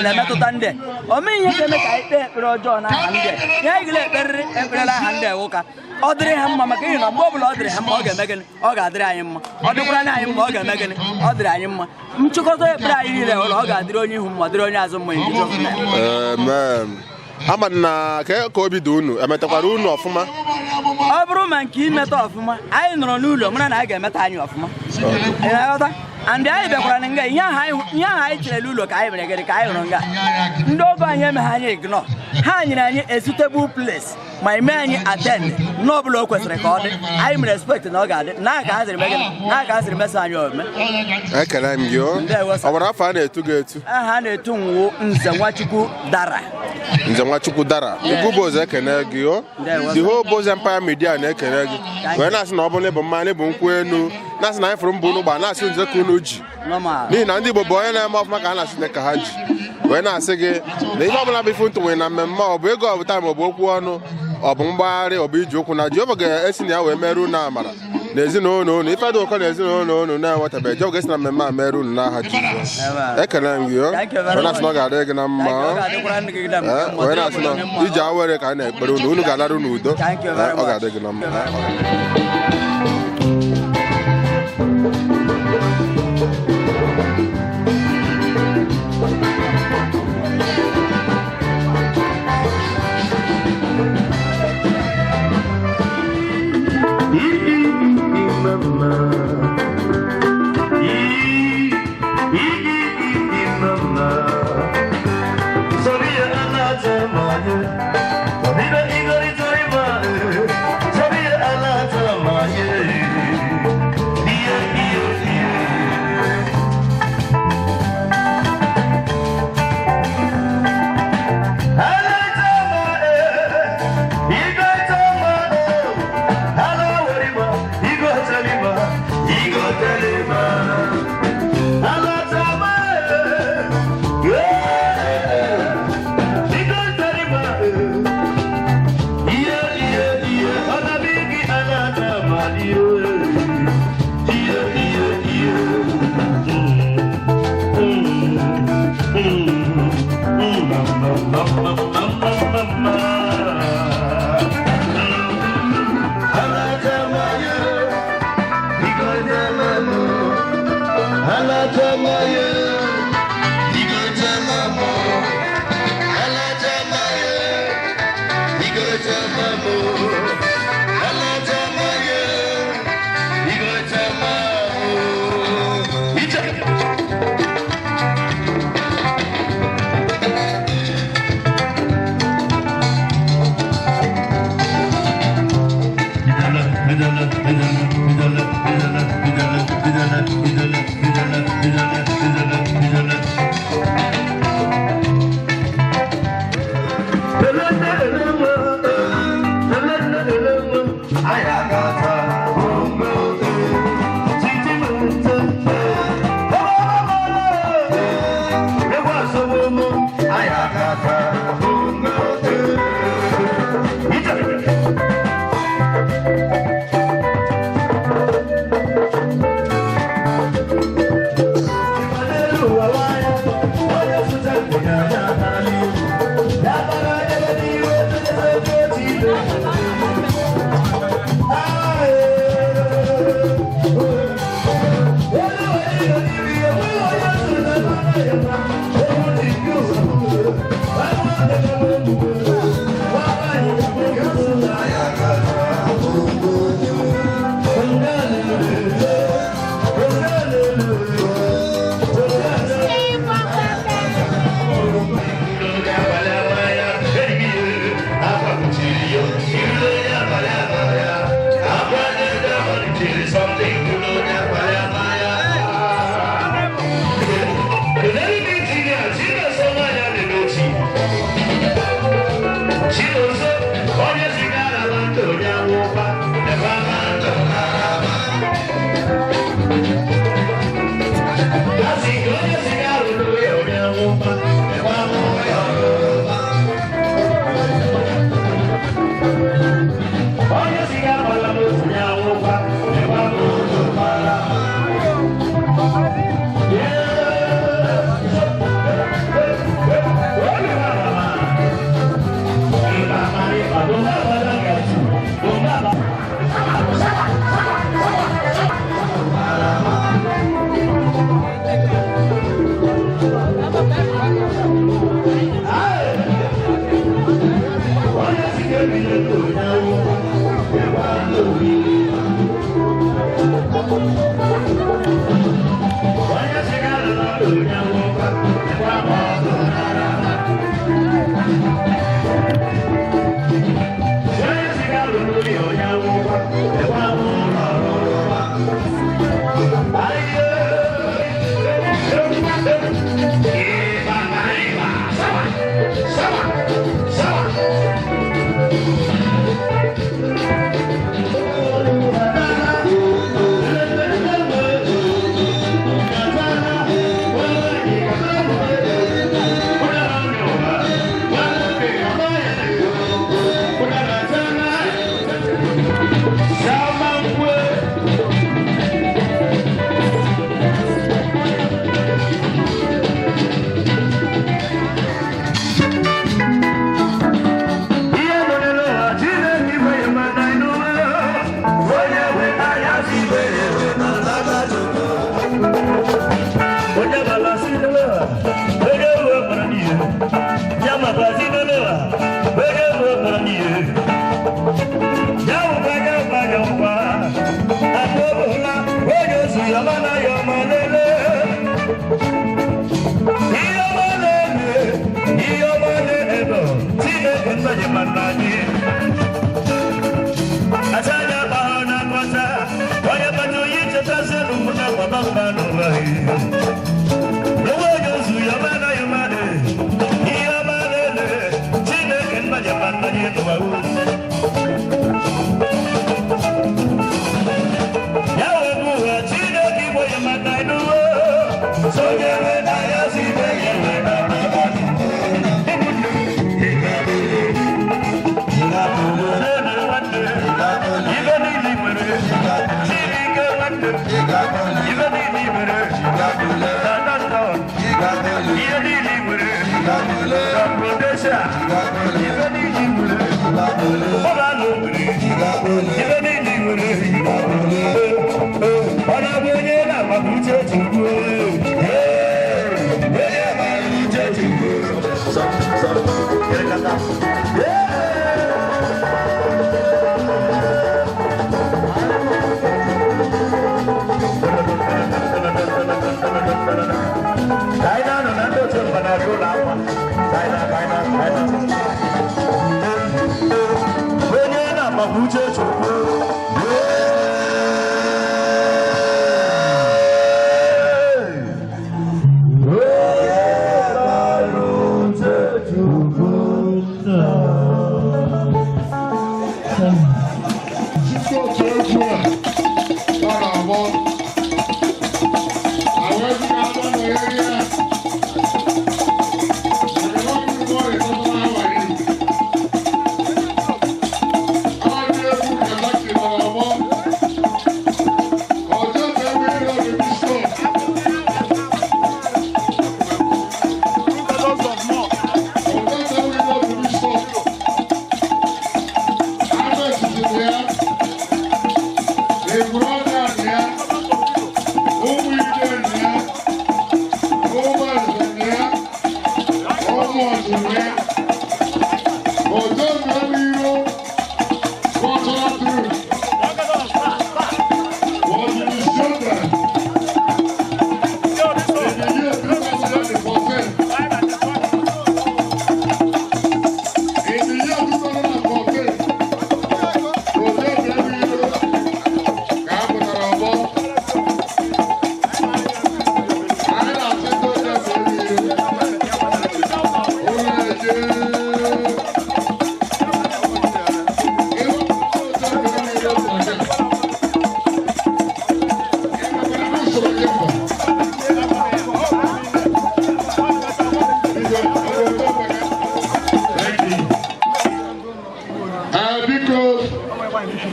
na-emetụta ndị o meghị ihe ga-eme ka anyị kpee ekpere ọjọọ n'aha ndị ihe anyị ga ekperịrị ekpere n'aha ndị ụka ọ dịrị ha mma maka ihe na mgbe ọbụla ọ dịrị ha mma ọ ga-eme gịnị ọ ga-adịrị anyị mma ọ dịkwara anyị mma ọ ga-eme gịnị ọ dịrị anyị mma nchịkọta ekpere anyị niile ụlọ ọ ga-adịrị onye ihu mma dịrị onye azụ mma in Jesus name. Amen. Ama na ka obi dị unu emetakwara unu ọfụma? Ọ bụrụ ma nke imeta ọfụma anyị nọrọ n'ụlọ mara na a ga-emeta anyị ọfụma. Ị na-aghọta? And anyị bịakwara na nga ihe ahụ anyị chere n'ụlọ ka anyị mere gịnị ka anyị hụrụ nga ndị ọgọ anyị emeghe anyị ignore ha nyere anyị a suitable place ma eme anyị attend n'ọbụla o kwesịrị ka ọ dị anyị mere respect na ọ ga-adị na ka ha siri mee gịnị na ka ha siri meso anyị omume. Ekele m gị o. Ọ nwere afọ a na-etu gị etu? Aha a na-etu nwụ Nze Nwachukwu Dara. Nze Nwachukwu Dara. Ugwuboze ekene gị o. The whole Boze Empire Media na-ekene gị wee na-asị na ọ bụrụ na ịbụ mma na ịbụ nkwụ enu na-asị na anyị fụrụ mbụ unu gba na-asị nze ka unu ji n'ihi na ndị Igbo bụ onye na-eme ọfụma ka a na-asị ka ha ji wee na-asị gị na ihe ọbụla bụ ife ntụnwe na mmemme ọ bụ ego ọ bụ taịm ọ bụ okwu ọnụ ọ bụ mgbagharị ọ bụ iji ụkwụ na Jehova ga-esi na ya wee mere unu amara na ezinụlọ unu ife dị ụkọ na ezinụlọ unu na-enwetabeghị Jehova ga-esi na mmemme a mere unu n'aha Jizọs. Ekele m gị o wee na-asị na ọ ga-adị gị na mma wee na-asị na iji awere ka a na-ekpere unu unu ga-alara unu udo ọ ga-adị gị na mma. Thank you. Stop.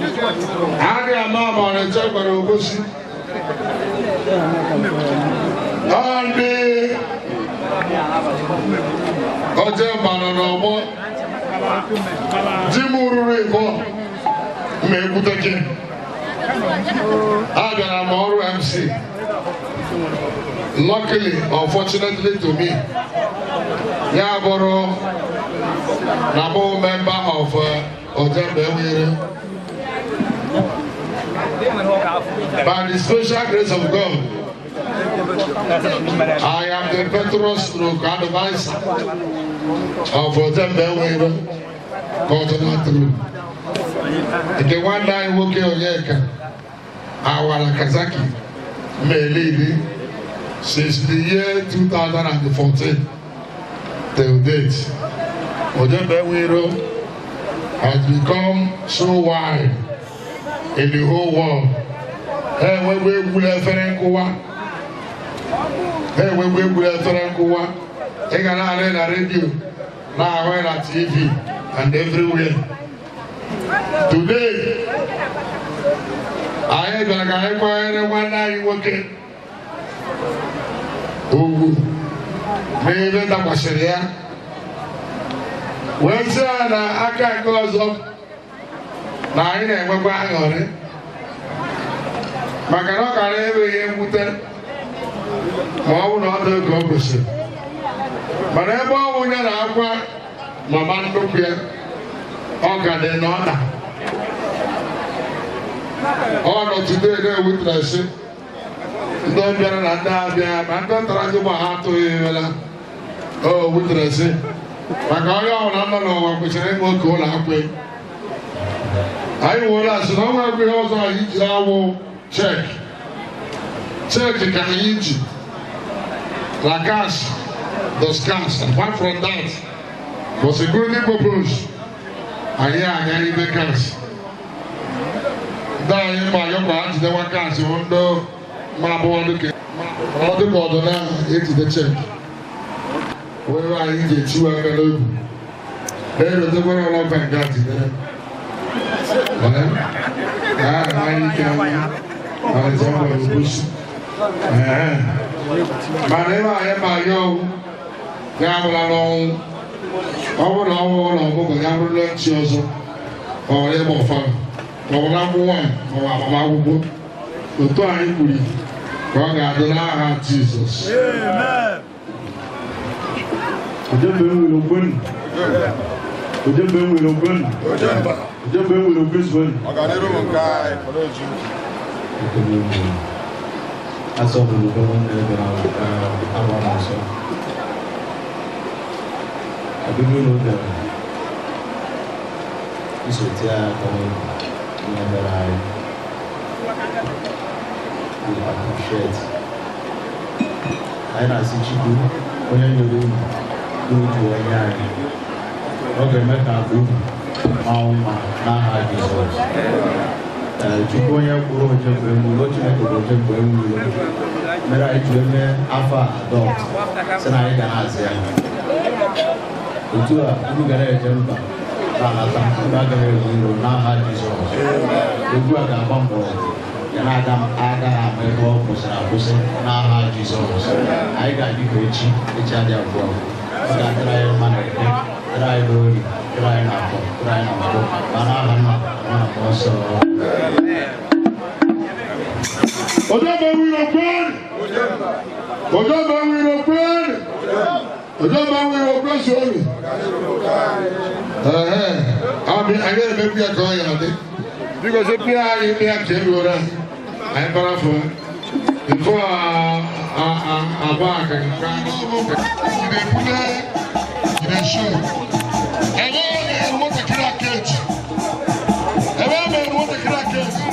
Adị ama ama Ọnịcha gwara Obosi. Ọ ndị Ojemba nọ n'ọgbọ. Di m ruru ịbọ ma ekwute gị. Abịara m ọrụ MC. Luckily, unfortunately to me, ya bụrụ na mụ member of Ojemba Enwere. By the special grace of God, I am the Petrus Stroke advisor of Ojemba Enwere Cultural Troupe. Nke nwanne anyị nwoke Onyeka Awara Kazaki may since the year 2014 till date. Ojemba Enwere has become so wide in the whole world. Ha enwegwu egwula efere nkụwa. Ha enwegwu egwula efere nkụwa. Ị ga na-arị na redio, na-ahụ na TV and everywhere. Today, anyị bịara ka anyị kwanyere nwanne anyị nwoke ugwu n'ebe dakwasịrị ya, wee sị ya na aka nke ọzọ na anyị na-enwekwa aṅụrị maka na ọ kara ebe ihe mwute ma ọ bụ na ọ dị oge o kwesịrị, mana ebe ọ bụ ya na-akwa mama nnukwu ya, ọ ka dị na ọ na ọ nọ today na-ewutrasị ndị bịara na ndị abịa ma ndị tara ndị gba ha atụghị ewela o wutrasị maka onye ọbụla nọ n'ụwa kwesịrị ịnwe oke ụlọ akwụ. Anyị nwere asị na ọnwa ihe ọzọ anyị ji awụ cheque cheque ka anyị ji na cash dos cash. Apart from that, for security purpose, anyị anya ime cash ndị anyị ma yọkwa ha jidewa cash bụ ndị ma abụọ dịka ọ dịka ọdụ na-ejide cheque were anyị ji etiwe aka n'obi na-erotekwara ọlọpa nke a jidere. Anyị ike anyị mana ebe anyị ma ya ọgwụ ya abụla n'ọnwụ, ọ bụrụ na ọnwụ ụlọ ọmụgwọ ya bụrụla nchi ọzọ ma ọ ịgba ọfala ma ọ bụ na nkwụ nwaanyị ma ọ bụ agbamakwụkwọ, otu anyị kwuru ka ọ ga-adị n'aha Jizọs. Ojemba Enwere ogbenu. Ojemba Enwere ogbenu. Ojemba Enwere ogbezuonu. Ọganiru bụ nke anyị. Asọ bụ ugbo nwanne bịara agba m ọsọ. Ọbịbịa ụlọ bịara iso tie aka n'obi ihe mere anyị. We appreciate. Anyị na-asị Chukwu onye nyere unu n'otu onye anyị. Ọ ga-eme ka unu maa mma n'aha Jizọs. Chukwu onye kwụrụ Ojemba Enwere, Chineke bụ Ojemba Enwere mere anyị ji mee afọ a adọlt sị na anyị ga na-azị ya. Otu a unu gara eje mba na-alata, unu agaghị enwe iro n'aha Jizọs. Egwu a ga-agba mgbọrọgwụ ya na-aga agaghị ama ebe ọ kwụsịrị akwụsị n'aha Jizọs. Anyị ga-adị ka echi, echi adị abụọ abụọ. Ọ ga-adịrị anyị mma na eke, dịrị anyị n'ori, dịrị anyị n'afọ, dịrị anyị na nkwọ, ma n'aha nna na nwa na mmụọ nsọ. Ojemba Enwere ogbenu. Ojemba Enwere ogbenu. Ojemba Enwere ogbezuonu. Anyị emekwu ya ka ọ ya dị. Biko sị pịa anyị pịa ka e ruoro anyị. Anyị bara afọ before agba aka. Ebe a na-eru nwatakịrị aka eji. Ebe a na-eru nwatakịrị aka eji.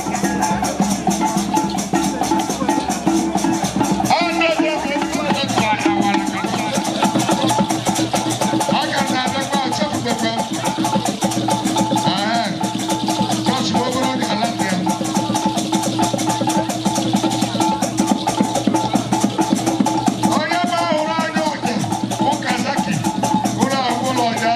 Onye ma hụrụ anya ọja, ụka Zaki, ụlọ ahụ ụlọ ọja.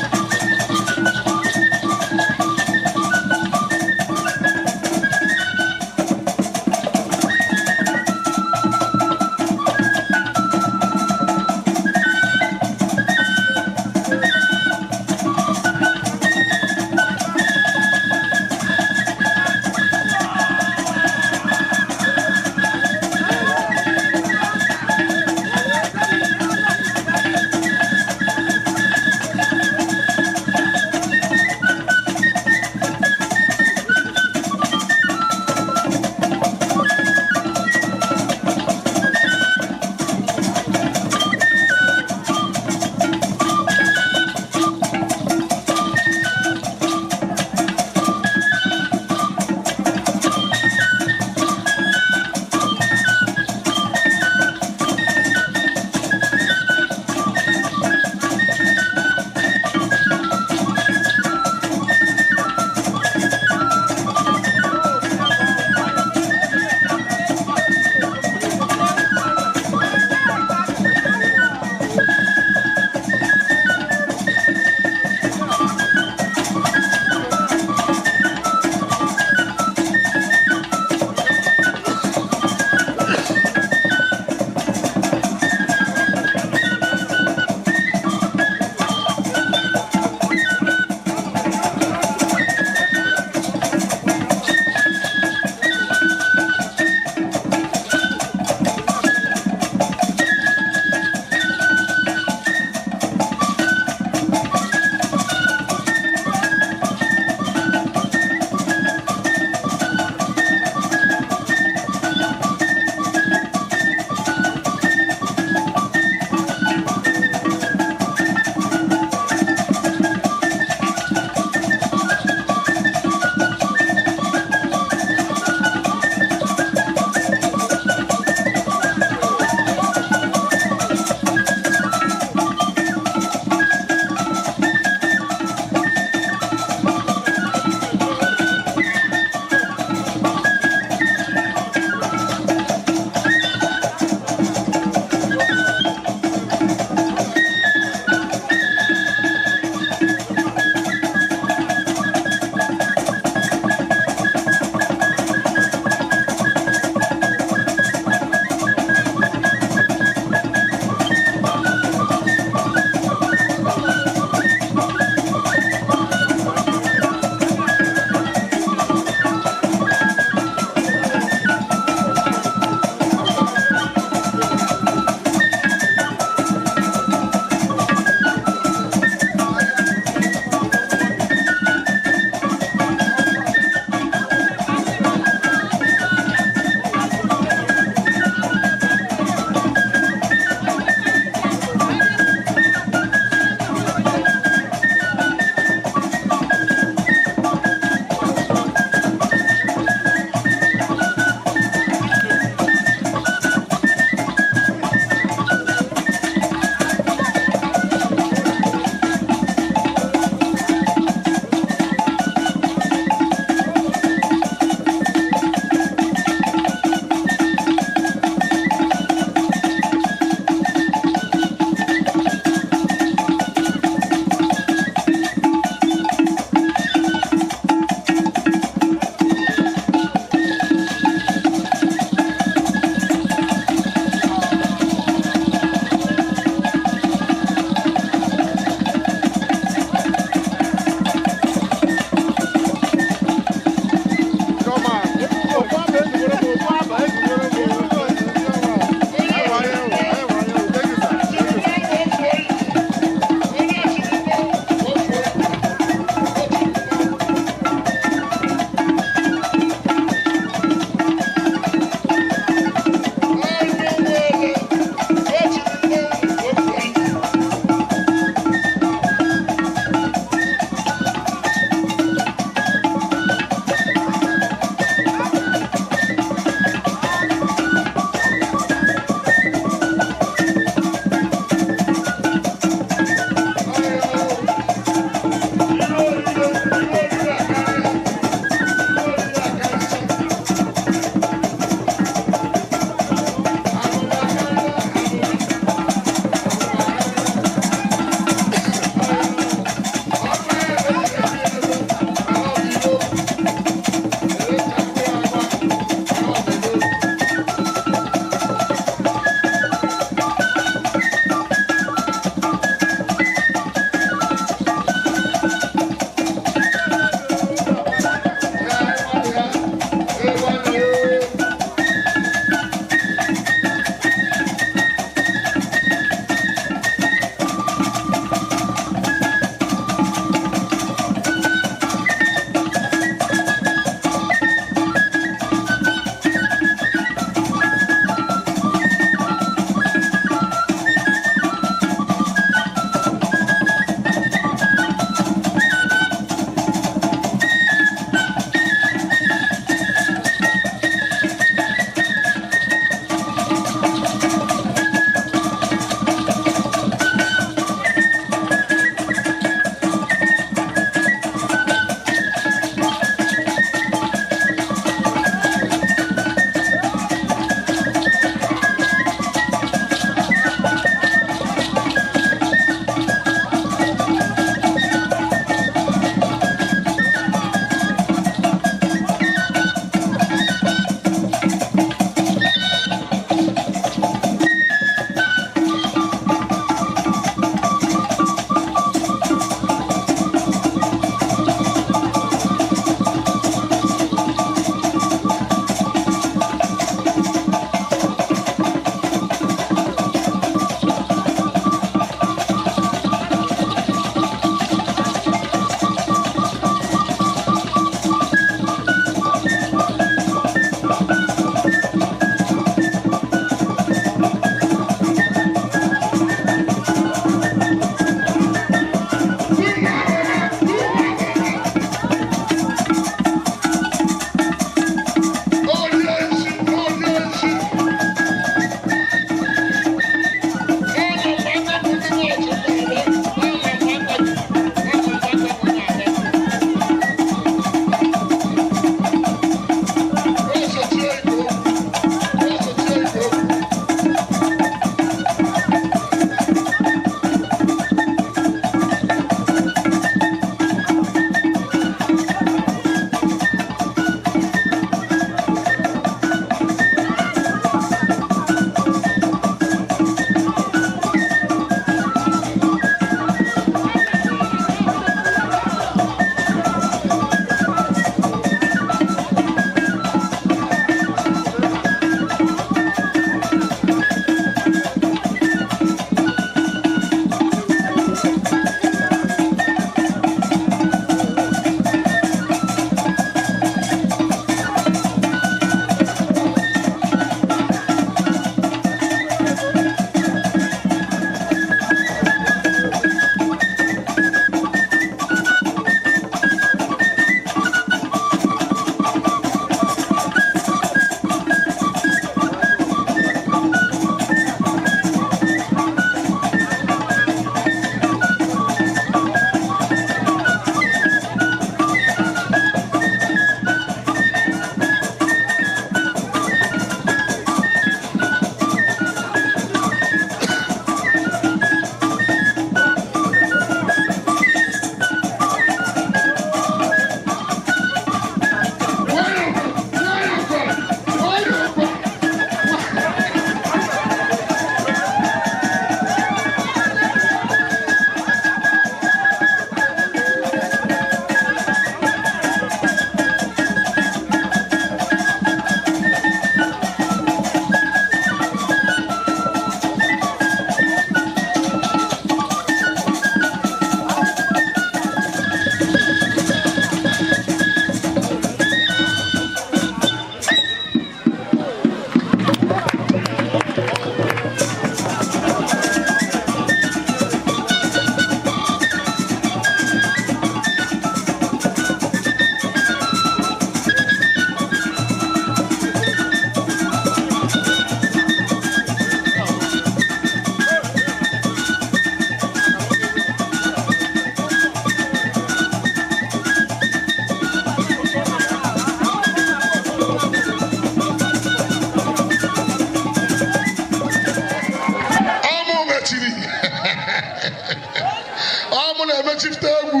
Mechite egwu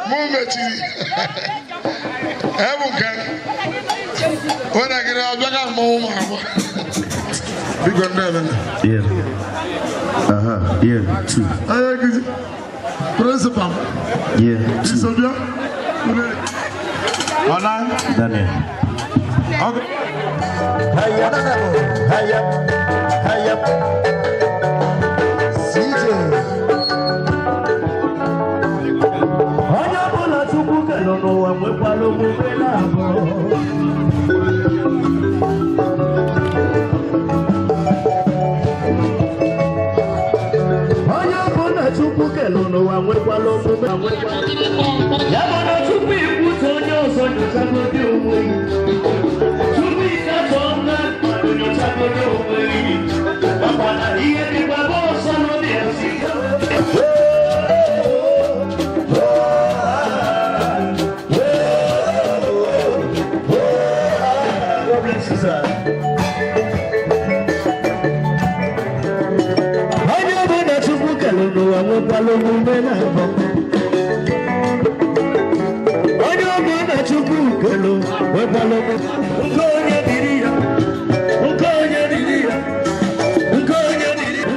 mụ mechiri. Ebuka. Onye gịrị ọbịa ka mmọnwụ ma agba. Biko ndị emene. Yeah. Uh-huh. Yeah. Two. Onye nkuzi. Principal. Yeah. Two. Isobia. Ọna. Daniel. Okay. Hayya, hayya, hayya. CJ. Onye ọbụla Chukwu kere n'ụwa nwekwara omume na-abụọ. Onye ọbụla Chukwu kere n'ụwa nwekwara omume. Ya bụ na tupu ikwute onye ọzọ nyochagodi onwe gị. Tupu ịkatọ mmadụ nyochagodi onwe gị. Makwa na ihe dịkwa bụ ọsọ n'obi esi. God bless you, sir. Onye ọbụla Chukwu kere n'ụwa nwekwara omume na-abụ. Onye ọbụla Chukwu kere nwekwara omume. Nke onye dịrị ya, nke onye dịrị ya, nke onye dịrị ya.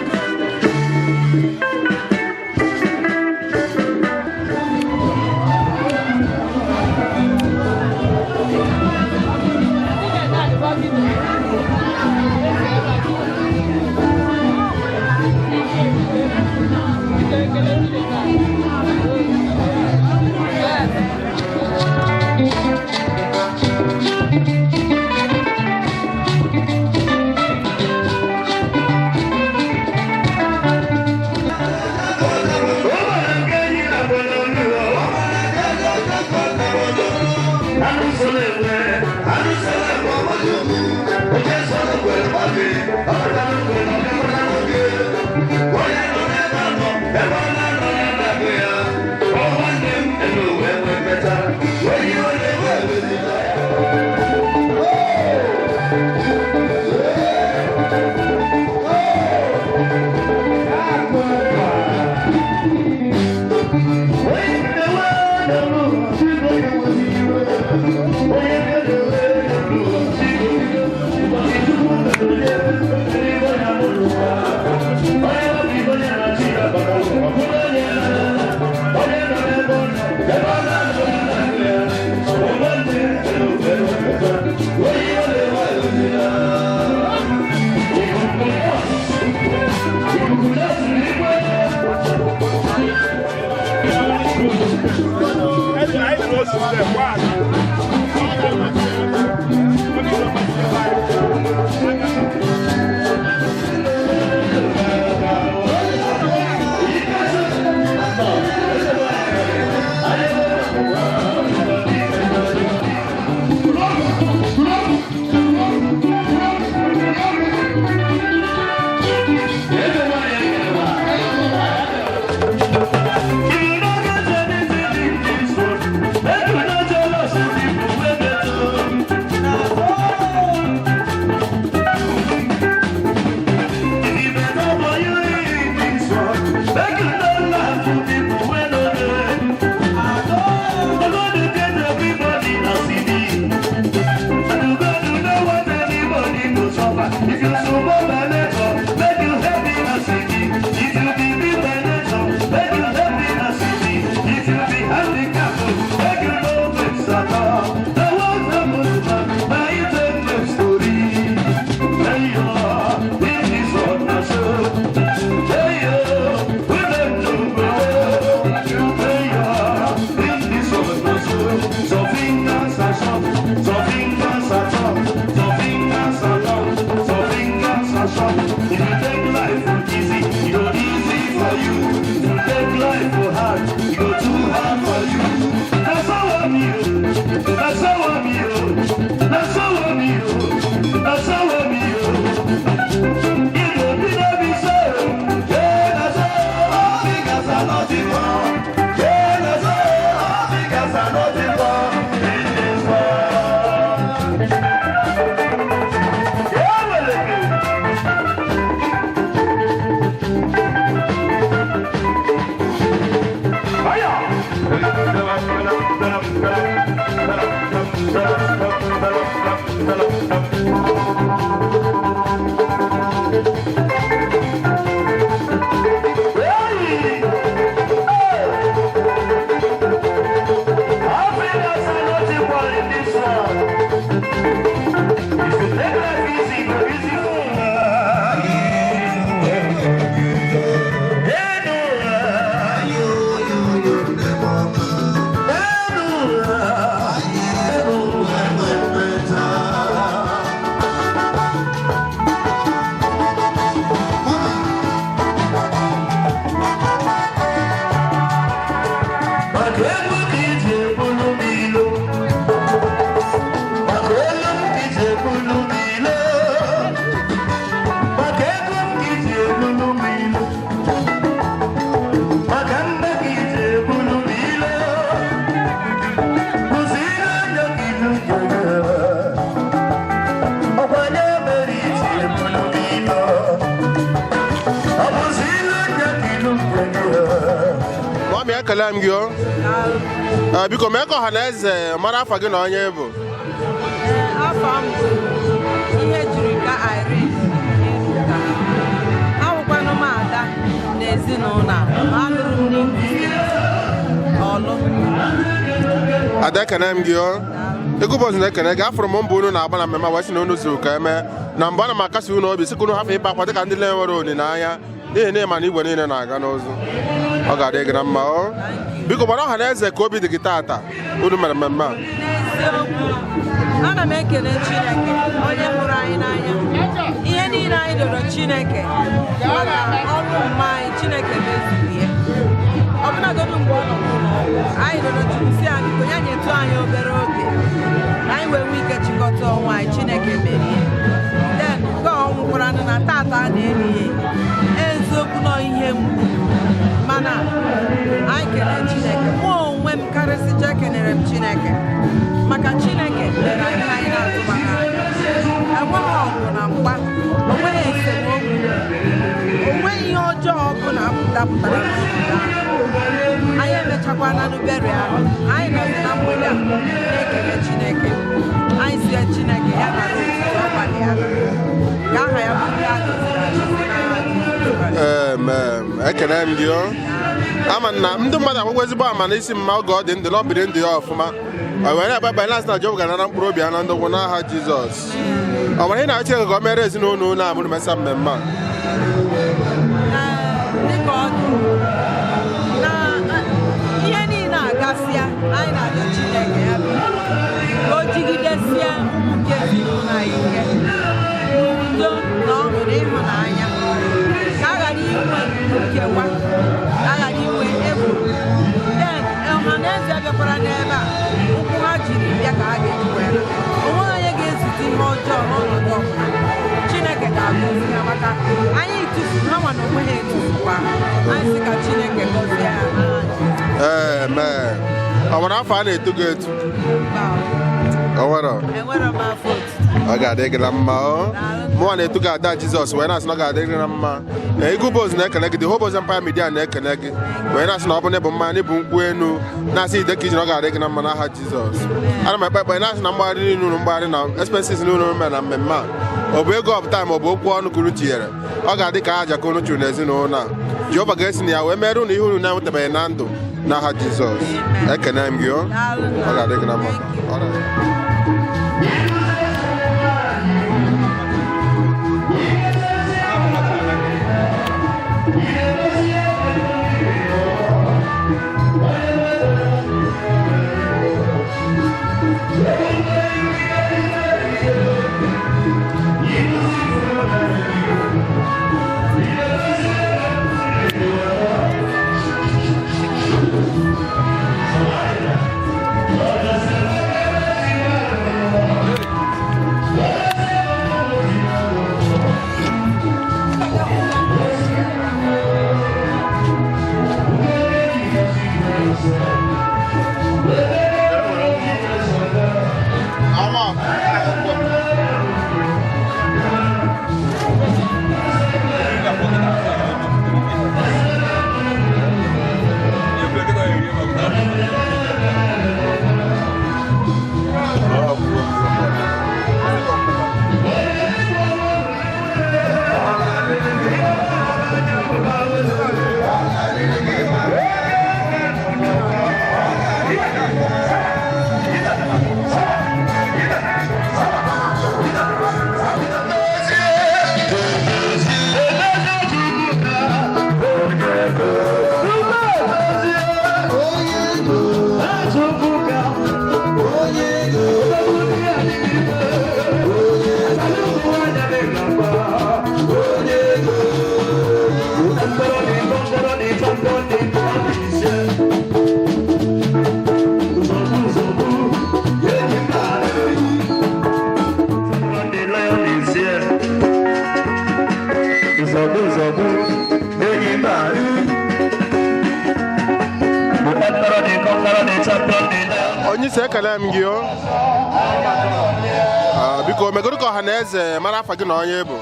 Maka egwu ka iji ebulu m ilo, maka olu m ka iji ebulu m ilo, maka ego m ka iji ebulu m ilo, maka nne ka iji ebulu m ilo, kwụsị ile anya ka ilu jere, ọkwa nye mere iji ebulu m ilo, ọ bụzi ile anya ka ilu jere. Mọmị, ekele m gị o. Ee, biko mee ka ọha na eze mara afa gị na onye bụ. Afọ m bụ ihe jiri ka Irene Eruka. Awụkwanụ m ada n'ezinụlọ a. Alụrụ m n'Imo Steeti, Ọlụ. Ada, ekene m gị o. Ego ụbọchị na-ekene gị. Afụrụ m mbụ unu na-agba na mmemme a wee sị na unu zuru ka eme na mbụ. Ana m akasi unu obi sị ka unu hapụ ịba akwa dịka ndị na-enwere olileanya, n'ihi na ịma na igwe niile na-aga n'ụzụ. Ọ ga-adị gị na mma o. Biko gbara ọha na eze ka obi dị gị taata unu mere mmemme a. N'eziokwu, ana m ekele Chineke onye hụrụ anyị n'anya. Ihe niile anyị rịọrọ Chineke maka ọrụ mma anyị, Chineke mezuru ya. Ọbụnagodu mgbe ọ nọ n'ụlọ ọgwụ, anyị rịọrọ Chukwu sị ya biko ya nyetụ anyị obere oge ka anyị wee nwee ike chịkọta ọnwa anyị. Chineke merie. Then nke ọ nwụkwaranụ na tata a na-eli ya, eziokwu nọ ihe mgbu, mana anyị kelee Chineke. Mụ onwe m karịsịcha ekenere m Chineke maka Chineke mere anyị ihe anyị na-atụbaghị anya. Enweghị ọgụ na mgba, onweghị esemokwu, onweghị ihe ọjọọ ọbụla dapụtara n'obodo ahụ. Anyị emechakwana n'uberi ahụ, anyị nọzi na mgbede a na-ekele Chineke. Anyị si ya Chineke ya nara otuto abalị ya, ka aha ya bụrụ ya gọziri agọzi n'aha Jizọs Kraịst. Amen. Ekele m gị o. Ama na ndị mmadụ akwụkwọ ezigbo ama n'isi mma oge ọ dị ndụ na ọ biri ndụ ya ọfụma. Ọ were akpa ekpere na-asị na Jehova ga-anara mkpụrụ obi ya na ndụgwụ n'aha Jizọs. Ọ nwere ihe na Chineke ka o mere ezinụlọ unu a mụrụ mesa mmemme a? Dịka ọ dị na ihe niile agasịa, anyị na-arịọ Chineke ya biko ka o jigidesie ụmụ nke ezinụlọ anyị ike n'udo na ọṅụ na ịhụnanya, ka a ghara inwe nkewa, ka a ghara inwe ekworo. Then ọha na eze bịakwara n'ebe a, ụkwụ ha jiri bịa ka ha ga-eji wee laa. O nweghị onye ga-ezute ihe ọjọọ n'ọnọdụ ọbụla. Chineke ga-agọzi ha maka anyị tụfuru ha nwa na onwe ha etufukwa. Anyị sị ka Chineke gọzie ha n'aha Jizọs. Amen. Ọ nwere afọ a na-etu gị etu? O nwere? Enwere m afọ otuto. Ọ ga-adị gị na mma o. Mụnwa na-etu gị ada Jizọs wee na-asị na ọ ga-adị gị na mma. Na Eagle Boys na-ekele gị, The Hope Empire Media na-ekele gị wee na-asị na ọ bụ na ịbụ mmanya, ịbụ nkwụ enu, na-asị ide ka iji na ọ ga-adị gị na mma n'aha Jizọs. Ana m ekpe ekpere na-asị na mgbagharị niile unu mgbagharị na expenses niile unu mere na mmemme a, ọ bụ ego ọpụta ma ọ bụ okwu ọnụ ka unu tinyere, ọ ga-adị ka aja ka unu chụrụ n'ezinụlọ a. Jehova ga-esi na ya wee mere unu ihe unu na-enwetabeghị na ndụ n'aha Jizọs. Ekene m gị o. Ọ ga-adị gị na mma. Ọ ga- Yeah. Nzọgbu nzọgbu, enyi mba. The emperor, the conqueror, the champion, the lion. Onye isi, ekele m gị o. Ah, biko megoro ka ọha na eze mara afa gị na onye bụ.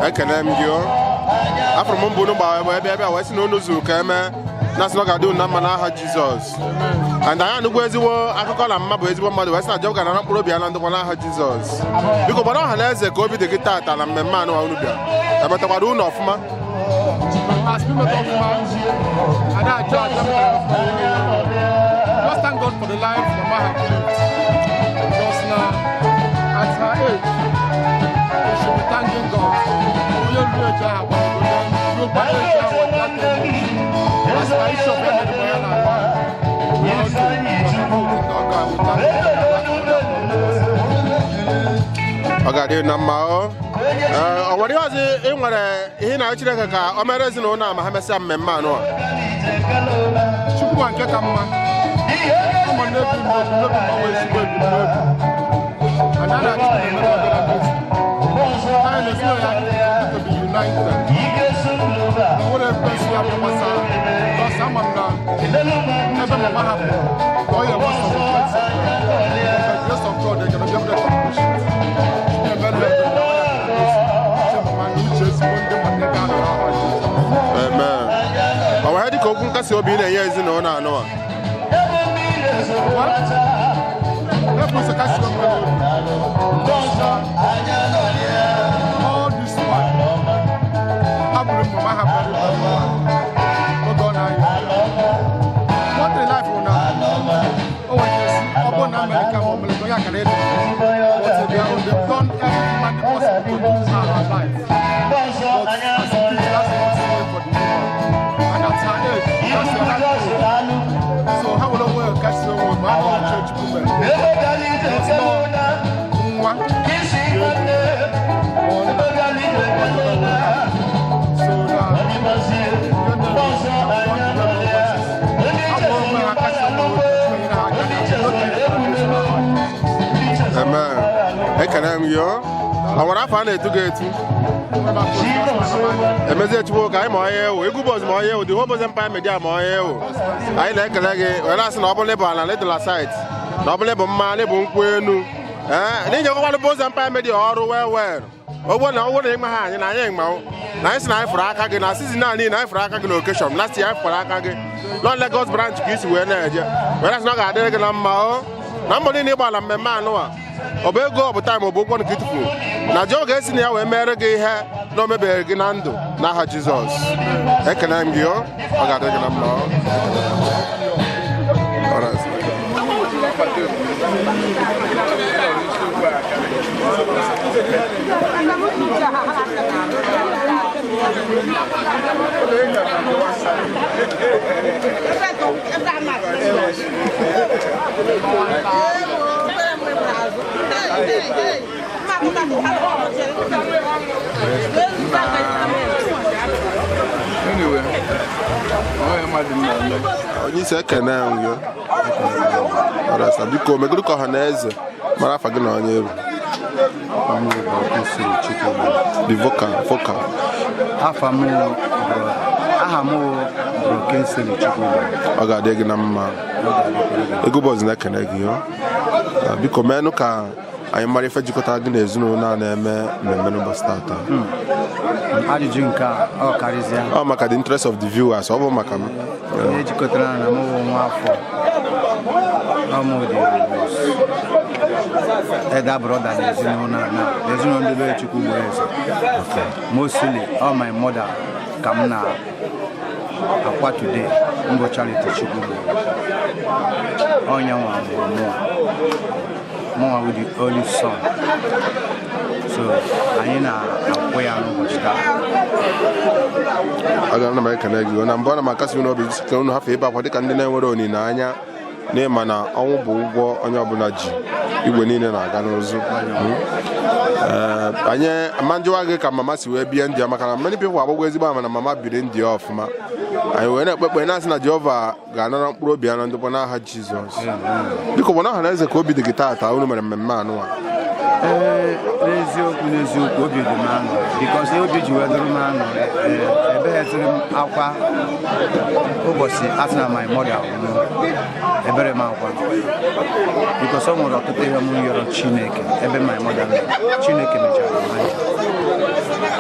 Ekele m gị o. Afọrọ m mbụ unu gbara ebe ebe a wee sị na unu zuru ka eme na sị na ọ ga-adị unu na mma n'aha Jizọs. And anyị anụgwo ezigbo akụkọ na mma bụ ezigbo mmadụ wee sị na Jehova ga-anara mkpụrụ obi ya na ndokwa n'aha Jizọs. Biko gbara ọha na eze ka obi dị gị taata na mmemme anụ unu bịa emetakwara unu ọfụma. As people talk about, and I judge them. Just thank God for the life Mama have lived. Because now, at her age, we should be thanking God. Onye lu eji aha gbara obodo, lu gba eji aha wọta tebụl. As na isi ọbụla dị ya na agba, we all do. We thank God. Ọ ga-adị na mma o. Ee, ọ nwere ihe ọzọ ị nwere ihe na Chineke ka o mere ezinụlọ a ma ha mesịa mmemme anụ a? Chukwu ma nke ka mma. Ama n'ebi n'obi n'obi mgbanwe ezigbo ebi n'obi. And a na-achọ eme ọbịara n'otu. Anyị na ezinụlọ ya to be united. Na nwere ekwesị ya bụ gbasara. Because ama m na ebe mama hapụrụ, ka ọ ya enwe support. By the grace of God, they can be able to accomplish it. Na-emere ebe na ọ ya uche mama na uche ezigbo ndị mmadụ ebe a nọ n'aha Jizọs. Amen. Ọ nwere dịka okwu nkasi obi ị na-enye ezinụlọ anụ a? Ebu ụzọ kasi onwe n'obi. All this while, abụrụ m mama ha very very well. Oge ọ na-ayọ. One thing life bụ na o nwere ike si ọ bụrụ na Amerịka ma ọ mere onye akara ịdị. But they've done everything humanly possible to keep her alive. But as a kid, that's not safe for the woman. And at her age, that's a right goal. So ha were onwe ya kasi onwe ma a na church women. But no, nwa so na Amen. Ekele m gị o. Ọ nwere afọ a na-etu gị etu? Emezie Chukwu ka anyị ma onye ewu Egwu Boys ma onye ewu, The Whole Boys Empire Media ma onye ewu. Anyị na-ekele gị wee na-asị na ọ bụla ịbụ ala na ịdịla site na ọ bụla ịbụ mma na ịbụ nkwụ enu ee n'inye kwakwanụ Boys Empire Media ọrụ well well ogbo na ọgwụ na ịma ha anyị na anyị mmanwụ na anyị sị na anyị fụrụ aka gị na season a niile anyị fụrụ aka gị na occasion last year anyị fụrụ aka gị nọ Lagos branch ka isi wee na-eje wee na-asị na ọ ga-adịrị gị na mma o na mbọ niile ịgbala mmemme anụ a ọ bụ ego ọ bụ time ọ bụ ụgwọ nke itufu na Jehova ga-esi na ya wee mere gị ihe na o mebeghị gị na ndụ n'aha Jizọs. Ekele m gị o. Ọ ga-adịrị gị na mma o. All right. Anyway, onye mmadụ na-eme. Onye isi, ekene m gị. Ọrasa, biko megoro ka ọha na eze mara afa gị na onye bụ. The vocal vocal. Afa m bụ aha m bụ Bro Kingsley Chukwuma. Ọ ga-adị gị na mma. Egwu Boys na-ekene gị o. Ah, biko meenụ ka anyị mara ife jikọtara gị na ezinụlọ a na-eme mmemme n'ụbọchị tata. Ajụjụ nke a ọ karịzịa. Ọ maka the interest of the viewers, ọ bụ maka m. Ihe jikọtara na mụ bụ nwa afọ ọmụ dị elder brother na ezinụlọ a na ezinụlọ ndị be Chukwu gburu eze. Mostly all my mother ka m na-akwa today mbụ Charity Chukwu gburu onye nwa mụrụ mụọ mụnwa bụ the only son, so anyị na-akwụ ya n'ụbọchị taa. Aga na m ekele gị na mbụ. Ana m akasi unu obi ka unu hafụ ịba akwa dịka ndị na-enwere olileanya. N'ịma na ọnwụ bụ ụgwọ onye ọbụla ji, igwe niile na-aga n'ụzụ. Ee, anyị ama njụwa gị ka mama si wee bie ndị ya, maka na many people agbagwo ezigbo ama na mama biri ndị ya ọfụma. Anyị wee na-ekpe ekpere na-asị na Jehova ga-anara mkpụrụ obi ya na ndokwa n'aha Jizọs. Biko, gwana ọha na eze ka obi dị gị taata unu mere mmemme anụnwa. Ee, n'eziokwu n'eziokwu, obi dị m aṅụrị, because obi ji wee dụrụ m aṅụrị, ee, ebeghetụrụ m akwa ụbọchị asị na my mother nwụrụ. Ebere m akwa because o nwere ọtụtụ ihe m yọrọ Chineke ebe my mother nọ. Chineke mechara m ha ncha.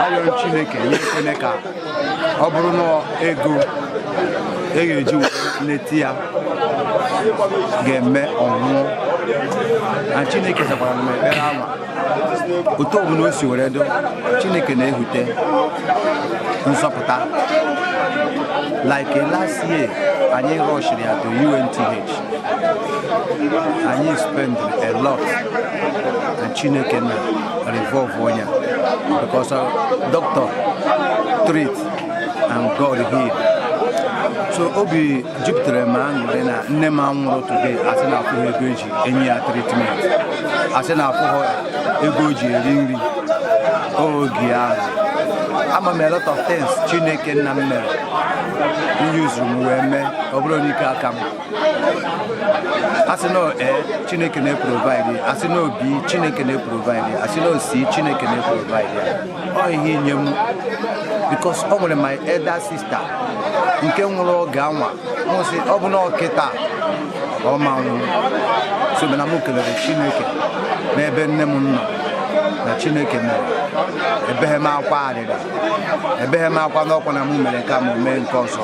Ayọrọ m Chineke nye ekwene ka ọ bụrụ na ego e ga-eji wee leta ya ga-eme ọnwụọ, na Chineke zakwara m ekpere anwa. Otu ọbụla o si were do, Chineke na-ehute nzọpụta. Like last year, anyị rushiri ya to UNTH. Anyị spend a lot and Chineke na revolve onye because doctor treat and God heal. So obi jupụtara m aṅụrị na nne m anwụrụ today asị na akwụghị ego eji enye ya treatment, asị na akwụghị ego o ji eri nri oge ahụ. Ama m a lot of things Chineke nna m mere yuzuru m wee mee. Ọ bụrụ n'ike aka m, asị na ee, Chineke na-eprovide. Asị na obi, Chineke na-eprovide. Asị na osi, Chineke na-eprovide ya. Ọ ihe inye m because ọ nwere my elder sister nke nwụrụ oge anwa nwụsị. Ọ bụ na ọkịta ọ ma nwụ. So mana m kelere Chineke n'ebe nne m nọ na Chineke mere ebeghe m akwa arịrị, ebeghe m akwa n'ọkwa na mụ mere nke a ma mee nke ọzọ.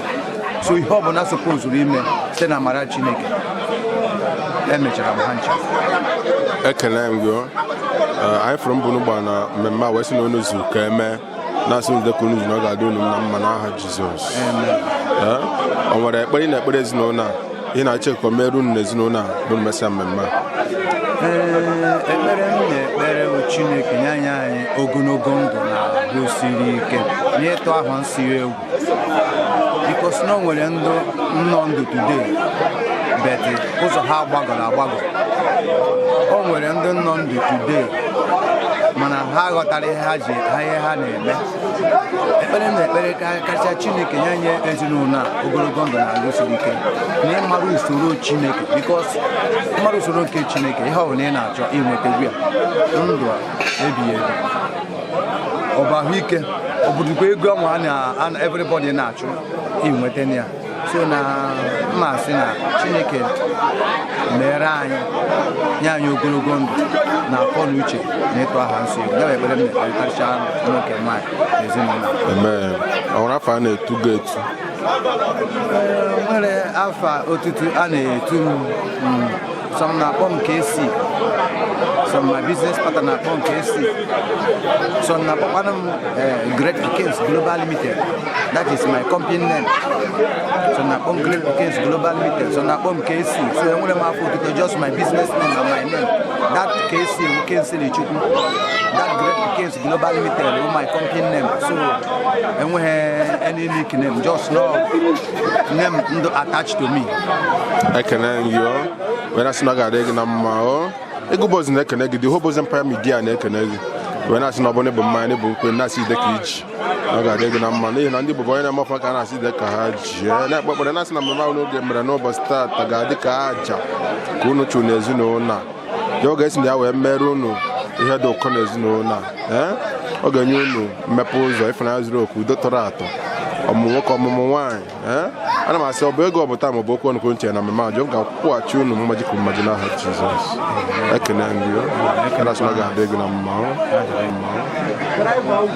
So ihe ọbụla sopozuru ime site na amara Chineke, emechara m ha ncha. Ekele m gị o. Ee, anyị fụrụ mbụ n'ụgbọ na mmemme a wee sị na unu zuru ka emee, na-asị unu dịka unu zuru na ọ ga-adị unu na mma n'aha Jizọs. Ee, o nwere ekpere ị na-ekpere ezinụlọ a, ị na-achọ ka o meere unu n'ezinụlọ a bụ mmesịa mmemme a? Ee, ekpere m na-ekpere bụ Chineke nye anyị ogologo ndụ na ahụ siri ike na ịtụ ahụ nsiri egwu, because na o nwere ndụ nnọ ndụ today, but ụzọ ha gbagọrọ agbagọ. O nwere ndị nọ ndụ today, mana ha ghọtara ihe ha ji ha, ihe ha na-eme. Ekpere m na-ekpere kacha, Chineke nye nye ezinụlọ a ogologo ndụ na ahụ siri ike na ịmara usoro Chineke, because ịmara usoro nke Chineke, ihe ọ bụla ị na-achọ inwetegwu ya, ndụ a ebighị ebi, ọ bụ ahụike, ọ bụdụkwa ego ọnwa a na everybody na-achụ inweta ya. So na mma sị na Chineke mere anyị, nye anyị ogologo ndụ na akọ na uche na ịtụ aha nsọ egwu. Ya bụ ekpere m na-ekpere karịchaa, nwoke, nwaanyị na ezinụlọ. Amen. Ọ nwere afọ a na-etu gị etu? Ee, nwere afa otutu a na-etu m. Some na-akpọ m KC, some my business partner na-akpọ m KC, some na-akpọkwanụ m Great Pickens Global Limited. That is my company name. Some na-akpọ m Great Pickens Global Limited, some na-akpọ m KC. So enwere m afọ otutu, just my business name and my name. That KC wu Kingsley Chukwu, that Great Pickens Global Limited wu my company name. So enweghị any nickname, just no name ndụ attached to me. Ekene m gị o, wee na-asị na ọ ga-adị gị na mma o. Ego Boys na-ekene gị, the whole Boys Empire Media na-ekene gị, wee na-asị na ọ bụrụ na ịbụ mmanya na ịbụ nkwe, na-asị ide ka iji na ọ ga-adị gị na mma, n'ihi na ndị Igbo bụ onye na-eme ọfụma ka a na-asị ide ka ha ji. Ee, na-ekpe ekpere na-asị na mmemme ahụ n'oge mere n'ụbọchị taata ga-adị ka aja ka unu chụrụ n'ezinụlọ a. Ya ọ ga-esi na ya wee mere unu ihe dị ụkọ n'ezinụlọ a. Ee, ọ ga-enye unu mmepe ụzọ, ịfụnanya zuru oke, udo tọrọ atọ, ọmụmụ nwoke, ọmụmụ nwaanyị. Ee, ana m asị ọ bụ ego ọ bụ taa ma ọ bụ okwu ọnụ ka unu chere na mmemme a, Jehova ga-akwụghachi unu mmaji kwuru mmaji n'aha Jizọs. Ekene m gị o. Ana asị na ọ ga-adị gị na mma o. Mma o.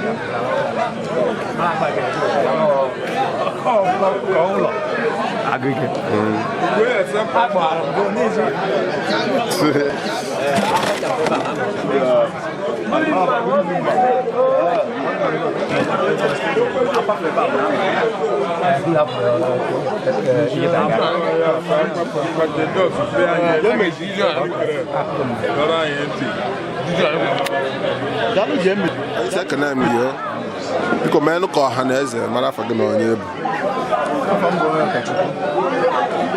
Sị ekene m gị o. Biko meenụ ka ọha na eze mara afọ gị na onye bụ. Afọ m bụ onye ụkọchukwu.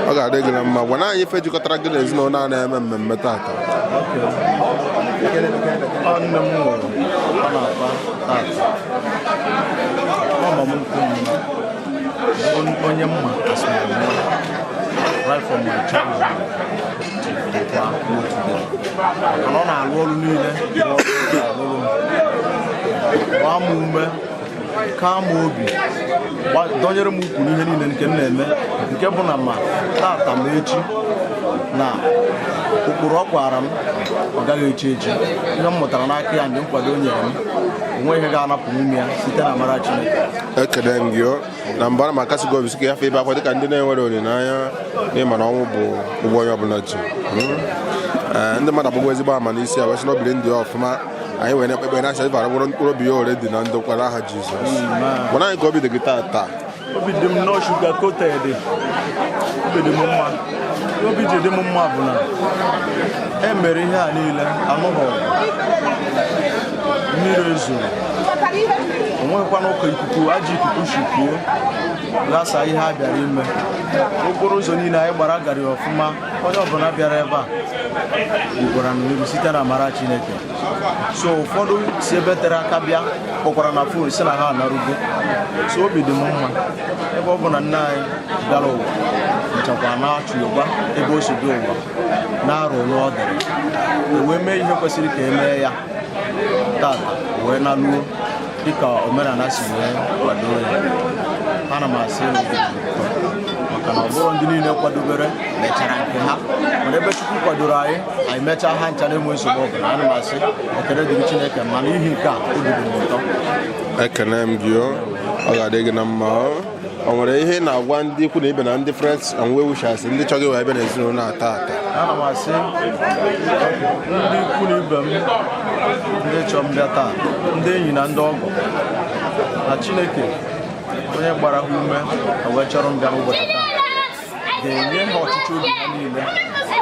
Ọ ga-adị gị na mma. Gwa na anyị ife jikọtara gị na ezinụlọ a na-eme mmemme tata. Ọ nne m nwụrụ, ọ na-akpa tata. Ọ mama m ukwu m, onye mma as my mom right from my childhood till ruo today. Maka na ọ na-alụ ọrụ niile bụ ọrụ ọ ga-alụrụ m, gbaa m ume, kaa m obi, dọnyere m ukwu n'ihe niile nke m na-eme, nke bụ na ma tata ma echi na ụkpụrụ ọ kwara m, ọ gaghị echi echi. Ihe m mụtara n'aka ya, ndị nkwado o nyere m, onwe ihe ga-anapụ m ya site na amara Chineke. Ekele m gị o. Na mbụ, ana m akasị gị obi sị ka ya fe ibe akwa dịka ndị na-enwere olileanya, n'ịma na ọnwụ bụ ụgwọ onye ọbụla ji. Ee, ndị mmadụ agbagbo ezigbo ama n'isi ya, wee sị na obiri ndị ya ọfụma. Anyị wee na-ekpe ekpere na-asị ịbara bụrụ mkpụrụ obi ya ore dị na ndokwa n'aha Jizọs. Gwara anyị ka obi dị gị taa. Obi dị m nnọọ sugar coated. Obi dị m mma. Ihe obi ji dị m mma bụ na e mere ihe a niile, anụghị ọgụ, mmiri ezoro, o nweghịkwana ụka ikuku, ajọ ikuku shikuo ghasa ihe a bịara ime. Okporo ụzọ niile anyị gbara gara ọfụma. Onye ọbụla bịara ebe a rukwara n'iru site na amara Chineke. So ụfọdụ si ebe tere aka bịa kpọkwara na phone si na ha anarugo. So obi dị m mma, ebe ọ bụ na nne anyị bịara ụwa mechakwa na-achụgwa ebe o si bịa ụwa na-arụ onye ọ dịrị, e wee mee ihe kwesịrị ka e mee ya tata, wee naluo dịka omenala si wee kwado ya. Ana m asị na obi dị m ụtọ, maka na ọ bụrụ ndị niile kwadobere mechara nke ha, mana ebe Chukwu kwadoro anyị, anyị mechaa ha ncha na-enwe nsogbu ọbụla. Ana m asị ekele dịrị Chineke, ma n'ihi nke a, obi dị m ụtọ. Ekele m gị o. Ọ ga-adị gị na mma o. O nwere ihe ị na-agwa ndị ikwu na ibe na ndị friends and well wishers, ndị chọrọ iwe ebe na ezinụlọ ata ata? Ana m asị ndị ikwu na ibe m, ndị chọrọ m bịa taa, ndị enyi na ndị ọgọ, na Chineke onye gbara ha ume ha wee chọrọ m bịa n'ụbọchị taa ga-enye ha ọchịchị obi ha niile.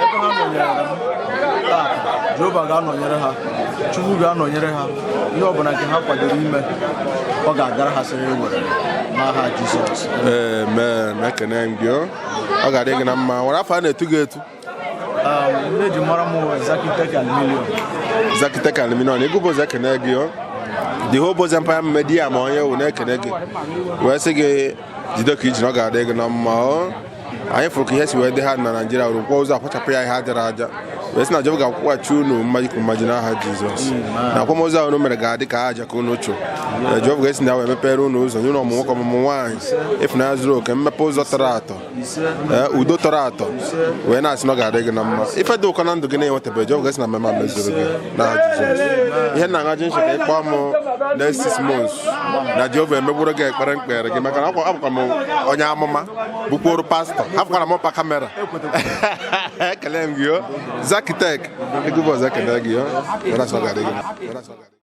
Ebe ha nọnyere m taa, Jehova ga-anọnyere ha, Chukwu ga-anọnyere ha. Ihe ọbụla nke ha kwadoro ime, ọ ga-agara ha sịrị were n'aha Jizọs. Amen. Ekene m gị o. Ọ ga-adị gị na mma. Nwere afọ a na-etu gị etu? Ndị eji mara m, Zakitek Aluminium. Zakitek Aluminium. Ego bụ ụzọ. Ekene gị o. The whole Boys Empire Media ma onye wụ na-ekene gị, wee sị gị jide ka iji na ọ ga-adị gị na mma o. Anyị fụrụ ka ihe si wee dị ha na Naijiria, rụkwa ụzọ, akwachapụ ya ihe adịrị aja, wee sị na Jehova ga-akwụghachi unu mmaji kwuru mmaji n'aha Jizọs, na akwamozu ahụ unu mere ga-adị ka aja ka unu chụ. Jehova ga-esi na ya wee mepere unu ụzọ, nye unu ọmụmụ nwoke, ọmụmụ nwaanyị, ịfụnanya zuru oke, mmepe ụzọ tọrọ atọ, ee, udo tọrọ atọ, wee na-asị na ọ ga-adị gị na mma. Ife dị ụkọ na ndụ gị na-enwetabeghị, Jehova ga-esi na mmemme a mezuru gị n'aha Jizọs. Ihe nna ngaji nche ka ịkpọ m next 6 months na Jehova emegburu gị ekpere mkpere gị, maka na abụkwa m onye amụma, bụkworo pastọ, hapụkwara m pa camera. Ekele m gị o, Zakitek. Ego bụ ọzọ. Ekele gị o. Were asị na ọ ga-adị gị mma. Were asị na ọ ga-adị gị.